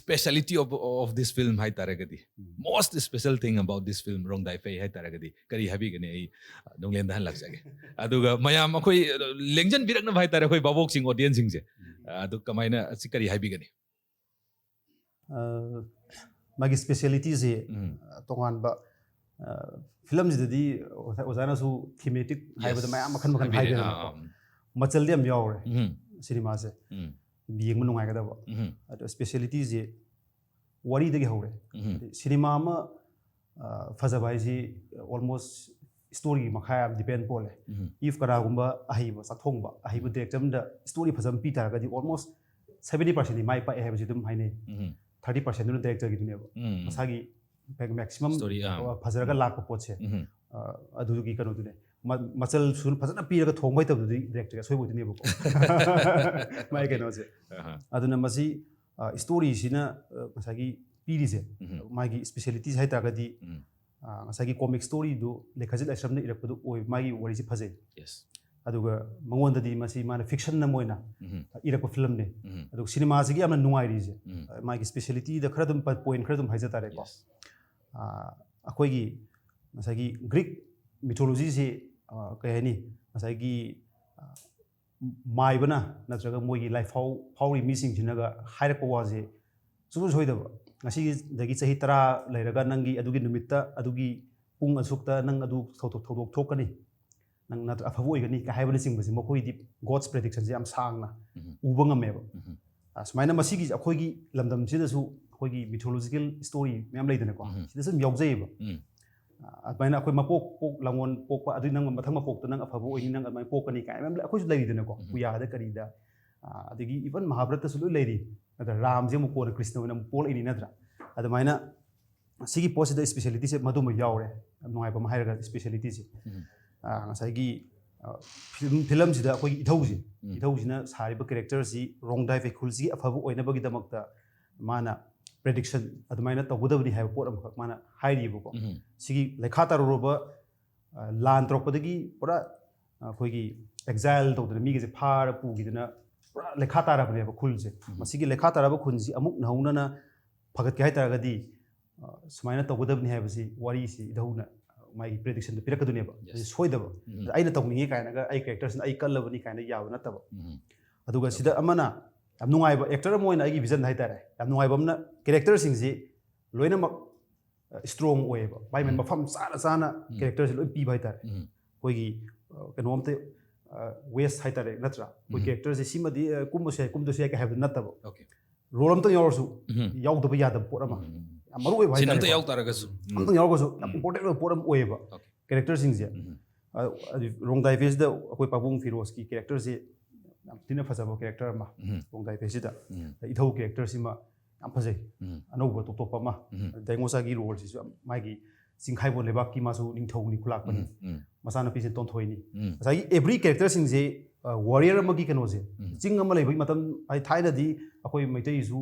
speciality of of this film ꯍꯥꯏꯇꯥꯔꯒꯗꯤ, ꯎꯝ. most special thing about this film ꯔꯣꯡꯗꯥꯏ ꯐꯩ ꯍꯥꯏꯇꯥꯔꯒꯗꯤ ꯀꯔꯤ ꯍꯥꯏꯕꯤꯒꯅꯤ? ꯑꯩ ꯑ, ꯅꯨꯡꯂꯦꯟꯗ ꯍꯜꯂꯛꯆꯒꯦ꯫ ꯑꯗꯨꯒ ꯃꯌꯥꯝ ꯑꯩꯈꯣꯏ ꯑ, ꯂꯦꯡꯖꯟꯕꯤꯔꯛꯅꯕ ꯍꯥꯏꯇꯥꯔꯦ, ꯑꯩꯈꯣꯏ ꯚꯥꯕꯣꯛꯁꯤꯡ ꯑꯣꯗꯤꯌꯟꯁꯁꯤꯡꯁꯦ꯫ ꯎꯝ. ꯑ, ꯑꯗꯨ ꯀꯃꯥꯏꯅ ꯑꯁꯤ ꯀꯔꯤ ꯍꯥꯏꯕꯤꯒꯅꯤ? ꯑ, ꯃꯥꯒꯤ ꯁ꯭ꯄꯦꯁꯤꯌꯦꯂꯤꯇꯤꯁꯦ ꯎꯝ. ꯇꯣꯉꯥꯟꯕ, ꯑ, ꯐꯤꯂꯝꯁꯤꯗꯗꯤ ꯑꯣꯖꯥ- ꯑꯣꯖꯥꯅꯁꯨ ꯊꯤꯃꯦꯇꯤꯛ ꯍꯥꯏꯕꯗ Yes. ꯃꯌꯥꯝ ꯃꯈꯜ ꯃꯈꯜ ꯍꯥꯏꯕꯤꯔꯦ꯫ ꯍꯥꯏꯕꯤꯔꯦꯅꯀꯣ꯫ ꯑꯥ, ꯑꯥ. ꯃꯆꯜꯗꯤ ꯌꯥꯝ ꯌꯥꯎꯔꯦ ꯎꯝ. ꯁꯤꯅꯦꯃꯥꯁꯦ꯫ ꯎꯝ. ꯌꯦꯡꯕ ꯅꯨꯡꯉꯥꯏꯒꯗꯕ꯫ ꯎꯝ. ꯑꯗꯣ ꯁ꯭ꯄꯦꯁꯤꯌꯦꯂꯤꯇꯤꯁꯦ ꯋꯥꯔꯤꯗꯒꯤ ꯍꯧꯔꯦ꯫ ꯎꯝ. ꯍꯥꯏꯗꯤ ꯁꯤꯅꯦꯃꯥ ꯑꯃ ꯑ, ꯐꯖꯕ ꯍꯥꯏꯁꯤ ꯑꯣꯜꯃꯣꯁ ꯁ꯭ꯇꯣꯔꯤꯒꯤ ꯃꯈꯥ ꯌꯥꯝ ꯗꯤꯄꯦꯟ ꯄꯣꯜꯂꯦ꯫ ꯎꯝ. ꯏꯐ ꯀꯅꯥꯒꯨꯝꯕ ꯑꯍꯩꯕ ꯆꯥꯛꯊꯣꯡꯕ, ꯑꯍꯩꯕ ꯗꯤꯔꯦꯛꯇꯔ ꯑꯃꯗ ꯁ꯭ꯇꯣꯔꯤ ꯐꯖꯕ ꯄꯤ ꯇꯥꯔꯒꯗꯤ ꯑꯣꯜꯃꯣꯁ ꯁꯕꯦꯟꯇꯤ ꯄꯥꯔꯁꯦꯟꯗꯤ ꯃꯥꯏ ꯄꯥꯛꯑꯦ ꯍꯥꯏꯕꯁꯤ ꯑꯗꯨꯝ ꯍꯥꯏꯅꯩ꯫ ꯎꯝ. ꯊꯥꯔꯇꯤ ꯄꯥꯔꯁꯦꯟꯗꯨꯅ ꯗꯤꯔꯦꯛꯇꯔꯒꯤꯗꯨꯅꯦꯕ꯫ ꯎꯝ. ꯃꯁꯥꯒꯤ ꯃꯦꯛꯁꯤꯃꯝ Story, ꯑꯥ. ꯐꯖꯔꯒ ꯂꯥꯛꯄ ꯄꯣꯠꯁꯦ꯫ ꯎꯝ. ꯑ, ꯑꯗꯨꯒꯤ ꯀꯩꯅꯣꯗꯨꯅꯦ꯫ ꯃ- ꯃꯆꯜ ꯁꯨꯅ ꯐꯖꯅ ꯄꯤꯔꯒ ꯊꯣꯡꯕ ꯍꯩꯇꯕꯗꯨꯗꯤ ꯗꯤꯔꯦꯛꯇꯔꯒꯤ ꯑꯁꯣꯏꯕ ꯑꯣꯏꯗꯣꯏꯅꯦꯕꯀꯣ꯫ ꯃꯥꯏ ꯀꯩꯅꯣꯁꯦ꯫ ꯑꯍꯥ. ꯑꯗꯨꯅ ꯃꯁꯤ, ꯑ, ꯁ꯭ꯇꯣꯔꯤꯁꯤꯅ, ꯑ, ꯉꯁꯥꯏꯒꯤ ꯄꯤꯔꯤꯁꯦ, ꯎꯝ. ꯃꯥꯒꯤ ꯁ꯭ꯄꯦꯁꯤꯌꯦꯂꯤꯇꯤꯁ ꯍꯥꯏ ꯇꯥꯔꯒꯗꯤ, ꯎꯝ. ꯑ, ꯉꯁꯥꯏꯒꯤ ꯀꯣꯃꯤꯛ ꯁ꯭ꯇꯣꯔꯤꯗꯨ ꯂꯦꯈꯥꯖꯤꯠ ꯂꯥꯏꯁ꯭ꯔꯝꯅ ꯏꯔꯛꯄꯗꯨ ꯑꯣꯏ, ꯃꯥꯒꯤ ꯋꯥꯔꯤꯁꯤ ꯐꯖꯩ꯫ Yes. ꯑꯗꯨꯒ ꯃꯉꯣꯟꯗꯗꯤ ꯃꯁꯤ ꯃꯥꯅ ꯐꯤꯛꯁꯟ ꯑꯃ ꯑꯣꯏꯅ ꯎꯝ. ꯏꯔꯛꯄ ꯐꯤꯂꯝꯅꯤ꯫ ꯎꯝ. ꯑꯗꯨꯒ ꯁꯤꯅꯦꯃꯥꯁꯤꯒꯤ ꯌꯥꯝꯅ ꯅꯨꯡꯉꯥꯏꯔꯤꯁꯦ, ꯎꯝ. ꯑ, ꯃꯥꯒꯤ ꯁ꯭ꯄꯦꯁꯤꯌꯦꯂꯤꯇꯤꯗ ꯈꯔ ꯑꯗꯨꯝ ꯄ-, ꯄꯣꯏꯟ ꯈꯔ ꯑꯗꯨꯝ ꯍꯥꯏꯖ ꯇꯥꯔꯦꯀꯣ꯫ Yes. ꯑ, ꯑꯩꯈꯣꯏꯒꯤ ꯉꯁꯥꯏꯒꯤ ꯒ꯭ꯔꯤꯛ ꯃꯤꯊꯣꯂꯣꯖꯤꯁꯤ, ꯑ, ꯀꯩ ꯍꯥꯏꯅꯤ, ꯉꯁꯥꯏꯒꯤ, ꯑ, ꯃꯥꯏꯕꯅ ꯅꯠꯇ꯭ꯔꯒ ꯃꯣꯏꯒꯤ ꯂꯥꯏꯐꯥꯎ ꯐꯥꯎꯔꯤ ꯃꯤꯁꯤꯡꯁꯤꯅꯒ ꯍꯥꯏꯔꯛꯄ ꯋꯥꯁꯦ ꯁꯨꯡꯁꯣꯏ ꯁꯣꯏꯗꯕ, "ꯉꯁꯤꯗꯒꯤ ꯆꯍꯤ ꯇꯔꯥ ꯂꯩꯔꯒ ꯅꯪꯒꯤ ꯑꯗꯨꯒꯤ ꯅꯨꯃꯤꯠꯇ ꯑꯗꯨꯒꯤ ꯄꯨꯡ ꯑꯁꯨꯛꯇ ꯅꯪ ꯑꯗꯨ ꯊꯧꯗꯣꯛ ꯊꯧꯗꯣꯛ ꯊꯣꯛꯀꯅꯤ, ꯅꯪ ꯅꯠꯇ꯭ꯔ ꯑꯐꯕ ꯑꯣꯏꯒꯅꯤ" ꯀ ꯍꯥꯏꯕꯅꯆꯤꯡꯕꯁꯦ ꯃꯈꯣꯏꯗꯤ ꯒꯣꯗꯁ ꯄ꯭ꯔꯦꯗꯤꯛꯁꯟꯁꯦ ꯌꯥꯝ ꯁꯥꯡꯅ ꯎꯝ. ꯎꯕ ꯉꯝꯃꯦꯕ꯫ ꯎꯝ. ꯑꯁꯨꯃꯥꯏꯅ ꯃꯁꯤꯒꯤ ꯑꯩꯈꯣꯏꯒꯤ ꯂꯝꯗꯝꯁꯤꯗꯁꯨ ꯑꯩꯈꯣꯏꯒꯤ mythological story ꯃꯌꯥꯝ ꯂꯩꯗꯅꯀꯣ, ꯎꯝ. ꯁꯤꯗꯁꯨ ꯑꯗꯨꯝ ꯌꯥꯎꯖꯩꯌꯦꯕ꯫ ꯎꯝ. ꯑꯗꯨꯃꯥꯏꯅ ꯑꯩꯈꯣꯏ ꯃꯄꯣꯛ ꯄꯣꯛ ꯂꯥꯡꯒꯣꯜ ꯄꯣꯛꯄ, ꯑꯗꯨꯏ ꯅꯪ ꯃꯊꯪ ꯃꯄꯣꯛꯇ ꯅꯪ ꯑꯐꯕ ꯑꯣꯏꯅꯤ, ꯅꯪ ꯑꯗꯨꯃꯥꯏꯅ ꯄꯣꯛꯀꯅꯤ ꯀꯥꯏꯅ ꯃꯌꯥꯝ ꯂꯩ꯫ ꯑꯩꯈꯣꯏꯁꯨ ꯂꯩꯔꯤꯗꯅꯀꯣ, ꯎꯝ. ꯄꯨꯌꯥꯗ ꯀꯔꯤꯗ, ꯑ, ꯑꯗꯒꯤ even ꯃꯍꯥꯚꯥꯔꯠꯇꯁꯨ ꯂꯣꯏ ꯂꯩꯔꯤ꯫ ꯅꯠꯇ꯭ꯔ? ꯔꯥꯝꯁꯦ ꯑꯃꯨꯛ ꯀꯣꯟꯅ ꯀ꯭ꯔꯤꯁꯅ ꯑꯣꯏꯅ ꯑꯃꯨꯛ ꯄꯣꯛꯂꯛꯏꯅꯤ ꯅꯠꯇ꯭ꯔꯥ? ꯑꯗꯨꯃꯥꯏꯅ ꯁꯤꯒꯤ ꯄꯣꯠꯁꯤꯗ specialityꯁꯦ ꯃꯗꯨꯃ ꯌꯥꯎꯔꯦ꯫ ꯌꯥꯝ ꯅꯨꯡꯉꯥꯏꯕ ꯑꯃ ꯍꯥꯏꯔꯒ specialityꯁꯦ꯫ ꯎꯝ. ꯑ, ꯉꯁꯥꯏꯒꯤ, ꯑ, film, filmꯁꯤꯗ ꯑꯩꯈꯣꯏꯒꯤ ꯏꯙꯧꯁꯦ, ꯎꯝ. ꯏꯙꯧꯁꯤꯅ ꯁꯥꯔꯤꯕ characterꯁꯤ ꯔꯣꯡꯗꯥꯏ ꯐꯩꯈꯨꯜꯁꯤꯒꯤ ꯑꯐꯕ ꯑꯣꯏꯅꯕꯒꯤꯗꯃꯛꯇ ꯃꯥꯅ prediction ꯑꯗꯨꯃꯥꯏꯅ ꯇꯧꯒꯗꯕꯅꯤ ꯍꯥꯏꯕ ꯄꯣꯠ ꯑꯃꯈꯛ ꯃꯥꯅ ꯍꯥꯏꯔꯤꯕꯀꯣ꯫ ꯎꯝ. ꯁꯤꯒꯤ ꯂꯩꯈꯥ ꯇꯥꯔꯨꯔꯕ, ꯑ, ꯂꯥꯟ ꯇꯧꯔꯛꯄꯗꯒꯤ ꯄꯨꯔꯥ, ꯑ, ꯑꯩꯈꯣꯏꯒꯤ exile ꯇꯧꯗꯅ ꯃꯤꯒꯁꯦ ꯐꯥꯔ ꯄꯨꯈꯤꯗꯅ ꯄꯨꯔꯥ ꯂꯩꯈꯥ ꯇꯥꯔꯕꯅꯦꯕ ꯈꯨꯜꯁꯦ꯫ ꯎꯝ. ꯃꯁꯤꯒꯤ ꯂꯩꯈꯥ ꯇꯥꯔꯕ ꯈꯨꯜꯁꯤ ꯑꯃꯨꯛ ꯅꯧꯍꯧꯅꯅ ꯐꯒꯠꯀꯦ ꯍꯥꯏ ꯇꯥꯔꯒꯗꯤ, ꯑ, ꯁꯨꯃꯥꯏꯅ ꯇꯧꯒꯗꯕꯅꯤ ꯍꯥꯏꯕꯁꯤ ꯋꯥꯔꯤꯁꯤ ꯏꯙꯧꯅ ꯃꯥꯒꯤ predictionꯗ ꯄꯤꯔꯛꯀꯗꯣꯏꯅꯦꯕ꯫ Yes. ꯑꯗꯨ ꯁꯣꯏꯗꯕ꯫ ꯎꯝ. ꯑꯩꯅ ꯇꯧꯅꯤꯡꯉꯤ ꯀꯥꯏꯅꯒ, ꯑꯩ characterꯁꯤꯅ ꯑꯩ ꯀꯜꯂꯕꯅꯤ ꯀꯥꯏꯅ ꯌꯥꯕ ꯅꯠꯇꯕ꯫ ꯎꯝ. ꯑꯗꯨꯒ ꯁꯤꯗ ꯑꯃꯅ ꯌꯥꯝ ꯅꯨꯡꯉꯥꯏꯕ, actor ꯑꯃ ꯑꯣꯏꯅ ꯑꯩꯒꯤ vision ꯍꯥꯏꯇꯥꯔꯦ, ꯌꯥꯝ ꯅꯨꯡꯉꯥꯏꯕ ꯑꯃꯅ characterꯁꯤꯡꯁꯤ ꯂꯣꯏꯅꯃꯛ, ꯑ, strong ꯑꯣꯏꯌꯦꯕ, ꯃꯥꯏ ꯃꯥꯏ ꯎꯝ. ꯃꯐꯝ ꯆꯥꯅ ꯆꯥꯅ ꯎꯝ. characterꯁꯤ ꯂꯣꯏ ꯄꯤꯕ ꯍꯥꯏꯇꯥꯔꯦ꯫ ꯎꯝ. ꯑꯩꯈꯣꯏꯒꯤ, ꯑ, ꯀꯩꯅꯣꯝꯇ, ꯑ, waste ꯍꯥꯏꯇꯥꯔꯦ ꯅꯠꯇ꯭ꯔꯥ? ꯑꯩꯈꯣꯏ ꯎꯝ. characterꯁꯦ ꯁꯤꯃꯗꯤ, ꯑ, ꯀꯨꯝꯕꯁꯨ ꯌꯥꯏ, ꯀꯨꯝꯗꯁꯨ ꯌꯥꯏ ꯀꯥꯏ ꯍꯥꯏꯕꯗꯨ ꯅꯠꯇꯕ꯫ Okay. Role ꯑꯝꯇ ꯌꯥꯎꯔꯁꯨ ꯎꯝ. ꯌꯥꯎꯗꯕ ꯌꯥꯗꯕ ꯄꯣꯠ ꯑꯃ, ꯎꯝ. ꯌꯥꯝ ꯃꯔꯨ ꯑꯣꯏꯕ Scene ꯑꯝꯇ ꯍꯥꯏꯇꯥꯔꯦꯀꯣ꯫ ꯌꯥꯎ ꯇꯥꯔꯒꯁꯨ. ꯎꯝ. ꯑꯝꯇꯪ ꯌꯥꯎꯔꯒꯁꯨ ꯌꯥꯝ ꯎꯝ. important ꯑꯣꯏꯕ ꯄꯣꯠ ꯑꯃ ꯑꯣꯏꯌꯦꯕ Okay. characterꯁꯤꯡꯁꯦ꯫ ꯎꯝ. ꯑ, ꯑꯗꯨ ꯔꯣꯡꯗꯥꯏ ꯐꯦꯁꯤꯗ ꯑꯩꯈꯣꯏ ꯄꯥꯕꯨꯡ ꯐꯤꯔꯣꯖꯀꯤ characterꯁꯦ ꯌꯥꯝ ꯊꯤꯅ ꯐꯖꯕ character ꯑꯃ ꯎꯝ. ꯔꯣꯡꯗꯥꯏ ꯐꯦꯁꯤꯗ꯫ ꯎꯝ. ꯏꯙꯧ characterꯁꯤꯃ ꯌꯥꯝ ꯐꯖꯩ, ꯎꯝ. ꯑꯅꯧꯕ ꯇꯣꯞ ꯇꯣꯞꯄ ꯑꯃ꯫ ꯎꯝ. ꯗꯥꯏꯉꯣꯁꯥꯒꯤ roleꯁꯤꯁꯨ ꯌꯥꯝ, ꯃꯥꯒꯤ ꯆꯤꯡꯈꯥꯏꯕꯣꯟ ꯂꯩꯕꯥꯛꯀꯤ ꯃꯥꯁꯨ ꯅꯤꯡꯊꯧꯅꯤ, ꯈꯨꯂꯥꯛꯄꯅꯤ꯫ ꯎꯝ. ꯎꯝ. ꯃꯆꯥꯅꯨꯄꯤꯁꯦ ꯇꯣꯟꯊꯣꯏꯅꯤ꯫ ꯎꯝ. ꯉꯁꯥꯏꯒꯤ every characterꯁꯤꯡꯁꯦ, ꯑ, warrior ꯑꯃꯒꯤ ꯀꯩꯅꯣꯁꯦ, ꯎꯝ. ꯆꯤꯡ ꯑꯃ ꯂꯩꯕꯒꯤ ꯃꯇꯝ, ꯍꯥꯏ, ꯊꯥꯏꯅꯗꯤ ꯑꯩꯈꯣꯏ ꯃꯩꯇꯩꯁꯨ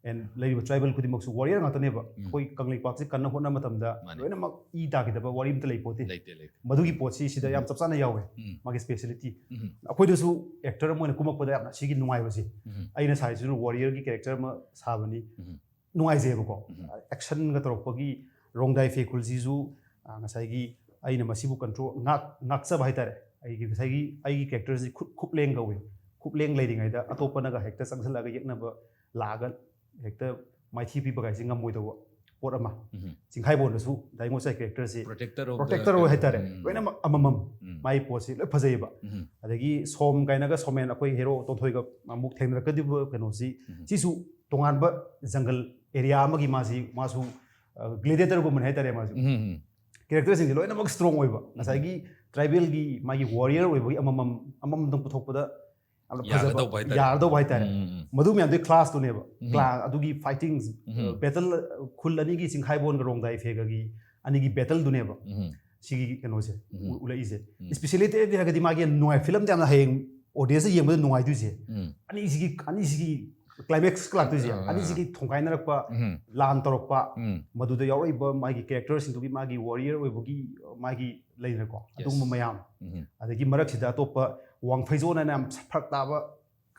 and ꯂꯩꯔꯤꯕ tribal ꯈꯨꯗꯤꯡꯃꯛꯁꯨ warrior ꯉꯥꯛꯇꯅꯦꯕ꯫ ꯎꯝ. ꯑꯩꯈꯣꯏ ꯀꯪꯂꯩꯄꯥꯛꯁꯦ ꯀꯟꯅ ꯍꯣꯠꯅꯕ ꯃꯇꯝꯗ ꯃꯥꯅꯦ. ꯂꯣꯏꯅꯃꯛ ꯏ ꯇꯥꯈꯤꯗꯕ ꯋꯥꯔꯤ ꯑꯝꯇ ꯂꯩꯄꯣꯠꯇꯦ꯫ ꯂꯩꯇꯦ, ꯂꯩꯇꯦ꯫ ꯃꯗꯨꯒꯤ ꯄꯣꯠꯁꯤ ꯁꯤꯗ ꯌꯥꯝ ꯆꯞ ꯆꯥꯅ ꯌꯥꯎꯋꯦ, ꯎꯝ. ꯃꯥꯒꯤ speciality꯫ ꯎꯝ. ꯑꯩꯈꯣꯏꯗꯁꯨ actor ꯑꯃ ꯑꯣꯏꯅ ꯀꯨꯝꯃꯛꯄꯗ ꯌꯥꯝꯅ ꯁꯤꯒꯤ ꯅꯨꯡꯉꯥꯏꯕꯁꯦ, ꯎꯝ. ꯑꯩꯅ ꯁꯥꯏꯁꯤꯁꯨ warriorꯒꯤ character ꯑꯃ ꯁꯥꯕꯅꯤ, ꯎꯝ. ꯅꯨꯡꯉꯥꯏꯖꯩꯕꯀꯣ꯫ ꯎꯝ. Actionꯒ ꯇꯧꯔꯛꯄꯒꯤ ꯔꯣꯡꯗꯥꯏ ꯐꯦꯈꯨꯜꯁꯤꯁꯨ, ꯑ, ꯉꯁꯥꯏꯒꯤ ꯑꯩꯅ ꯃꯁꯤꯕꯨ control, ꯉꯥꯛ-, ꯉꯥꯛꯆꯕ ꯍꯥꯏꯇꯥꯔꯦ꯫ ꯑꯩꯒꯤ ꯉꯁꯥꯏꯒꯤ ꯑꯩꯒꯤ characterꯁꯤ ꯈꯨꯠ-, ꯈꯨꯞꯂꯦꯡ ꯀꯧꯏ꯫ ꯈꯨꯞꯂꯦꯡ ꯂꯩꯔꯤꯉꯩꯗ ꯑꯇꯣꯞꯄꯅꯒ ꯍꯦꯛꯇ ꯆꯪꯁꯤꯜꯂꯛꯑꯒ ꯌꯦꯛꯅꯕ ꯂꯥꯛꯑꯒ ꯍꯦꯛꯇ ꯃꯥꯏꯊꯤ ꯄꯤꯕ ꯀꯥꯏꯁꯦ ꯉꯝꯃꯣꯏꯗꯧꯕ꯫ ꯄꯣꯠ ꯑꯃ꯫ ꯆꯤꯡꯈꯥꯏꯕꯣꯟꯗꯁꯨ ꯗꯥꯏꯉꯣ ꯆꯥꯏ ꯀꯦꯔꯦꯛꯇꯔꯁꯤ ꯄ꯭ꯔꯣꯇꯦꯛꯇꯔ ꯑꯣꯐ ꯄ꯭ꯔꯣꯇꯦꯛꯇꯔ ꯍꯥꯏꯇꯥꯔꯦ꯫ ꯂꯣꯏꯅꯃꯛ ꯑꯃꯃꯝ꯫ ꯃꯥꯒꯤ ꯄꯣꯠꯁꯤ ꯂꯣꯏ ꯐꯖꯩꯌꯦꯕ꯫ ꯑꯗꯒꯤ ꯁꯣꯝ ꯀꯥꯏꯅꯒ ꯁꯣꯃꯦꯟ, ꯑꯩꯈꯣꯏ ꯍꯦꯔꯣ ꯇꯣꯟꯊꯣꯏꯒ ꯑꯃꯨꯛ ꯊꯦꯡꯅꯔꯛꯀꯗꯧꯔꯤꯕ ꯀꯩꯅꯣꯁꯤ, ꯁꯤꯁꯨ ꯇꯣꯉꯥꯟꯕ ꯖꯪꯒꯜ ꯑꯦꯔꯤꯌꯥ ꯑꯃꯒꯤ ꯃꯥꯁꯤ, ꯃꯥꯁꯨ ꯒ꯭ꯂꯦꯗꯤꯌꯦꯇꯔꯒꯨꯝꯕꯅꯤ ꯍꯥꯏꯇꯥꯔꯦ꯫ ꯃꯥꯁꯨ ꯀꯦꯔꯦꯛꯇꯔꯁꯤꯡꯁꯦ ꯂꯣꯏꯅꯃꯛ ꯁ꯭ꯇꯔꯣꯡ ꯑꯣꯏꯕ꯫ ꯉꯁꯥꯏꯒꯤ ꯇ꯭ꯔꯥꯏꯕꯦꯜꯒꯤ ꯃꯥꯒꯤ ꯋꯥꯔꯤꯌꯔ ꯑꯣꯏꯕꯒꯤ ꯑꯃꯃꯝ ꯑꯃꯃꯝꯗꯪ ꯄꯨꯊꯣꯛꯄꯗ ꯌꯥꯝꯅ ꯐꯖꯕ, ꯌꯥꯒꯗꯧꯕ ꯍꯥꯏꯇꯥꯔꯦ꯫ ꯌꯥꯒꯗꯧꯕ ꯍꯥꯏꯇꯥꯔꯦ꯫ ꯎꯝ, ꯎꯝ, ꯎꯝ꯫ ꯃꯗꯨ ꯃꯌꯥꯝꯗꯨꯒꯤ ꯀ꯭ꯂꯥꯁꯇꯨꯅꯦꯕ꯫ ꯎꯝ꯫ ꯀ꯭ꯂꯥꯁ ꯑꯗꯨꯒꯤ ꯐꯥꯏꯇꯤꯡ, ꯎꯝ꯫ ꯕꯦꯇꯜ, ꯈꯨꯜ ꯑꯅꯤꯒꯤ, ꯆꯤꯡꯈꯥꯏꯕꯣꯟꯒ ꯔꯣꯡꯗꯥꯏ ꯐꯦꯒꯒꯤ ꯑꯅꯤꯒꯤ ꯕꯦꯇꯜꯗꯨꯅꯦꯕ꯫ ꯎꯝ꯫ ꯁꯤꯒꯤ ꯀꯩꯅꯣꯁꯦ ꯎꯝ꯫ ꯎ-, ꯎꯠꯂꯛꯏꯁꯦ꯫ ꯎꯝ꯫ ꯏꯁꯄꯤꯁꯦꯂꯤꯇꯤ ꯍꯥꯏꯔꯒꯗꯤ ꯃꯥꯒꯤ ꯅꯨꯡꯉꯥꯏ, ꯐꯤꯂꯝꯗ ꯌꯥꯝꯅ ꯍꯌꯦꯡ ꯑꯣꯗꯤꯌꯟꯁꯇ ꯌꯦꯡꯕꯗ ꯅꯨꯡꯉꯥꯏꯗꯣꯏꯁꯦ꯫ ꯎꯝ꯫ ꯑꯅꯤꯁꯤꯒꯤ, ꯑꯅꯤꯁꯤꯒꯤ ꯀ꯭ꯂꯥꯏꯃꯦꯛꯁ ꯂꯥꯛꯇꯣꯏꯁꯦ꯫ ꯑꯥ, ꯑꯥ, ꯑꯥ꯫ ꯑꯅꯤꯁꯤꯒꯤ ꯊꯣꯡꯒꯥꯏꯅꯔꯛꯄ, ꯎꯝ꯫ ꯂꯥꯟ ꯇꯧꯔꯛꯄ, ꯎꯝ꯫ ꯃꯗꯨꯗ ꯌꯥꯎꯔꯛꯏꯕ ꯃꯥꯒꯤ ꯀꯦꯔꯦꯛꯇꯔꯁꯤꯡꯗꯨꯒꯤ ꯃꯥꯒꯤ ꯋꯥꯔꯤꯌꯔ ꯑꯣꯏꯕꯒꯤ ꯃꯥꯒꯤ ꯂꯩꯗꯅꯀꯣ, ꯌꯦꯁ꯫ ꯑꯗꯨꯒꯨꯝꯕ ꯃꯌꯥꯝ꯫ ꯎꯝ꯫ ꯑꯗꯒꯤ ꯃꯔꯛꯁꯤꯗ ꯑꯇꯣꯞꯄ ꯋꯥꯡꯐꯩꯖꯣꯟ ꯍꯥꯏꯅ ꯌꯥꯝ ꯐꯔꯛ ꯇꯥꯕ,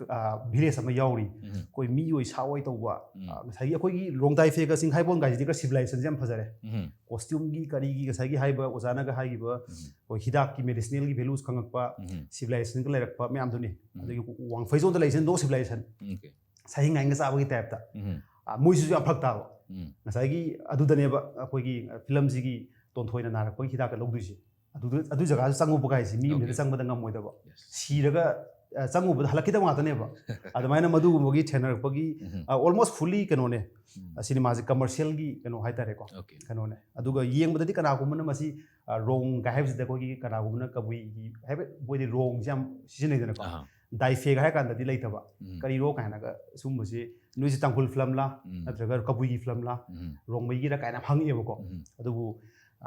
ꯑ, ꯚꯤꯂꯦꯖ ꯑꯃ ꯌꯥꯎꯔꯤ꯫ ꯎꯝ꯫ ꯑꯩꯈꯣꯏ ꯃꯤ ꯑꯣꯏ ꯁꯥ ꯑꯣꯏ ꯇꯧꯕ꯫ ꯎꯝ꯫ ꯑ, ꯉꯁꯥꯏꯒꯤ ꯑꯩꯈꯣꯏꯒꯤ ꯔꯣꯡꯗꯥꯏ ꯐꯦꯒ ꯆꯤꯡꯈꯥꯏꯕꯣꯟ ꯒꯥꯏꯁꯤꯗꯤ ꯈꯔ ꯁꯤꯚꯤꯂꯥꯏꯖꯦꯁꯟꯁꯦ ꯌꯥꯝ ꯐꯖꯔꯦ꯫ ꯎꯝ꯫ ꯀꯣꯁꯇ꯭ꯌꯨꯝꯒꯤ ꯀꯔꯤꯒꯤ ꯉꯁꯥꯏꯒꯤ ꯍꯥꯏꯕ ꯑꯣꯖꯥꯅꯒ ꯍꯥꯏꯈꯤꯕ ꯎꯝ꯫ ꯑꯩꯈꯣꯏ ꯍꯤꯗꯥꯛꯀꯤ ꯃꯦꯗꯤꯁꯤꯅꯦꯜꯒꯤ ꯚꯦꯂꯨꯁ ꯈꯪꯉꯛꯄ, ꯎꯝ꯫ ꯁꯤꯚꯤꯂꯥꯏꯖꯦꯁꯟꯒ ꯂꯩꯔꯛꯄ ꯃꯌꯥꯝꯗꯨꯅꯤ꯫ ꯎꯝ꯫ ꯑꯗꯒꯤ ꯋꯥꯡꯐꯩꯖꯣꯟꯗ ꯂꯩꯔꯤꯁꯤꯅ ꯅꯣ ꯁꯤꯚꯤꯂꯥꯏꯖꯦꯁꯟ꯫ ꯎꯝ, ꯑꯣꯀꯦ꯫ ꯁꯍꯤꯡ ꯍꯥꯏꯅꯒ ꯆꯥꯕꯒꯤ ꯇꯥꯏꯞꯇ꯫ ꯎꯝ꯫ ꯑ, ꯃꯣꯏꯁꯤꯁꯨ ꯌꯥꯝ ꯐꯔꯛ ꯇꯥꯕ꯫ ꯎꯝ꯫ ꯉꯁꯥꯏꯒꯤ ꯑꯗꯨꯗꯅꯦꯕ ꯑꯩꯈꯣꯏꯒꯤ, ꯑ, ꯐꯤꯂꯝꯁꯤꯒꯤ ꯇꯣꯟꯊꯣꯏꯅ ꯅꯥꯔꯛꯄꯒꯤ ꯍꯤꯗꯥꯛꯀ ꯂꯧꯗꯣꯏꯁꯦ꯫ ꯑꯗꯨꯗ, ꯑꯗꯨ ꯖꯒꯥꯗ ꯆꯪꯉꯨꯕ ꯀꯥꯏꯁꯦ ꯃꯤ ꯑꯃꯗ ꯑꯣꯀꯦ꯫ ꯆꯪꯕꯗ ꯉꯝꯃꯣꯏꯗꯕ꯫ ꯌꯦꯁ꯫ ꯁꯤꯔꯒ, ꯑ, ꯆꯪꯉꯨꯕꯗ ꯍꯜꯂꯛꯈꯤꯗꯕ ꯉꯥꯛꯇꯅꯦꯕ꯫ ꯑꯗꯨꯃꯥꯏꯅ ꯃꯗꯨꯒꯨꯝꯕꯒꯤ ꯊꯦꯡꯅꯔꯛꯄꯒꯤ, ꯎꯝ꯫ ꯑ, almost fully ꯀꯩꯅꯣꯅꯦ꯫ ꯎꯝ꯫ ꯑ, ꯁꯤꯅꯦꯃꯥꯁꯦ ꯀꯃꯔꯁꯤꯌꯦꯜꯒꯤ ꯀꯩꯅꯣ ꯍꯥꯏꯇꯥꯔꯦꯀꯣ꯫ ꯑꯣꯀꯦ꯫ ꯀꯩꯅꯣꯅꯦ꯫ ꯑꯗꯨꯒ ꯌꯦꯡꯕꯗꯗꯤ ꯀꯅꯥꯒꯨꯝꯕꯅ ꯃꯁꯤ, ꯑ, ꯔꯣꯡꯒ ꯍꯥꯏꯕꯁꯤꯗ ꯑꯩꯈꯣꯏꯒꯤ ꯀꯅꯥꯒꯨꯝꯕꯅ ꯀꯕꯨꯏꯒꯤ ꯍꯥꯏꯕ ꯃꯣꯏꯗꯤ ꯔꯣꯡꯁꯦ ꯌꯥꯝ ꯁꯤꯖꯤꯟꯅꯩꯗꯅꯀꯣ꯫ ꯑꯍꯥ꯫ ꯗꯥꯏꯐꯦꯒ ꯍꯥꯏꯔ ꯀꯥꯟꯗꯗꯤ ꯂꯩꯇꯕ꯫ ꯎꯝ꯫ ꯀꯔꯤꯔꯣ ꯀꯥꯏꯅꯒ ꯁꯨꯝꯕꯁꯦ, ꯅꯣꯏꯁꯦ ꯇꯥꯡꯈꯨꯜ ꯐꯤꯂꯝꯂꯥ ꯎꯝ꯫ ꯅꯠꯇ꯭ꯔꯒ ꯀꯕꯨꯏꯒꯤ ꯐꯤꯂꯝꯂꯥ ꯎꯝ꯫ ꯔꯣꯡꯃꯩꯒꯤꯔ ꯀꯥꯏꯅ ꯍꯪꯉꯛꯑꯦꯕꯀꯣ꯫ ꯎꯝ꯫ ꯑꯗꯨꯕꯨ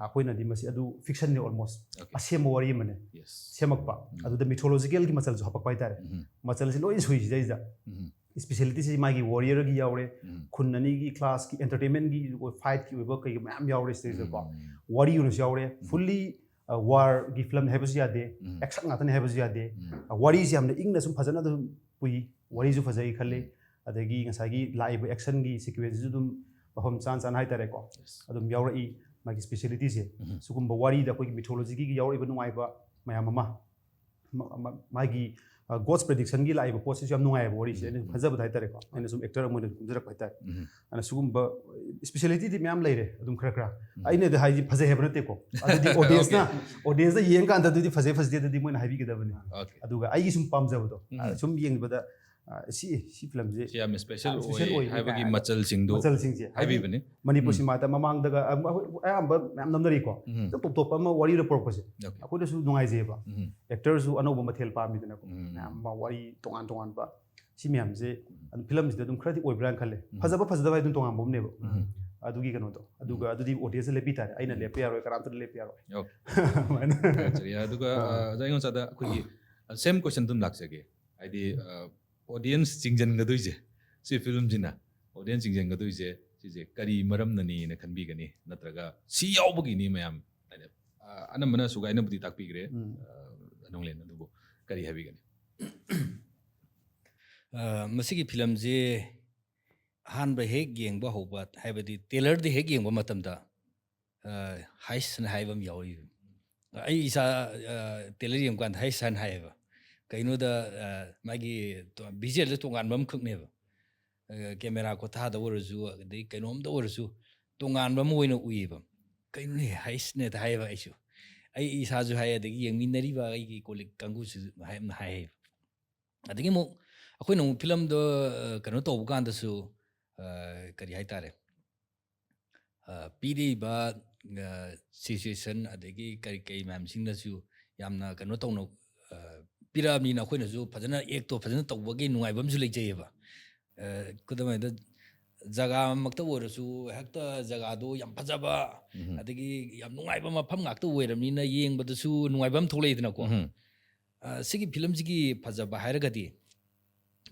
ꯑꯩꯈꯣꯏꯅꯗꯤ ꯃꯁꯤ ꯑꯗꯨ ꯐꯤꯛꯁꯟꯅꯤ ꯑꯣꯜꯃꯣꯁ꯫ ꯑꯣꯀꯦ꯫ ꯑꯁꯦꯡꯕ ꯋꯥꯔꯤ ꯑꯃꯅꯦ꯫ ꯌꯦꯁ꯫ ꯁꯦꯝꯃꯛꯄ꯫ ꯎꯝ꯫ ꯑꯗꯨꯗ ꯃꯤꯊꯣꯂꯣꯖꯤꯀꯦꯜꯒꯤ ꯃꯆꯜꯁꯨ ꯍꯥꯞꯄꯛꯄ ꯍꯥꯏꯇꯥꯔꯦ꯫ ꯎꯝ꯫ ꯃꯆꯜꯁꯤ ꯂꯣꯏ ꯁꯨꯏ ꯁꯤꯗꯩꯁꯤꯗ꯫ ꯎꯝ꯫ ꯏꯁꯄꯤꯁꯦꯂꯤꯇꯤꯁꯤ ꯃꯥꯒꯤ ꯋꯥꯔꯤꯌꯔꯒꯤ ꯌꯥꯎꯔꯦ, ꯎꯝ꯫ ꯈꯨꯟ ꯑꯅꯤꯒꯤ ꯀ꯭ꯂꯥꯁꯀꯤ ꯑꯦꯟꯇꯔꯇꯦꯟꯃꯦꯟꯒꯤ ꯑꯣꯏ ꯐꯥꯏꯠꯀꯤ ꯑꯣꯏꯕ ꯀꯩ ꯃꯌꯥꯝ ꯌꯥꯎꯔꯦ ꯁꯤꯗꯩꯁꯤꯗꯀꯣ꯫ ꯎꯝ꯫ ꯋꯥꯔꯤ ꯑꯣꯏꯅꯁꯨ ꯌꯥꯎꯔꯦ꯫ ꯎꯝ꯫ ꯐꯨꯜꯂꯤ, ꯑ, ꯋꯥꯔꯒꯤ ꯐꯤꯂꯝꯅꯤ ꯍꯥꯏꯕꯁꯨ ꯌꯥꯗꯦ, ꯎꯝ꯫ ꯑꯦꯛꯁꯟ ꯉꯥꯛꯇꯅꯤ ꯍꯥꯏꯕꯁꯨ ꯌꯥꯗꯦ꯫ ꯎꯝ꯫ ꯑ, ꯋꯥꯔꯤꯁꯤ ꯌꯥꯝꯅ ꯏꯪꯅ ꯁꯨꯝ ꯐꯖꯅ ꯑꯗꯨꯝ ꯄꯨꯏ꯫ ꯋꯥꯔꯤꯁꯨ ꯐꯖꯩ ꯈꯜꯂꯤ꯫ ꯎꯝ꯫ ꯑꯗꯒꯤ ꯉꯁꯥꯏꯒꯤ ꯂꯥꯛꯏꯕ ꯑꯦꯛꯁꯟꯒꯤ ꯁꯤꯀ꯭ꯋꯦꯟꯁꯁꯤꯁꯨ ꯑꯗꯨꯝ ꯃꯐꯝ ꯆꯥꯅ ꯆꯥꯅ ꯍꯥꯏꯇꯥꯔꯦꯀꯣ꯫ ꯌꯦꯁ꯫ ꯑꯗꯨꯝ ꯌꯥꯎꯔꯛꯏ ꯃꯥꯒꯤ ꯏꯁꯄꯤꯁꯦꯂꯤꯇꯤꯁꯦ꯫ ꯎꯝ꯫ ꯁꯤꯒꯨꯝꯕ ꯋꯥꯔꯤꯗ ꯑꯩꯈꯣꯏꯒꯤ ꯃꯤꯊꯣꯂꯣꯖꯤꯒꯤ ꯌꯥꯎꯔꯛꯏꯕ ꯅꯨꯡꯉꯥꯏꯕ ꯃꯌꯥꯝ ꯑꯃ ꯃ- ꯃ- ꯃꯥꯒꯤ ꯒꯣꯗꯁ ꯄ꯭ꯔꯦꯗꯤꯛꯁꯟꯒꯤ ꯂꯥꯛꯏꯕ ꯄꯣꯠꯁꯤꯁꯨ ꯌꯥꯝ ꯅꯨꯡꯉꯥꯏꯕ ꯋꯥꯔꯤꯁꯦ, ꯑꯩꯅ ꯐꯖꯕꯗ ꯍꯥꯏꯇꯥꯔꯦꯀꯣ, ꯑꯩꯅ ꯁꯨꯝ ꯑꯦꯛꯇꯔ ꯑꯃ ꯑꯣꯏꯅ ꯀꯨꯝꯖꯔꯛꯄ ꯍꯥꯏꯇꯥꯔꯦ꯫ ꯎꯝ. ꯑꯗꯨꯅ ꯁꯤꯒꯨꯝꯕ ꯏꯁꯄꯤꯁꯤꯌꯦꯂꯤꯇꯤꯗꯤ ꯃꯌꯥꯝ ꯂꯩꯔꯦ ꯑꯗꯨꯝ ꯈꯔ ꯈꯔ꯫ ꯎꯝ. ꯑꯩꯅꯗꯤ ꯍꯥꯏꯗꯤ ꯐꯖꯩ ꯍꯥꯏꯕ ꯅꯠꯇꯦꯀꯣ, ꯑꯗꯨꯗꯤ ꯑꯣꯗꯤꯌꯟꯁꯅ ꯑꯣꯗꯤꯌꯟꯁꯅ ꯌꯦꯡꯀꯥꯟꯗ ꯑꯗꯨꯗꯤ ꯐꯖꯩ ꯐꯖꯗꯦ ꯑꯗꯨꯗꯤ ꯃꯣꯏꯅ ꯍꯥꯏꯕꯤꯒꯗꯕꯅꯤ꯫ Okay. ꯑꯗꯨꯒ ꯑꯩꯒꯤ ꯁꯨꯝ ꯄꯥꯝꯖꯕꯗꯣ, ꯎꯝ. ꯑ, ꯁꯨꯝ ꯌꯦꯡꯕꯗ, ꯑ, ꯁꯤ ꯁꯤ ꯐꯤꯂꯝꯁꯦ ꯁꯤ ꯌꯥꯝ ꯏꯁꯄꯦꯁꯦꯜ ꯌꯥꯝ ꯏꯁꯄꯦꯁꯦꯜ ꯑꯣꯏ ꯑꯣꯏ ꯍꯥꯏꯕꯒꯤ ꯍꯥꯏꯕ ꯃꯆꯜꯁꯤꯡꯗꯣ ꯃꯆꯜꯁꯤꯡꯁꯦ ꯍꯥꯏꯗꯤ ꯍꯥꯏꯕꯤꯕꯅꯤ. ꯃꯅꯤꯄꯨꯔ ꯎꯝ. ꯁꯤꯅꯦꯃꯥꯗ ꯃꯃꯥꯡꯗꯒ, ꯑ, ꯑꯌꯥꯝꯕ ꯃꯌꯥꯝ ꯅꯝꯅꯔꯤꯀꯣ꯫ ꯎꯝ. ꯑꯗꯨꯝ ꯇꯣꯞ ꯇꯣꯞꯄ ꯑꯃ ꯋꯥꯔꯤꯗ ꯄꯨꯔꯛꯄꯁꯦ Okay. ꯑꯩꯈꯣꯏꯗꯁꯨ ꯅꯨꯡꯉꯥꯏꯖꯩꯑꯕ꯫ ꯎꯝ. ꯑꯦꯛꯇꯔꯁꯨ ꯑꯅꯧꯕ ꯃꯊꯦꯜ ꯄꯥꯝꯃꯤꯗꯅꯀꯣ, ꯎꯝ. ꯃꯌꯥꯝ ꯑꯃ ꯋꯥꯔꯤ ꯇꯣꯉꯥꯟ ꯇꯣꯉꯥꯟꯕ, ꯁꯤ ꯃꯌꯥꯝꯁꯦ ꯑꯗꯨꯝ ꯐꯤꯂꯝꯁꯤꯗ ꯑꯗꯨꯝ ꯈꯔꯗꯤ ꯑꯣꯏꯕ꯭ꯔꯥꯅ ꯈꯜꯂꯦ꯫ ꯎꯝ. ꯐꯖꯕ ꯐꯖꯗꯕ ꯍꯥꯏꯗꯨꯝ ꯇꯣꯉꯥꯟꯕ ꯑꯃꯅꯦꯕ꯫ ꯎꯝ. ꯑꯗꯨꯒꯤ ꯀꯩꯅꯣꯗꯣ, ꯑꯗꯨꯒ ꯑꯗꯨꯗꯤ ꯑꯣꯗꯤꯌꯟꯁꯇ ꯂꯦꯞꯄꯤ ꯇꯥꯔꯦ, ꯑꯩꯅ ꯎꯝ. ꯂꯦꯞꯄ ꯌꯥꯔꯣꯏ, ꯀꯅꯥꯝꯇꯅ ꯂꯦꯞꯄ ꯌꯥꯔꯣꯏ꯫ Okay. ꯑꯗꯨꯃꯥꯏꯅ ꯆꯔꯤꯌꯥ, ꯑꯗꯨꯒ ꯑ, ꯑꯣꯖꯥ ꯑꯩꯉꯣꯟꯗ ꯑꯩꯈꯣꯏꯒꯤ ꯁꯦꯝ ꯀꯣꯏꯁꯟ ꯑꯗꯨꯝ ꯂꯥꯛꯆꯒꯦ. ꯍꯥꯏꯗꯤ ꯑꯣꯗꯤꯌꯟꯁ ꯆꯤꯡꯁꯤꯟꯒꯗꯣꯏꯁꯦ ꯁꯤ ꯐꯤꯂꯝꯁꯤꯅ, ꯑꯣꯗꯤꯌꯟꯁ ꯆꯤꯡꯁꯤꯟꯒꯗꯣꯏꯁꯦ ꯁꯤꯁꯦ ꯀꯔꯤ ꯃꯔꯝꯅꯅꯤꯅ ꯈꯟꯕꯤꯒꯅꯤ? ꯅꯠꯇ꯭ꯔꯒ ꯁꯤ ꯌꯥꯎꯕꯒꯤꯅꯤ ꯃꯌꯥꯝ ꯍꯥꯏꯅ, ꯑ, ꯑꯅꯝꯕꯅ ꯁꯨꯒꯥꯏꯅꯕꯨꯗꯤ ꯇꯥꯛꯄꯤꯈ꯭ꯔꯦ, ꯎꯝ. ꯑ, ꯅꯣꯡꯂꯦꯟ, ꯑꯗꯨꯕꯨ ꯀꯔꯤ ꯍꯥꯏꯕꯤꯒꯅꯤ? ꯑ, ꯃꯁꯤꯒꯤ ꯐꯤꯂꯝꯁꯤ ꯑꯍꯥꯟꯕ ꯍꯦꯛ ꯌꯦꯡꯕ ꯍꯧꯕ, ꯍꯥꯏꯕꯗꯤ ꯇꯦꯂꯔꯗꯤ ꯍꯦꯛ ꯌꯦꯡꯕ ꯃꯇꯝꯗ, ꯑ, ꯍꯥꯏꯁꯅ ꯍꯥꯏꯕ ꯑꯃ ꯌꯥꯎꯔꯤ꯫ ꯑꯩ ꯏꯁꯥ, ꯑ, ꯇꯦꯂꯔ ꯌꯦꯡꯕ ꯀꯥꯟꯗ ꯍꯥꯏꯁꯅ ꯍꯥꯏꯌꯦꯕ꯫ ꯀꯩꯅꯣꯗ, ꯑ, ꯃꯥꯒꯤ ꯇꯣ- ꯚꯤꯖꯨꯋꯦꯜꯗ ꯇꯣꯉꯥꯟꯕ ꯑꯃꯈꯛꯅꯦꯕ꯫ ꯑ, ꯀꯦꯃꯦꯔꯥ ꯈꯨꯊꯥꯗ ꯑꯣꯏꯔꯁꯨ, ꯑꯗꯩ ꯀꯩꯅꯣꯝꯗ ꯑꯣꯏꯔꯁꯨ ꯇꯣꯉꯥꯟꯕ ꯑꯃ ꯑꯣꯏꯅ ꯎꯏꯌꯦꯕ꯫ "ꯀꯩꯅꯣꯅꯦ ꯍꯥꯏꯁꯅꯦꯗ?" ꯍꯥꯏꯌꯦꯕ ꯑꯩꯁꯨ꯫ ꯑꯩ ꯏꯁꯥꯁꯨ ꯍꯥꯏ, ꯑꯗꯒꯤ ꯌꯦꯡꯃꯤꯟꯅꯔꯤꯕ ꯑꯩꯒꯤ ꯀꯣꯂꯤꯛ ꯀꯥꯡꯕꯨꯁꯨ ꯍꯥꯏ-, ꯍꯥꯏꯌꯦꯕ꯫ ꯑꯗꯒꯤ ꯑꯃꯨꯛ ꯑꯩꯈꯣꯏꯅ ꯑꯃꯨꯛ ꯐꯤꯂꯝꯗꯣ, ꯑ, ꯀꯩꯅꯣ ꯇꯧꯕ ꯀꯥꯟꯗꯁꯨ, ꯑ, ꯀꯔꯤ ꯍꯥꯏꯇꯥꯔꯦ, ꯑ, ꯄꯤꯔꯤꯕ, ꯑ, ꯁꯤꯆꯨꯋꯦꯁꯟ ꯑꯗꯒꯤ ꯀꯔꯤ ꯀꯔꯤ ꯃꯌꯥꯝꯁꯤꯡꯗꯁꯨ ꯌꯥꯝꯅ ꯀꯩꯅꯣ ꯇꯧꯅ, ꯑ, ꯄꯤꯔꯛꯑꯕꯅꯤꯅ ꯑꯩꯈꯣꯏꯅꯁꯨ ꯐꯖꯅ ꯑꯦꯛꯇꯣ ꯐꯖꯅ ꯇꯧꯕꯒꯤ ꯅꯨꯡꯉꯥꯏꯕ ꯑꯃꯁꯨ ꯂꯩꯖꯩꯌꯦꯕ꯫ ꯑ, ꯈꯨꯗꯝ ꯑꯣꯏꯅ ꯖꯒꯥꯃꯛꯇ ꯑꯣꯏꯔꯁꯨ ꯍꯦꯛꯇ ꯖꯒꯥꯗꯣ ꯌꯥꯝ ꯐꯖꯕ, ꯎꯝ. ꯑꯗꯒꯤ ꯌꯥꯝ ꯅꯨꯡꯉꯥꯏꯕ ꯃꯐꯝ ꯉꯥꯛꯇ ꯑꯣꯏꯔꯕꯅꯤꯅ ꯌꯦꯡꯕꯗꯁꯨ ꯅꯨꯡꯉꯥꯏꯕ ꯑꯃ ꯊꯣꯛꯂꯛꯏꯗꯅꯀꯣ꯫ ꯎꯝ. ꯑ, ꯁꯤꯒꯤ ꯐꯤꯂꯝꯁꯤꯒꯤ ꯐꯖꯕ ꯍꯥꯏꯔꯒꯗꯤ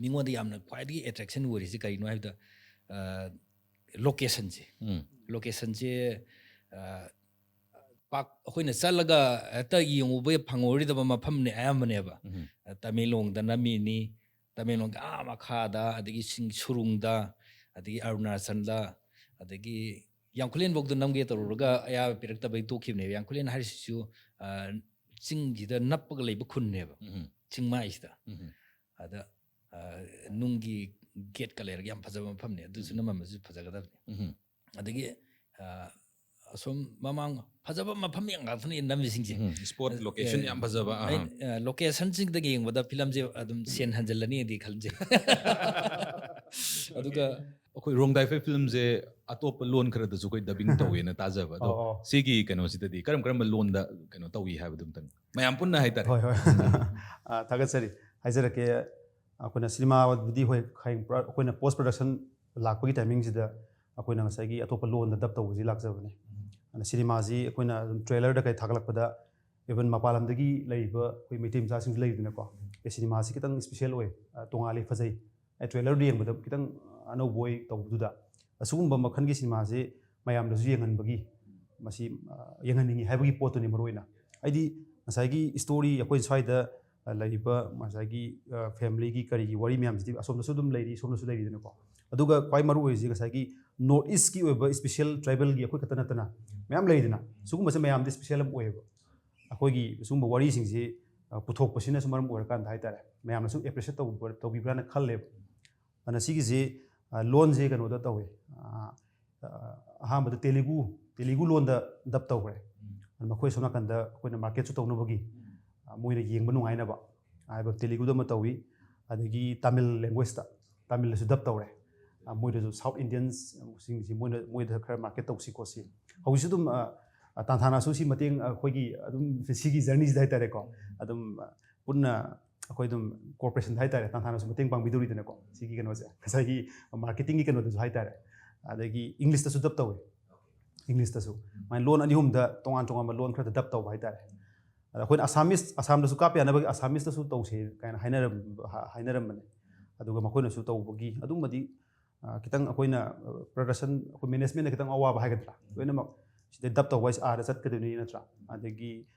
ꯃꯤꯉꯣꯟꯗ ꯌꯥꯝꯅ ꯈ꯭ꯋꯥꯏꯗꯒꯤ ꯑꯦꯇ꯭ꯔꯦꯛꯁꯟ ꯑꯣꯏꯔꯤꯁꯦ ꯀꯔꯤꯅꯣ ꯍꯥꯏꯕꯗ, ꯑ, ꯂꯣꯀꯦꯁꯟꯁꯦ꯫ ꯎꯝ. ꯂꯣꯀꯦꯁꯟꯁꯦ, ꯑ, ꯄꯥꯛ ꯑꯩꯈꯣꯏꯅ ꯆꯠꯂꯒ ꯍꯦꯛꯇ ꯌꯦꯡꯉꯨꯕ ꯐꯪꯉꯔꯣꯏꯗꯕ ꯃꯐꯝꯅꯦ ꯑꯌꯥꯝꯕꯅꯦꯕ꯫ ꯎꯝ. ꯑ, ꯇꯃꯦꯡꯂꯣꯡꯗ ꯅꯝꯃꯤꯅꯤ, ꯇꯃꯦꯡꯂꯣꯡꯒꯤ ꯑꯥ ꯃꯈꯥꯗ, ꯑꯗꯒꯤ ꯁꯤꯡ-, ꯁꯨꯔꯨꯡꯗ, ꯑꯗꯒꯤ ꯑꯔꯨꯅꯥꯆꯜꯗ, ꯑꯗꯒꯤ ꯌꯥꯡꯈꯨꯂꯦꯟꯐꯧꯗ ꯅꯝꯒꯦ ꯇꯧꯔꯨꯔꯒ ꯑꯌꯥꯕ ꯄꯤꯔꯛꯇꯕꯩ ꯇꯣꯛꯈꯤꯕꯅꯦꯕ꯫ ꯌꯥꯡꯈꯨꯂꯦꯟ ꯍꯥꯏꯔꯤꯁꯤꯁꯨ, ꯑ, ꯆꯤꯡꯁꯤꯗ ꯅꯞꯄꯒ ꯂꯩꯕ ꯈꯨꯟꯅꯦꯕ, ꯎꯝ, ꯆꯤꯡꯃꯥꯏꯁꯤꯗ꯫ ꯎꯝ, ꯑꯗ ꯑ, ꯅꯨꯡꯒꯤ ꯒꯦꯠꯀ ꯂꯩꯔꯒ ꯌꯥꯝ ꯐꯖꯕ ꯃꯐꯝꯅꯦ꯫ ꯑꯗꯨꯁꯨ ꯅꯝꯃꯝꯕꯁꯨ ꯐꯖꯒꯗꯕꯅꯤ꯫ ꯎꯝ, ꯑꯗꯒꯤ ꯑ, ꯑꯁꯣꯝ ꯃꯃꯥꯡ ꯐꯖꯕ ꯃꯐꯝ ꯌꯥꯝ ꯉꯥꯛꯇꯅꯦ ꯅꯝꯃꯤꯁꯤꯡꯁꯦ꯫ ꯎꯝ, spot location ꯌꯥꯝ ꯐꯖꯕ, ꯑꯍꯥ꯫ ꯑꯩ, ꯑ, locationꯁꯤꯡꯗꯒ ꯌꯦꯡꯕꯗ ꯐꯤꯂꯝꯁꯦ ꯑꯗꯨꯝ ꯁꯦꯟ ꯍꯟꯖꯤꯜꯂꯅꯤꯗꯤ ꯈꯜꯖꯩ꯫ ꯑꯗꯨꯒ ꯑꯩꯈꯣꯏ ꯔꯣꯡꯗꯥꯏꯐꯩ ꯐꯤꯂꯝꯁꯦ ꯑꯇꯣꯞꯄ ꯂꯣꯟ ꯈꯔꯗꯁꯨ ꯑꯩꯈꯣꯏ dubbing ꯇꯧꯋꯦꯅ ꯇꯥꯖꯕ꯫ ꯑꯗꯣ ꯑꯣ, ꯑꯣ꯫ ꯁꯤꯒꯤ ꯀꯩꯅꯣꯁꯤꯗꯗꯤ ꯀꯔꯝ ꯀꯔꯝꯕ ꯂꯣꯟꯗ ꯀꯩꯅꯣ ꯇꯧꯏ ꯍꯥꯏꯕꯗꯨ ꯑꯝꯇꯪ ꯃꯌꯥꯝ ꯄꯨꯟꯅ ꯍꯥꯏꯇꯥꯔꯦ꯫ ꯍꯣꯏ, ꯍꯣꯏ꯫ ꯑ, ꯊꯥꯒꯠꯆꯔꯤ꯫ ꯍꯥꯏꯖꯔꯛꯀꯦ꯫ ꯑꯩꯈꯣꯏꯅ ꯁꯤꯅꯦꯃꯥꯕꯨꯗꯤ, ꯍꯣꯏ, ꯍꯌꯦꯡ ꯄꯨꯔꯥ ꯑꯩꯈꯣꯏꯅ post production ꯂꯥꯛꯄꯒꯤ timingꯁꯤꯗ ꯑꯩꯈꯣꯏꯅ ꯉꯁꯥꯏꯒꯤ ꯑꯇꯣꯞꯄ ꯂꯣꯟꯗ dub ꯇꯧꯕꯁꯤ ꯂꯥꯛꯆꯕꯅꯦ꯫ ꯑꯗꯨꯅ ꯁꯤꯅꯦꯃꯥꯁꯤ ꯑꯩꯈꯣꯏꯅ ꯑꯗꯨꯝ trailerꯗ ꯀꯩ ꯊꯥꯒꯠꯂꯛꯄꯗ, even ꯃꯄꯥꯟ ꯂꯝꯗꯒꯤ ꯂꯩꯔꯤꯕ ꯑꯩꯈꯣꯏ ꯃꯩꯇꯩ ꯃꯆꯥꯁꯤꯡꯁꯨ ꯂꯩꯔꯤꯗꯅꯀꯣ, ꯑꯦ, ꯁꯤꯅꯦꯃꯥꯁꯤ ꯈꯤꯇꯪ special ꯑꯣꯏ, ꯑ, ꯇꯣꯉꯥꯜꯂꯤ, ꯐꯖꯩ, ꯑꯦ, trailerꯗꯨ ꯌꯦꯡꯕꯗ ꯈꯤꯇꯪ ꯑꯅꯧꯕ ꯑꯣꯏ ꯇꯧꯕꯗꯨꯗ, ꯑꯁꯤꯒꯨꯝꯕ ꯃꯈꯜꯒꯤ ꯁꯤꯅꯦꯃꯥꯁꯤ ꯃꯌꯥꯝꯗꯁꯨ ꯌꯦꯡꯍꯟꯕꯒꯤ, ꯃꯁꯤ, ꯑ, ꯌꯦꯡꯍꯟꯅꯤꯡꯉꯤ ꯍꯥꯏꯕꯒꯤ ꯄꯣꯠꯇꯨꯅꯤ ꯃꯔꯨ ꯑꯣꯏꯅ꯫ ꯑꯩꯗꯤ ꯉꯁꯥꯏꯒꯤ story, ꯑꯩꯈꯣꯏ ꯁ꯭ꯋꯥꯏꯗ, ꯑ, ꯂꯩꯔꯤꯕ ꯉꯁꯥꯏꯒꯤ, ꯑ, familyꯒꯤ ꯀꯔꯤꯒꯤ ꯋꯥꯔꯤ ꯃꯌꯥꯝꯁꯤꯗꯤ ꯑꯁꯣꯝꯗꯁꯨ ꯑꯗꯨꯝ ꯂꯩꯔꯤ, ꯁꯣꯝꯗꯁꯨ ꯂꯩꯔꯤꯗꯅꯀꯣ꯫ ꯑꯗꯨꯒ ꯈ꯭ꯋꯥꯏ ꯃꯔꯨ ꯑꯣꯏꯔꯤꯁꯤ ꯉꯁꯥꯏꯒꯤ North Eastꯀꯤ ꯑꯣꯏꯕ special tribalꯒꯤ ꯑꯩꯈꯣꯏ ꯈꯛꯇ ꯅꯠꯇꯅ ꯃꯌꯥꯝ ꯂꯩꯗꯅ, ꯁꯤꯒꯨꯝꯕꯁꯦ ꯃꯌꯥꯝꯗꯤ special ꯑꯃ ꯑꯣꯏꯌꯦꯕ꯫ ꯑꯩꯈꯣꯏꯒꯤ ꯁꯤꯒꯨꯝꯕ ꯋꯥꯔꯤꯁꯤꯡꯁꯤ, ꯑ, ꯄꯨꯊꯣꯛꯄꯁꯤꯅꯁꯨ ꯃꯔꯝ ꯑꯣꯏꯔꯀꯥꯟꯗ ꯍꯥꯏꯇꯥꯔꯦ, ꯃꯌꯥꯝꯅꯁꯨ appreciate ꯇꯧꯕ-, ꯇꯧꯕꯤꯕ꯭ꯔꯥꯅ ꯈꯜꯂꯦꯕ꯫ ꯑꯗꯨꯅ ꯁꯤꯒꯤꯁꯤ, ꯑ, ꯂꯣꯟꯁꯦ ꯀꯩꯅꯣꯗ ꯇꯧꯋꯦ, ꯑ, ꯑ, ꯑꯍꯥꯟꯕꯗ ꯇꯦꯂꯨꯒꯨ, ꯇꯦꯂꯨꯒꯨ ꯂꯣꯟꯗ dub ꯇꯧꯈ꯭ꯔꯦ꯫ ꯑꯗꯨ ꯃꯈꯣꯏ ꯁꯣꯝ ꯅꯥꯀꯟꯗ ꯑꯩꯈꯣꯏꯅ marketꯁꯨ ꯇꯧꯅꯕꯒꯤ, ꯑ, ꯃꯣꯏꯅ ꯌꯦꯡꯕ ꯅꯨꯡꯉꯥꯏꯅꯕ ꯍꯥꯏꯕ ꯇꯦꯂꯨꯒꯨꯗ ꯑꯃ ꯇꯧꯏ, ꯑꯗꯒꯤ ꯇꯥꯃꯤꯜ languageꯇ, ꯇꯥꯃꯤꯜꯗꯁꯨ dub ꯇꯧꯔꯦ꯫ ꯑ, ꯃꯣꯏꯗꯁꯨ South Indiansꯁꯤꯡꯁꯤ ꯃꯣꯏꯅ, ꯃꯣꯏꯗ ꯈꯔ market ꯇꯧꯁꯤ ꯈꯣꯠꯁꯤ꯫ ꯍꯧꯖꯤꯛꯁꯨ ꯑꯗꯨꯝ, ꯑ, ꯑ, ꯇꯥꯟꯊꯥꯅꯁꯨ ꯁꯤ ꯃꯇꯦꯡ, ꯑ, ꯑꯩꯈꯣꯏꯒꯤ ꯑꯗꯨꯝ ꯁꯤꯒꯤ journeyꯁꯤꯗ ꯍꯥꯏꯇꯥꯔꯦꯀꯣ, ꯑꯗꯨꯝ, ꯑ, ꯄꯨꯟꯅ ꯑꯩꯈꯣꯏ ꯑꯗꯨꯝ corporationꯗ ꯍꯥꯏꯇꯥꯔꯦ, ꯇꯥꯟꯊꯥꯅꯁꯨ ꯃꯇꯦꯡ ꯄꯥꯡꯕꯤꯗꯧꯔꯤꯗꯅꯀꯣ ꯁꯤꯒꯤ ꯀꯩꯅꯣꯁꯦ, ꯉꯁꯥꯏꯒꯤ marketingꯒꯤ ꯀꯩꯅꯣꯗꯁꯨ ꯍꯥꯏꯇꯥꯔꯦ꯫ ꯑꯗꯒꯤ Englishꯇꯁꯨ dub ꯇꯧꯋꯦ, Englishꯇꯁꯨ꯫ ꯃꯥꯏ ꯂꯣꯟ ꯑꯅꯤ ꯑꯍꯨꯝꯗ ꯇꯣꯉꯥꯟ ꯇꯣꯉꯥꯟꯕ ꯂꯣꯟ ꯈꯔꯗ dub ꯇꯧꯕ ꯍꯥꯏꯇꯥꯔꯦ꯫ ꯑꯗ ꯑꯩꯈꯣꯏꯅ Assamese, ꯑꯁꯥꯝꯗꯁꯨ ꯀꯥꯞꯄ ꯌꯥꯅꯕꯒꯤ Assameseꯇꯁꯨ ꯇꯧꯁꯦ ꯀꯥꯏꯅ ꯍꯥꯏꯅꯔꯝ-, ꯍꯥ-, ꯍꯥꯏꯅꯔꯝꯕꯅꯦ꯫ ꯑꯗꯨꯒ ꯃꯈꯣꯏꯅꯁꯨ ꯇꯧꯕꯒꯤ ꯑꯗꯨꯝꯕꯗꯤ, ꯑ, ꯈꯤꯇꯪ ꯑꯩꯈꯣꯏꯅ, ꯑ, production, ꯑꯩꯈꯣꯏ managementꯅ ꯈꯤꯇꯪ ꯑꯋꯥꯕ ꯍꯥꯏꯒꯗ꯭ꯔꯥ, ꯂꯣꯏꯅꯃꯛ ꯁꯤꯗ dub ꯇꯧꯕ ꯍꯥꯏꯁꯦ ꯑꯥꯗ ꯆꯠꯀꯗꯣꯏꯅꯤ ꯅꯠꯇ꯭ꯔꯥ? ꯑꯗꯒꯤ,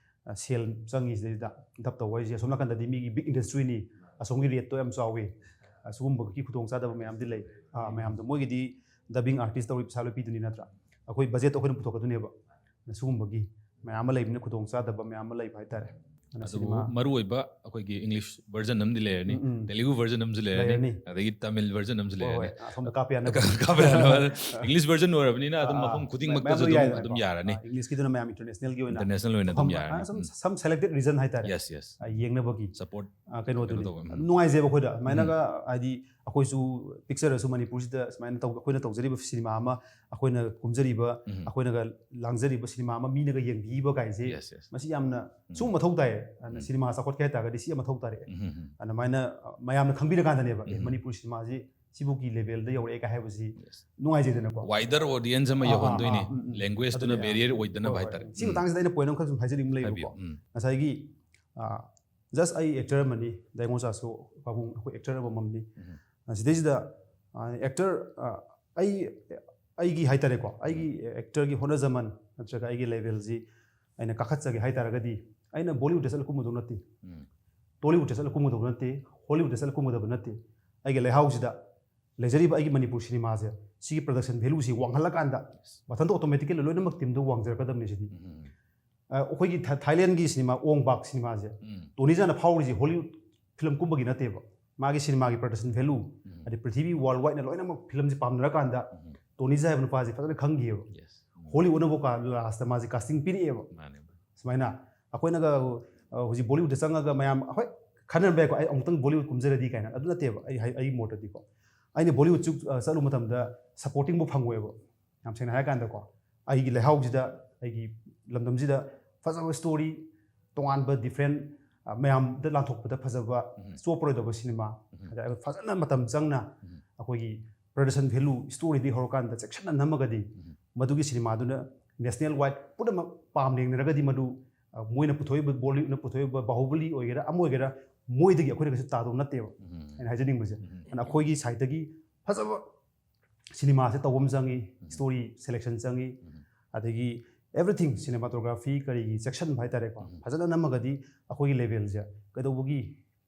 ꯑ, ꯁꯦꯜ ꯆꯪꯉꯤ ꯁꯤꯗꯩꯗ dub ꯇꯧꯕ ꯍꯥꯏꯁꯦ꯫ ꯑꯁꯣꯝ ꯅꯥꯀꯟꯗꯗꯤ ꯃꯤꯒꯤ big industryꯅꯤ, ꯑꯁꯣꯝꯒꯤ rateꯇꯣ ꯌꯥꯝ ꯆꯥꯎꯋꯤ, ꯑꯁꯤꯒꯨꯝꯕꯒꯤ ꯈꯨꯗꯣꯡꯆꯥꯗꯕ ꯃꯌꯥꯝꯗꯤ ꯂꯩ꯫ ꯑ, ꯃꯌꯥꯝꯗꯣ ꯃꯣꯏꯒꯤꯗꯤ dubbing artist ꯇꯧꯔꯤ ꯄꯩꯁꯥ ꯂꯣꯏ ꯄꯤꯗꯣꯏꯅꯤ ꯅꯠꯇ꯭ꯔꯥ? ꯑꯩꯈꯣꯏ budget ꯑꯩꯈꯣꯏꯅ ꯄꯨꯊꯣꯛꯀꯗꯣꯏꯅꯦꯕ꯫ ꯁꯤꯒꯨꯝꯕꯒꯤ ꯃꯌꯥꯝ ꯑꯃ ꯂꯩꯕꯅꯤꯅ ꯈꯨꯗꯣꯡ ꯆꯥꯗꯕ ꯃꯌꯥꯝ ꯑꯃ ꯂꯩꯕ ꯍꯥꯏꯇꯥꯔꯦ꯫ ꯑꯗꯨꯅ ꯑꯗꯨꯕꯨ ꯁꯤꯅꯦꯃꯥ ꯃꯔꯨꯑꯣꯏꯕ ꯑꯩꯈꯣꯏꯒꯤ ꯏꯪꯂꯤꯁ ꯚꯔꯖꯟ ꯑꯃꯗꯤ ꯂꯩꯔꯅꯤ, ꯎꯝ, ꯎꯝ. ꯇꯦꯂꯨꯒꯨ ꯚꯔꯖꯟ ꯑꯃꯁꯨ ꯂꯩꯔꯅꯤ, ꯂꯩꯔꯅꯤ. ꯑꯗꯒꯤ ꯇꯥꯃꯤꯜ ꯚꯔꯖꯟ ꯑꯃꯁꯨ ꯍꯣꯏ, ꯂꯩꯔꯅꯤ. ꯍꯣꯏ. ꯑꯁꯣꯝꯗ ꯀꯥꯞꯄ ꯌꯥꯅꯕ. ꯀꯥꯞꯄ ꯌꯥꯅꯕ. ꯏꯪꯂꯤꯁ ꯚꯔꯖꯟ ꯑꯣꯏꯔꯕꯅꯤꯅ ꯑꯗꯨꯝ ꯑꯥ, ꯃꯐꯝ ꯃꯌꯥꯝ ꯈꯨꯗꯤꯡꯃꯛꯇꯁꯨ ꯂꯣꯏ ꯑꯗꯨꯝ ꯌꯥꯏꯗꯅꯀꯣ. ꯑꯗꯨꯝ ꯌꯥꯔꯅꯤ. ꯑꯥ, ꯏꯪꯂꯤꯁꯀꯤꯗꯨꯅ ꯃꯌꯥꯝ ꯏꯟꯇꯔꯅꯦꯁꯅꯦꯜꯒꯤ ꯑꯣꯏꯅ ꯏꯟꯇꯔꯅꯦꯁꯅꯦꯜ ꯑꯣꯏꯅ ꯑꯗꯨꯝ ꯃꯐꯝ, ꯌꯥꯔꯅꯤ. ꯑꯥ, some, ꯎꯝ. some selected region ꯍꯥꯏꯇꯥꯔꯦ. Yes, yes. ꯑꯥ, ꯌꯦꯡꯅꯕꯒꯤ Support ꯑꯥ, ꯀꯩꯅꯣꯗꯨꯅꯤ. ꯀꯩꯅꯣ ꯇꯧꯕ, ꯎꯝ. ꯑꯗꯨꯝ ꯅꯨꯡꯉꯥꯏꯖꯩꯕ ꯑꯩꯈꯣꯏꯗ ꯑꯗꯨꯃꯥꯏꯅꯒ, ꯍꯥꯏꯗꯤ ꯑꯩꯈꯣꯏꯁꯨ ꯄꯤꯛꯆꯔꯁꯨ ꯃꯅꯤꯄꯨꯔꯁꯤꯗ ꯁꯨꯃꯥꯏꯅ ꯇꯧꯕ, ꯑꯩꯈꯣꯏꯅ ꯇꯧꯖꯔꯤꯕ ꯁꯤꯅꯦꯃꯥ ꯑꯃ, ꯑꯩꯈꯣꯏꯅ ꯀꯨꯝꯖꯔꯤꯕ, ꯎꯝ. ꯑꯩꯈꯣꯏꯅꯒ ꯂꯥꯡꯖꯔꯤꯕ ꯁꯤꯅꯦꯃꯥ ꯑꯃ ꯃꯤꯅꯒ ꯌꯦꯡꯕꯤꯕ ꯀꯥꯏꯁꯦ, Yes, yes. ꯃꯁꯤ ꯌꯥꯝꯅ ꯎꯝ. ꯁꯨꯝ ꯃꯊꯧ ꯇꯥꯏ. ꯑꯗꯨꯅ ꯎꯝ. ꯁꯤꯅꯦꯃꯥ ꯆꯥꯎꯈꯠꯀꯦ ꯍꯥꯏꯇꯥꯔꯒꯗꯤ ꯁꯤ ꯑꯃ ꯃꯊꯧ ꯇꯥꯔꯛꯑꯦ. ꯎꯝ, ꯎꯝ, ꯎꯝ. ꯑꯗꯨꯃꯥꯏꯅ, ꯑ, ꯃꯌꯥꯝꯅ ꯈꯪꯕꯤꯔꯀꯥꯟꯗꯅꯦꯕ, ꯑꯦ, ꯎꯝ. ꯃꯅꯤꯄꯨꯔ ꯁꯤꯅꯦꯃꯥꯁꯤ ꯁꯤꯕꯨꯛꯀꯤ ꯂꯦꯚꯦꯜꯗ ꯌꯧꯔꯛꯑꯦ ꯀꯥꯏ ꯍꯥꯏꯕꯁꯤ Yes. ꯅꯨꯡꯉꯥꯏꯖꯩꯗꯅꯀꯣ. Wider audience ꯑꯃ ꯑꯥ, ꯑꯥ, ꯌꯧꯍꯟꯗꯣꯏꯅꯤ. ꯑꯥ, ꯎꯝ, ꯎꯝ. Language ꯇꯨꯅ ꯑꯗꯨꯅꯦ, ꯑꯥ. Barrier ꯑꯣꯏꯗꯅꯕ ꯍꯣꯏ, ꯍꯣꯏ. ꯍꯥꯏꯇꯥꯔꯦ. ꯁꯤ ꯎꯝ. ꯃꯇꯥꯡꯁꯤꯗ ꯑꯩꯅ point ꯑꯃꯈꯛ ꯁꯨꯝ ꯍꯥꯏꯖꯅꯤꯡꯕ ꯍꯥꯏꯕꯤꯌꯨ. ꯂꯩꯕꯀꯣ. ꯎꯝ. ꯉꯁꯥꯏꯒꯤ, ꯑ, just ꯑꯩ actor ꯑꯃꯅꯤ, ꯗꯥꯏꯉꯣꯟ ꯆꯥꯁꯨ ꯄꯥꯕꯨꯡ ꯑꯩꯈꯣꯏ actor ꯑꯃꯃꯝꯅꯤ. ꯎꯝ. ꯑ, ꯁꯤꯗꯩꯁꯤꯗ, ꯑ, actor, ꯑ, ꯑꯩ, ꯑꯩꯒꯤ ꯍꯥꯏꯇꯥꯔꯦꯀꯣ, ꯑꯩꯒꯤ actorꯒꯤ ꯍꯣꯠꯅꯖꯃꯟ ꯅꯠꯇ꯭ꯔꯒ ꯑꯩꯒꯤ levelꯁꯤ ꯑꯩꯅ ꯀꯥꯈꯠꯆꯒꯦ ꯍꯥꯏꯇꯥꯔꯒꯗꯤ, ꯑꯩꯅ Bollywoodꯇ ꯆꯠꯂ ꯀꯨꯝꯃꯨꯗꯧ ꯅꯠꯇꯦ, ꯎꯝ. Tollywoodꯇ ꯆꯠꯂ ꯀꯨꯝꯃꯨꯗꯧ ꯅꯠꯇꯦ, Hollywoodꯇ ꯆꯠꯂ ꯀꯨꯝꯃꯨꯗꯕ ꯅꯠꯇꯦ. ꯑꯩꯒꯤ ꯂꯩꯍꯥꯎꯁꯤꯗ ꯂꯩꯖꯔꯤꯕ ꯑꯩꯒꯤ ꯃꯅꯤꯄꯨꯔ ꯁꯤꯅꯦꯃꯥꯁꯦ, ꯁꯤꯒꯤ production valueꯁꯤ ꯋꯥꯡꯍꯜꯂꯀꯥꯟꯗ ꯃꯊꯟꯇ automatically ꯂꯣꯏꯅꯃꯛ teamꯗꯣ ꯋꯥꯡꯖꯔꯛꯀꯗꯕꯅꯤ ꯁꯤꯗꯤ. ꯎꯝ. ꯑ, ꯑꯩꯈꯣꯏꯒꯤ ꯊꯥ-, ꯊꯥꯏꯂꯦꯟꯒꯤ ꯁꯤꯅꯦꯃꯥ ꯑꯣꯡ ꯕꯥꯛ ꯁꯤꯅꯦꯃꯥꯁꯦ, ꯎꯝ. ꯇꯣꯅꯤꯖꯥꯅ ꯐꯥꯎꯔꯤꯁꯦ Hollywood film ꯀꯨꯝꯕꯒꯤ ꯅꯠꯇꯦꯕ. ꯃꯥꯒꯤ ꯁꯤꯅꯦꯃꯥꯒꯤ production value, ꯎꯝ. ꯑꯗꯩ ꯄ꯭ꯔꯤꯊꯤꯕꯤ worldwideꯅ ꯂꯣꯏꯅꯃꯛ filmꯁꯤ ꯄꯥꯝꯅꯔꯀꯥꯟꯗ ꯎꯝ. ꯇꯣꯅꯤꯖꯥ ꯍꯥꯏꯕ ꯅꯨꯄꯥꯁꯦ ꯐꯖꯅ ꯈꯪꯈꯤꯑꯕ. Yes. ꯎꯝ. Hollywoodꯅꯕꯨ ꯀ-, lastꯇ ꯃꯥꯁꯦ casting ꯄꯤꯔꯛꯑꯦꯕ. ꯃꯥꯅꯦ. ꯁꯨꯃꯥꯏꯅ ꯑꯩꯈꯣꯏꯅꯒ, ꯑ, ꯍꯧꯖꯤꯛ Bollywoodꯇ ꯆꯪꯉꯒ ꯃꯌꯥꯝ, ꯍꯣꯏ, ꯈꯟꯅꯔꯝꯕ ꯌꯥꯏꯀꯣ, "ꯑꯩ ꯑꯃꯨꯛꯇꯪ Bollywood ꯀꯨꯝꯖꯔꯗꯤ" ꯀꯥꯏꯅ. ꯑꯗꯨ ꯅꯠꯇꯦꯕ, ꯑꯩ ꯍꯥꯏ-, ꯑꯩꯒꯤ ꯃꯣꯠꯇꯗꯤꯀꯣ. ꯑꯩꯅ Bollywoodꯁꯨ, ꯑ, ꯆꯠꯂꯨꯕ ꯃꯇꯝꯗ supportingꯕꯨ ꯐꯪꯉꯣꯏꯕ, ꯌꯥꯝ ꯁꯦꯡꯅ ꯍꯥꯏꯔꯀꯥꯟꯗꯀꯣ. ꯑꯩꯒꯤ ꯂꯩꯍꯥꯎꯁꯤꯗ, ꯑꯩꯒꯤ ꯂꯝꯗꯝꯁꯤꯗ ꯐꯖꯕ story, ꯇꯣꯉꯥꯟꯕ different, ꯑ, ꯃꯌꯥꯝꯗ ꯂꯥꯟꯊꯣꯛꯄꯗ ꯐꯖꯕ, ꯎꯝ. ꯆꯣꯞꯄꯔꯣꯏꯗꯕ ꯁꯤꯅꯦꯃꯥ, ꯎꯝ. ꯑꯗ ꯐꯖꯅ ꯃꯇꯝ ꯆꯪꯅ ꯎꯝ. ꯑꯩꯈꯣꯏꯒꯤ production value, storyꯗꯒꯤ ꯍꯧꯔꯀꯥꯟꯗ ꯆꯦꯛꯁꯤꯟꯅ ꯅꯝꯃꯒꯗꯤ, ꯎꯝ. ꯃꯗꯨꯒꯤ ꯁꯤꯅꯦꯃꯥꯗꯨꯅ national wide ꯄꯨꯝꯅꯃꯛ ꯄꯥꯝ ꯌꯦꯡꯅꯔꯒꯗꯤ, ꯃꯗꯨ, ꯑ, ꯃꯣꯏꯅ ꯄꯨꯊꯣꯛꯏꯕ, Bollywoodꯅ ꯄꯨꯊꯣꯛꯏꯕ ꯕꯥꯍꯨꯕꯂꯤ ꯑꯣꯏꯒꯦꯔꯥ, ꯑꯃ ꯑꯣꯏꯒꯦꯔꯥ, ꯃꯣꯏꯗꯒꯤ ꯑꯩꯈꯣꯏꯅ ꯀꯩꯁꯨ ꯇꯥꯗꯧ ꯅꯠꯇꯦꯕ, ꯎꯝ. ꯑꯩꯅ ꯍꯥꯏꯖꯅꯤꯡꯕꯁꯦ. ꯎꯝ. ꯑꯗꯨꯅ ꯑꯩꯈꯣꯏꯒꯤ sideꯇꯒꯤ ꯐꯖꯕ ꯁꯤꯅꯦꯃꯥꯁꯦ ꯇꯧꯕ ꯑꯃ ꯆꯪꯉꯤ, ꯎꯝ. story selection ꯆꯪꯉꯤ, ꯎꯝ. ꯑꯗꯒꯤ everything, cinematography ꯀꯔꯤꯒꯤ ꯆꯦꯛꯁꯤꯟꯕ ꯍꯥꯏꯇꯥꯔꯦꯀꯣ, ꯎꯝ. ꯐꯖꯅ ꯅꯝꯃꯒꯗꯤ ꯑꯩꯈꯣꯏꯒꯤ levelꯁꯦ ꯀꯩꯗꯧꯕꯒꯤ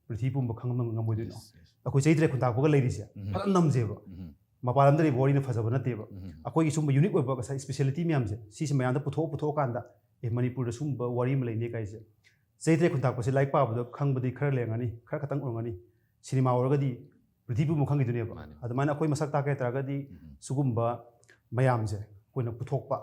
ꯄ꯭ꯔꯤꯊꯤꯕꯤ ꯄꯨꯝꯕ ꯈꯪꯕ ꯉꯝꯃꯣꯏꯗꯣꯏꯅꯣ? Yes, yes. ꯑꯩꯈꯣꯏ ꯆꯩꯗ꯭ꯔꯦ ꯈꯨꯟꯇꯥꯛꯄꯒ ꯂꯩꯔꯤꯁꯦ ꯎꯝ. ꯐꯖꯅ ꯅꯝꯖꯩꯕ꯫ ꯎꯝ. ꯃꯄꯥꯟ ꯂꯝꯗ ꯂꯩꯕ ꯋꯥꯔꯤꯅ ꯐꯖꯕ ꯅꯠꯇꯦꯕ꯫ ꯎꯝ. ꯑꯩꯈꯣꯏꯒꯤ ꯁꯨꯝꯕ unique ꯑꯣꯏꯕ ꯉꯁꯥꯏ speciality ꯃꯌꯥꯝꯁꯦ, ꯁꯤꯁꯦ ꯃꯌꯥꯝꯗ ꯄꯨꯊꯣꯛꯑ ꯄꯨꯊꯣꯛꯑꯀꯥꯟꯗ ꯑꯦ, ꯃꯅꯤꯄꯨꯔꯗ ꯁꯨꯝꯕ ꯋꯥꯔꯤ ꯑꯃ ꯂꯩꯅꯦ ꯀꯥꯏꯁꯦ꯫ ꯆꯩꯇ꯭ꯔꯦ ꯈꯨꯟꯇꯥꯛꯄꯁꯦ ꯂꯥꯏꯔꯤꯛ ꯄꯥꯕꯗ ꯈꯪꯕꯗꯤ ꯈꯔ ꯂꯩꯔꯝꯒꯅꯤ, ꯈꯔ ꯈꯛꯇꯪ ꯑꯣꯏꯔꯝꯒꯅꯤ꯫ ꯁꯤꯅꯦꯃꯥ ꯑꯣꯏꯔꯒꯗꯤ ꯄ꯭ꯔꯤꯊꯤꯕꯤ ꯄꯨꯝꯕ ꯈꯪꯈꯤꯗꯣꯏꯅꯦꯕ꯫ ꯃꯥꯅꯦ꯫ ꯑꯗꯨꯃꯥꯏꯅ ꯑꯩꯈꯣꯏ ꯃꯁꯛ ꯇꯥꯛꯀꯦ ꯍꯥꯏꯇꯥꯔꯒꯗꯤ ꯎꯝ꯫ ꯁꯤꯒꯨꯝꯕ ꯃꯌꯥꯝꯁꯦ ꯑꯩꯈꯣꯏꯅ ꯄꯨꯊꯣꯛꯄ,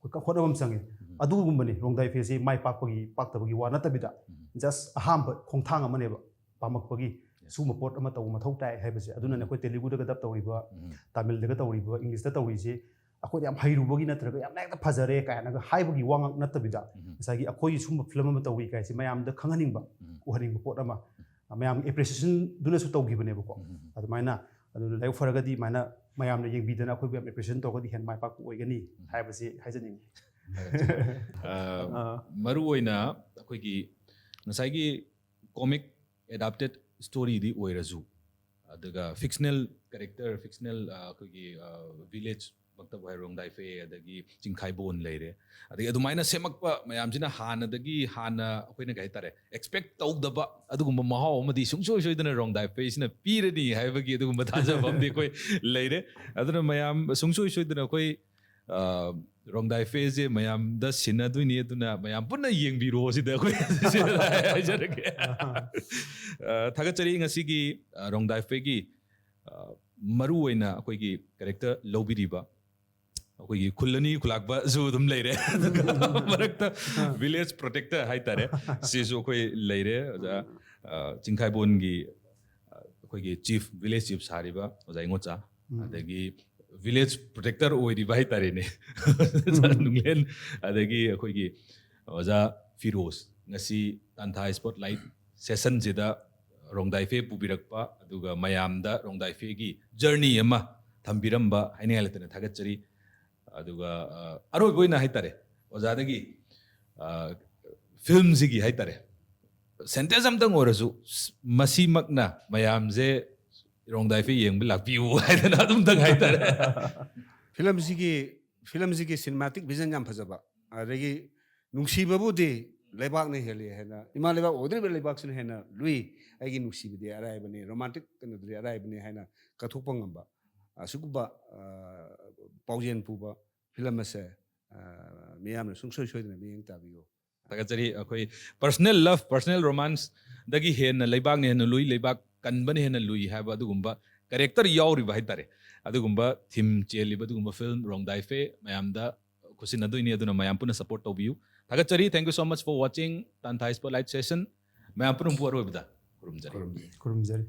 ꯑꯩꯈꯣꯏ ꯍꯣꯠꯅꯕ ꯑꯃ ꯆꯪꯉꯦ꯫ ꯎꯝ꯫ ꯑꯗꯨꯒꯨꯝꯕꯅꯤ ꯔꯣꯡꯗꯥꯏ ꯐꯦꯁꯁꯤ ꯃꯥꯏ ꯄꯥꯛꯄꯒꯤ, ꯄꯥꯛꯇꯕꯒꯤ ꯋꯥ ꯅꯠꯇꯕꯤꯗ, ꯎꯝ꯫ just ꯑꯍꯥꯟꯕ ꯈꯣꯡꯊꯥꯡ ꯑꯃꯅꯦꯕ ꯄꯥꯝꯃꯛꯄꯒꯤ꯫ Yes. ꯁꯤꯒꯨꯝꯕ ꯄꯣꯠ ꯑꯃ ꯇꯧꯕ ꯃꯊꯧ ꯇꯥꯏ ꯍꯥꯏꯕꯁꯦ꯫ ꯑꯗꯨꯅꯅꯦ ꯎꯝ꯫ ꯑꯩꯈꯣꯏ ꯇꯦꯂꯨꯒꯨꯗꯒ ꯗꯕ ꯇꯧꯔꯤꯕ, ꯎꯝ꯫ ꯇꯥꯃꯤꯜꯗꯒ ꯇꯧꯔꯤꯕ, ꯏꯪꯂꯤꯁꯇ ꯇꯧꯔꯤꯁꯦ, ꯑꯩꯈꯣꯏꯗ ꯌꯥꯝ ꯍꯩꯔꯨꯕꯒꯤ ꯅꯠꯇ꯭ꯔꯒ ꯌꯥꯝꯅ ꯍꯦꯛꯇ ꯐꯖꯔꯦ ꯀꯥꯏꯅꯒ ꯍꯥꯏꯕꯒꯤ ꯋꯥ ꯉꯥꯛ ꯅꯠꯇꯕꯤꯗ, ꯎꯝ꯫ ꯉꯁꯥꯏꯒꯤ ꯑꯩꯈꯣꯏꯒꯤ ꯁꯨꯝꯕ ꯐꯤꯂꯝ ꯑꯃ ꯇꯧꯔꯤ ꯀꯥꯏꯁꯦ ꯃꯌꯥꯝꯗ ꯈꯪꯍꯟꯅꯤꯡꯕ, ꯎꯝ꯫ ꯎꯍꯟꯅꯤꯡꯕ ꯄꯣꯠ ꯑꯃ, ꯃꯌꯥꯝꯒꯤ ꯑꯦꯄ꯭ꯔꯤꯁꯤꯌꯦꯁꯟꯗꯨꯅꯁꯨ ꯇꯧꯈꯤꯕꯅꯦꯕꯀꯣ꯫ ꯎꯝ꯫ ꯑꯗꯨꯃꯥꯏꯅ, ꯑꯗꯨꯅ ꯂꯥꯏꯕꯛ ꯐꯔꯒꯗꯤ ꯑꯗꯨꯃꯥꯏꯅ ꯃꯌꯥꯝꯅ ꯌꯦꯡꯕꯤꯗꯅ ꯑꯩꯈꯣꯏꯕꯨ ꯌꯥꯝ ꯑꯦꯄ꯭ꯔꯤꯁꯤꯌꯦꯁꯟ ꯇꯧꯔꯒꯗꯤ ꯍꯦꯟꯅ ꯃꯥꯏ ꯄꯥꯛꯄ ꯑꯣꯏꯒꯅꯤ ꯎꯝ꯫ ꯍꯥꯏꯕꯁꯤ ꯍꯥꯏꯖꯅꯤꯡꯉꯤ꯫ ꯑ, ꯑꯥ꯫ ꯃꯔꯨ ꯑꯣꯏꯅ ꯑꯩꯈꯣꯏꯒꯤ ꯉꯁꯥꯏꯒꯤ ꯀꯣꯃꯤꯛ ꯑꯦꯗꯥꯞꯇꯦꯠ ꯁ꯭ꯇꯣꯔꯤꯗꯤ ꯑꯣꯏꯔꯁꯨ, ꯑꯗꯨꯒ ꯐꯤꯛꯁꯅꯦꯜ ꯀꯦꯔꯦꯛꯇꯔ, ꯐꯤꯛꯁꯅꯦꯜ, ꯑ, ꯑꯩꯈꯣꯏꯒꯤ, ꯑ, ꯚꯤꯂꯦꯖ ꯃꯛꯇꯕꯨ ꯍꯥꯏꯔꯣ, ꯔꯣꯡꯗꯥꯏꯐꯦ, ꯑꯗꯒꯤ ꯆꯤꯡꯈꯥꯏꯕꯣꯟ ꯂꯩꯔꯦ, ꯑꯗꯒꯤ ꯑꯗꯨꯃꯥꯏꯅ ꯁꯦꯝꯃꯛꯄ ꯃꯌꯥꯝꯁꯤꯅ ꯍꯥꯟꯅꯗꯒꯤ ꯍꯥꯟꯅ ꯑꯩꯈꯣꯏꯅ ꯀꯩ ꯍꯥꯏꯇꯥꯔꯦ, ꯑꯦꯛꯁꯄꯦꯛ ꯇꯧꯗꯕ ꯑꯗꯨꯒꯨꯝꯕ ꯃꯍꯥꯎ ꯑꯃꯗꯤ ꯁꯨꯡꯁꯣꯏ ꯁꯣꯏꯗꯅ ꯔꯣꯡꯗꯥꯏꯐꯦꯁꯤꯅ ꯄꯤꯔꯅꯤ ꯍꯥꯏꯕꯒꯤ ꯑꯗꯨꯒꯨꯝꯕ ꯊꯥꯖꯕ ꯑꯃꯗꯤ ꯑꯩꯈꯣꯏ ꯂꯩꯔꯦ꯫ ꯑꯗꯨꯅ ꯃꯌꯥꯝ ꯁꯨꯡꯁꯣꯏ ꯁꯣꯏꯗꯅ ꯑꯩꯈꯣꯏ, ꯑ, ꯔꯣꯡꯗꯥꯏꯐꯦꯁꯦ ꯃꯌꯥꯝꯗ ꯁꯤꯟꯅꯗꯣꯏꯅꯤ, ꯑꯗꯨꯅ ꯃꯌꯥꯝ ꯄꯨꯟꯅ ꯌꯦꯡꯕꯤꯔꯣ ꯁꯤꯗ ꯑꯩꯈꯣꯏ ꯍꯥꯏꯖꯔꯒꯦ꯫ ꯑ, ꯊꯥꯒꯠꯆꯔꯤ ꯉꯁꯤꯒꯤ, ꯑ, ꯔꯣꯡꯗꯥꯏꯐꯦꯒꯤ, ꯑ, ꯃꯔꯨ ꯑꯣꯏꯅ ꯑꯩꯈꯣꯏꯒꯤ ꯀꯦꯔꯦꯛꯇꯔ ꯂꯧꯕꯤꯔꯤꯕ ꯑꯩꯈꯣꯏꯒꯤ ꯈꯨꯜ ꯑꯅꯤ ꯈꯨꯂꯥꯛꯄꯁꯨ ꯑꯗꯨꯝ ꯂꯩꯔꯦ꯫ ꯑꯗꯨꯒ ꯃꯔꯛꯇ ꯚꯤꯂꯦꯖ ꯄ꯭ꯔꯣꯇꯦꯛꯇꯔ ꯍꯥꯏꯇꯥꯔꯦ, ꯁꯤꯁꯨ ꯑꯩꯈꯣꯏ ꯂꯩꯔꯦ꯫ ꯑꯣꯖꯥ, ꯑ, ꯆꯤꯡꯈꯥꯏꯕꯣꯟꯒꯤ, ꯑ, ꯑꯩꯈꯣꯏꯒꯤ ꯆꯤꯐ, ꯚꯤꯂꯦꯖ ꯆꯤꯐ ꯁꯥꯔꯤꯕ ꯑꯣꯖꯥ ꯏꯉꯣꯆꯥ, ꯎꯝ꯫ ꯑꯗꯒꯤ ꯚꯤꯂꯦꯖ ꯄ꯭ꯔꯣꯇꯦꯛꯇꯔ ꯑꯣꯏꯔꯤꯕ ꯍꯥꯏꯇꯥꯔꯦꯅꯦ, ꯑꯣꯖꯥ ꯅꯨꯡꯂꯦꯟ, ꯑꯗꯒꯤ ꯑꯩꯈꯣꯏꯒꯤ ꯑꯣꯖꯥ ꯐꯤꯔꯣꯖ, ꯉꯁꯤ ꯇꯥꯟꯊꯥ ꯁ꯭ꯄꯣꯠꯂꯥꯏꯠ ꯁꯦꯁꯟꯁꯤꯗ ꯔꯣꯡꯗꯥꯏꯐꯦ ꯄꯨꯕꯤꯔꯛꯄ, ꯑꯗꯨꯒ ꯃꯌꯥꯝꯗ ꯔꯣꯡꯗꯥꯏꯐꯦꯒꯤ ꯖꯔꯅꯤ ꯑꯃ ꯊꯝꯕꯤꯔꯝꯕ ꯍꯥꯏꯅꯤꯡꯉꯥꯏ ꯂꯩꯇꯅ ꯊꯥꯒꯠꯆꯔꯤ꯫ ꯑꯗꯨꯒ, ꯑ, ꯑꯔꯣꯏꯕ ꯑꯣꯏꯅ ꯍꯥꯏꯇꯥꯔꯦ, ꯑꯣꯖꯥꯗꯒꯤ, ꯑ, ꯐꯤꯂꯝꯁꯤꯒꯤ ꯍꯥꯏꯇꯥꯔꯦ, ꯁꯦꯟꯇꯦꯟꯁ ꯑꯝꯇꯪ ꯑꯣꯏꯔꯁꯨ, ꯃꯁꯤꯃꯛꯅ ꯃꯌꯥꯝꯁꯦ ꯔꯣꯡꯗꯥꯏꯐꯦ ꯌꯦꯡꯕ ꯂꯥꯛꯄꯤꯌꯨ ꯍꯥꯏꯗꯅ ꯑꯗꯨꯝꯇꯪ ꯍꯥꯏꯇꯥꯔꯦ꯫ ꯐꯤꯂꯝꯁꯤꯒꯤ, ꯐꯤꯂꯝꯁꯤꯒꯤ ꯁꯤꯅꯦꯃꯥꯇꯤꯛ ꯚꯤꯖꯟ ꯌꯥꯝ ꯐꯖꯕ, ꯑꯗꯒꯤ ꯅꯨꯡꯁꯤꯕꯕꯨꯗꯤ ꯂꯩꯕꯥꯛꯅ ꯍꯦꯜꯂꯤ ꯍꯥꯏꯅ, ꯏꯃꯥ ꯂꯩꯕꯥꯛ ꯑꯣꯏꯗꯧꯔꯤꯕ ꯂꯩꯕꯥꯛꯁꯤꯅ ꯍꯦꯟꯅ ꯂꯨꯏ, ꯑꯩꯒꯤ ꯅꯨꯡꯁꯤꯕꯗꯤ ꯑꯔꯥꯏꯕꯅꯤ, ꯔꯣꯃꯥꯟꯇꯤꯛ ꯀꯩꯅꯣꯗꯨꯗꯤ ꯑꯔꯥꯏꯕꯅꯤ ꯍꯥꯏꯅ ꯀꯠꯊꯣꯛꯄ ꯉꯝꯕ ꯑꯁꯤꯒꯨꯝꯕ, ꯑ, ꯄꯥꯎꯖꯦꯜ ꯄꯨꯕ ꯐꯤꯂꯝ ꯑꯁꯦ ꯑ, ꯃꯤꯌꯥꯝꯅ ꯁꯨꯡꯁꯣꯏ ꯁꯣꯏꯗꯅ ꯃꯤꯠꯌꯦꯡ ꯇꯥꯕꯤꯌꯨ꯫ ꯊꯥꯒꯠꯆꯔꯤ꯫ ꯑꯩꯈꯣꯏ personal love, personal romance ꯗꯒꯤ ꯍꯦꯟꯅ ꯂꯩꯕꯥꯛꯅ ꯍꯦꯟꯅ ꯂꯨꯏ, ꯂꯩꯕꯥꯛ ꯀꯟꯕꯅ ꯍꯦꯟꯅ ꯂꯨꯏ ꯍꯥꯏꯕ ꯑꯗꯨꯒꯨꯝꯕ character ꯌꯥꯎꯔꯤꯕ ꯍꯥꯏꯇꯥꯔꯦ꯫ ꯑꯗꯨꯒꯨꯝꯕ theme ꯆꯦꯜꯂꯤꯕ ꯑꯗꯨꯒꯨꯝꯕ film ꯔꯣꯡꯗꯥꯏꯐꯦ ꯃꯌꯥꯝꯗ ꯈꯨꯠꯁꯤꯟꯅꯗꯣꯏꯅꯤ, ꯑꯗꯨꯅ ꯃꯌꯥꯝ ꯄꯨꯟꯅ support ꯇꯧꯕꯤꯌꯨ꯫ ꯊꯥꯒꯠꯆꯔꯤ꯫ Thank you so much for watching Tantha Spotlight Session꯫ ꯃꯌꯥꯝ ꯄꯨꯝꯅꯃꯛꯄꯨ ꯑꯔꯣꯏꯕꯗ ꯈꯨꯔꯨꯝꯖꯔꯤ꯫ ꯈꯨꯔꯨꯝꯖꯔꯤ꯫